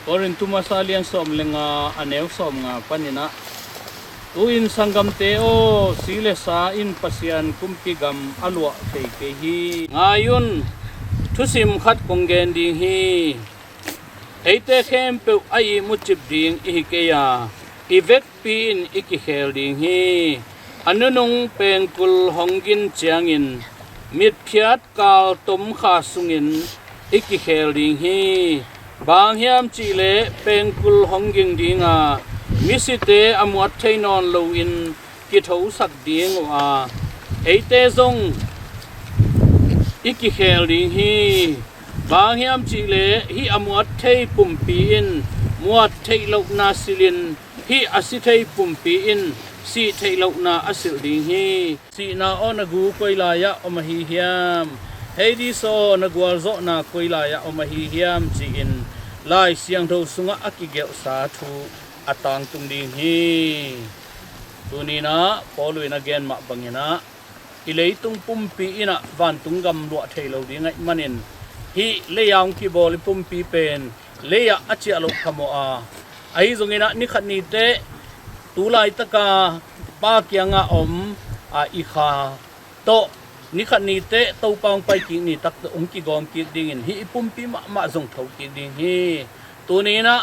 Korin thumasa lian sawm le nga, a neu sawm nga panin ah, tu-in sanggamte aw, si le sa in Pasian kumpi gam a luah thei kei hi. Ngai un, thusim khat kong gen ding hi. Eite khempeuh a ihmu cip ding i hi kei a, i vekpi in i kikhel ding hi. A nunung pengkul hong gin ciangin mitphiat kal tomkha sungin i kikhel ding hi. Bang hiam cihleh pengkul hong ging ding a, misite a muat thei nawn loin kithosak ding uh a, eite zong i kikhel ding hi. Bang hiam cihleh hih a muat thei pumpi in muat theih lohna silhin, hih a si thei pumpi in sih theih lohna a silh ding hi. Sihna aw, na gu koi lai-ah om ahi hiam? Hades aw, na gualzawhna koi lai-ah om ahi hiam? Ci-in Lai Siangtho sungah a kigelhsa thu a tangtung ding hi. Tuni-in ah Paul in a gen mah bangin ah, i leitung pumpi in ah vantung gam luah thei lo ding ahih manin, hih lei-a hong kibawl i pumpi pen lei-ah a ciah loh khamawh a, ahi zongin ah nikhat ni teh tu laitaka Pa kiangah om a i kha tawh, nikhat ni teh Topa hong pai kik ni tak tawh hong kigawm kik dingin hih i pumpi mahmah zong tho kik ding hi. Tuni-in ah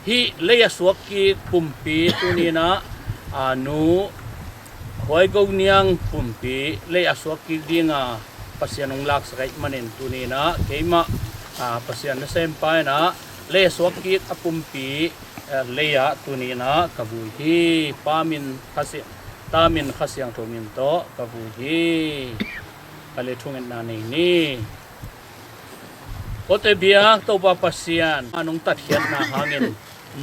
hih lei-a suak kik pumpi, tuni-in ah, a, Nu Huai Go Niang pumpi lei-a suak kik ding a, Pasian hong laksak ahih manin tuni-in ah keimah, a, Pasian nasempa in ah lei-a suak kik a pumpi, a, lei-ah tuni-in ah ka vui hi. Pa min Kha Siang, Ta min Kha Siangtho min tawh ka vui hi. Ka le thungetna nei ni. Kote biak Topa Pasian, a nong tatkhiatna hangin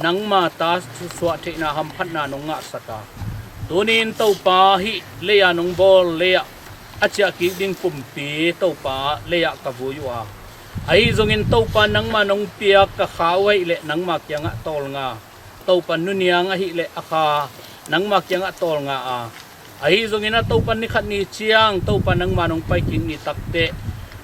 nangma ta suah theihna hamphatna nong ngahsak a, tuni-in Topa hih lei-a nong bawl lei-ah a ciah kik ding pumpi Topa lei-ah ka vui uh a, ahi zongin Topa nangma nong piak ka kha uh ahih leh nangma kiangah tawlnga, Topa Nu Niang ahih leh a kha nangma kiangah tawlnga a, ahi zongin ah Topa nikhat ni ciang Topa nangma nong pai kik ni tak teh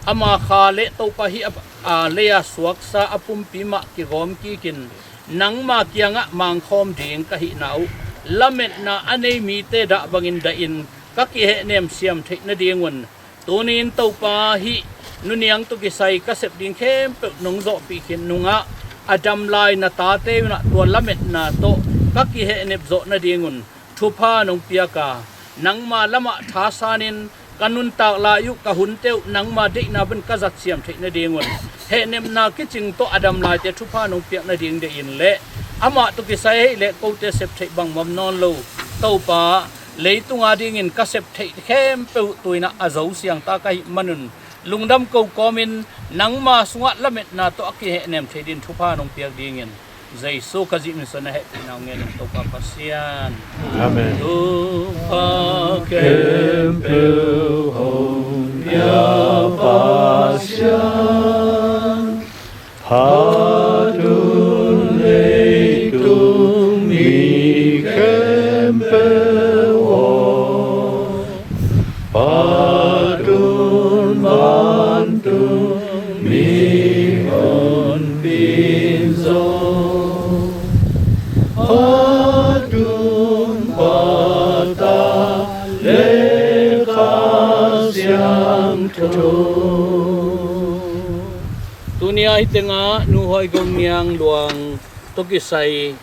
ama kha le Topa hih a, a, lei-a suaksa a pumpi mah kigawm kikin nangma kiangah mangkhawm ding ka hihna uh lametna a nei mite dah bangin dahin ka kihehnem siam theih nadingun, tuni-in Topa hih Nu Niang tawh kisai ka sep ding khempeuh nong zawhpih khin nungah a dam lai na tate un ah tua lametna tawh ka kihehnep zawh nadingun thupha nong piak a, nangma lamah thasanin ka nuntak lai uh ka hunte uh nangma deihna bangin ka zatsiam theih nadingun, hehnepna kicing tawh a dam laite thupha nong piak nading deihin le amah tawh kisai ahih leh kote sep theih bang mawk nawn lo Topa, leitung adingin ka sep theih khempeuh tu-in ah a zo siangtak ahih manun lungdam ko kawmin nangma sungah lametna tawh a kihehnem thei dingin thupha nong piak dingin Jesu ka zih min suang na hehpihna hong ngen ung Topa Pasian. Amen. Thupha khempeuh hong pia Pasian, hatun leitung mi khempeuh aw, hatun vantung mi honpin zong, hatun Pa, Ta le Kha Siangtho. Tuni-a hih tengah Nu Huai Go Niang luang tawh kisai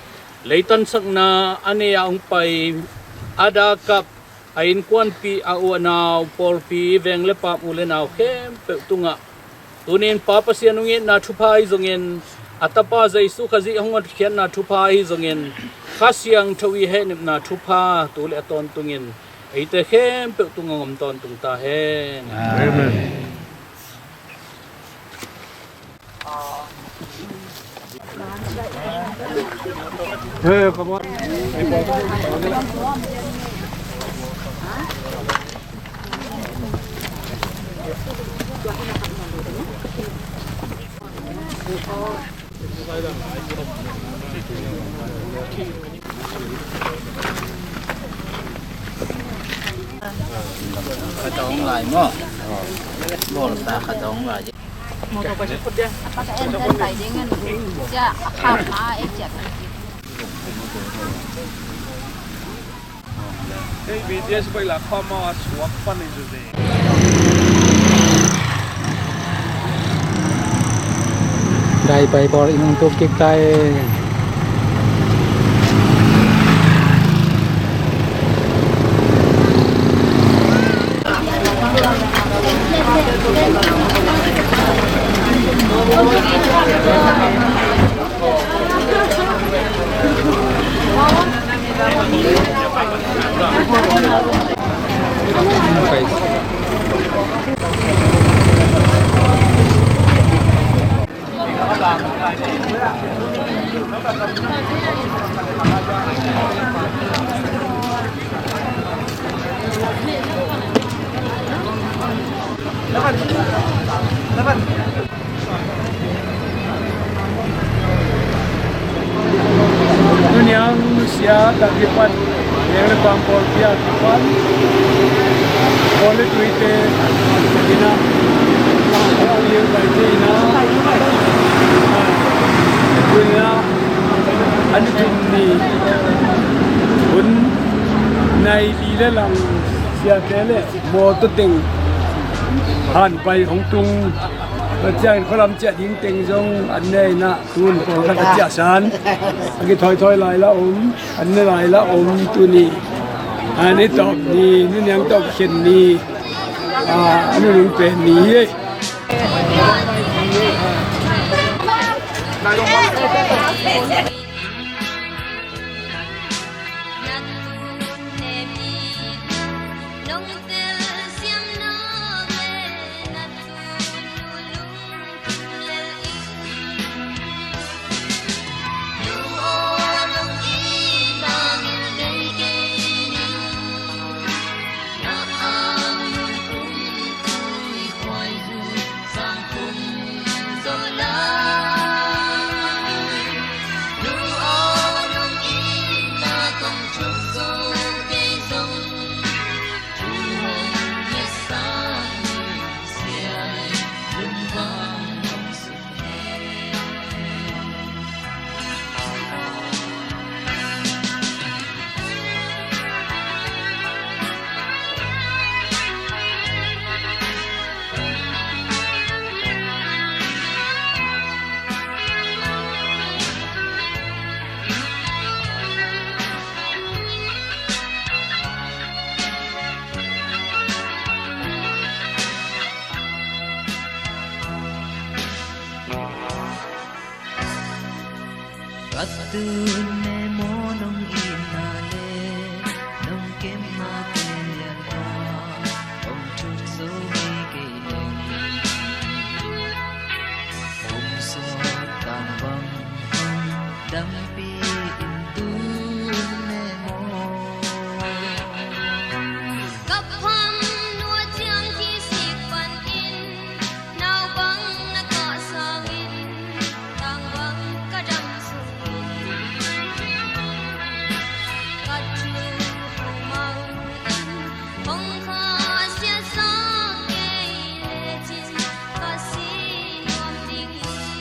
leitansakna a nei-a hong pai, a dakap, a innkuanpih, a u a nau, pawlpi, veng le pam, u le nau khempeuh tungah Tunin Pa Pasian hong itna thupha ahi zongin, a Tapa Jesu Khazih hong hotkhiatna thupha ahi zongin, Kha Siangtho i hehnepna thupha tu le a tawntungin eite khempeuh tungah om tawntung ta hen. Amen. Kha dong lai maw? Bawl ta kha dong lai. Hei, B T S bai la kha ma suak pan ni zu de. Dai bai bawl in hong tuk kik ta e. Tuniang nusia tak kipan, yang le pang pawlpi a kipan, pawl le tuite ina, pawl le tuite ina, ina, an tum ni, hun nai li le lang siate le mawtaw teng han pai hong tung. Tua ciangin khualam ciah ding teng zong an ne inah tun pawlkhat a ciahsan a kithoithoih lai la om, an ne lai la om. Tuni an i tawp ni, nu niang tawp khen ni, a, a nunung pen ni hi. Ka tun ne maw nong itna le nong kemna te lian ta, hong thuk zo hi kei leng. Hong suak tang bang hong dampi in tun ne maw. Ka pham nua ciang kisik panin, naupang na kah sangin, tangval ka dam sungin, ka thu hong mang in, hong kha sia sa kei lecin, ka si nuam ding hi.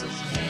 Jesuh.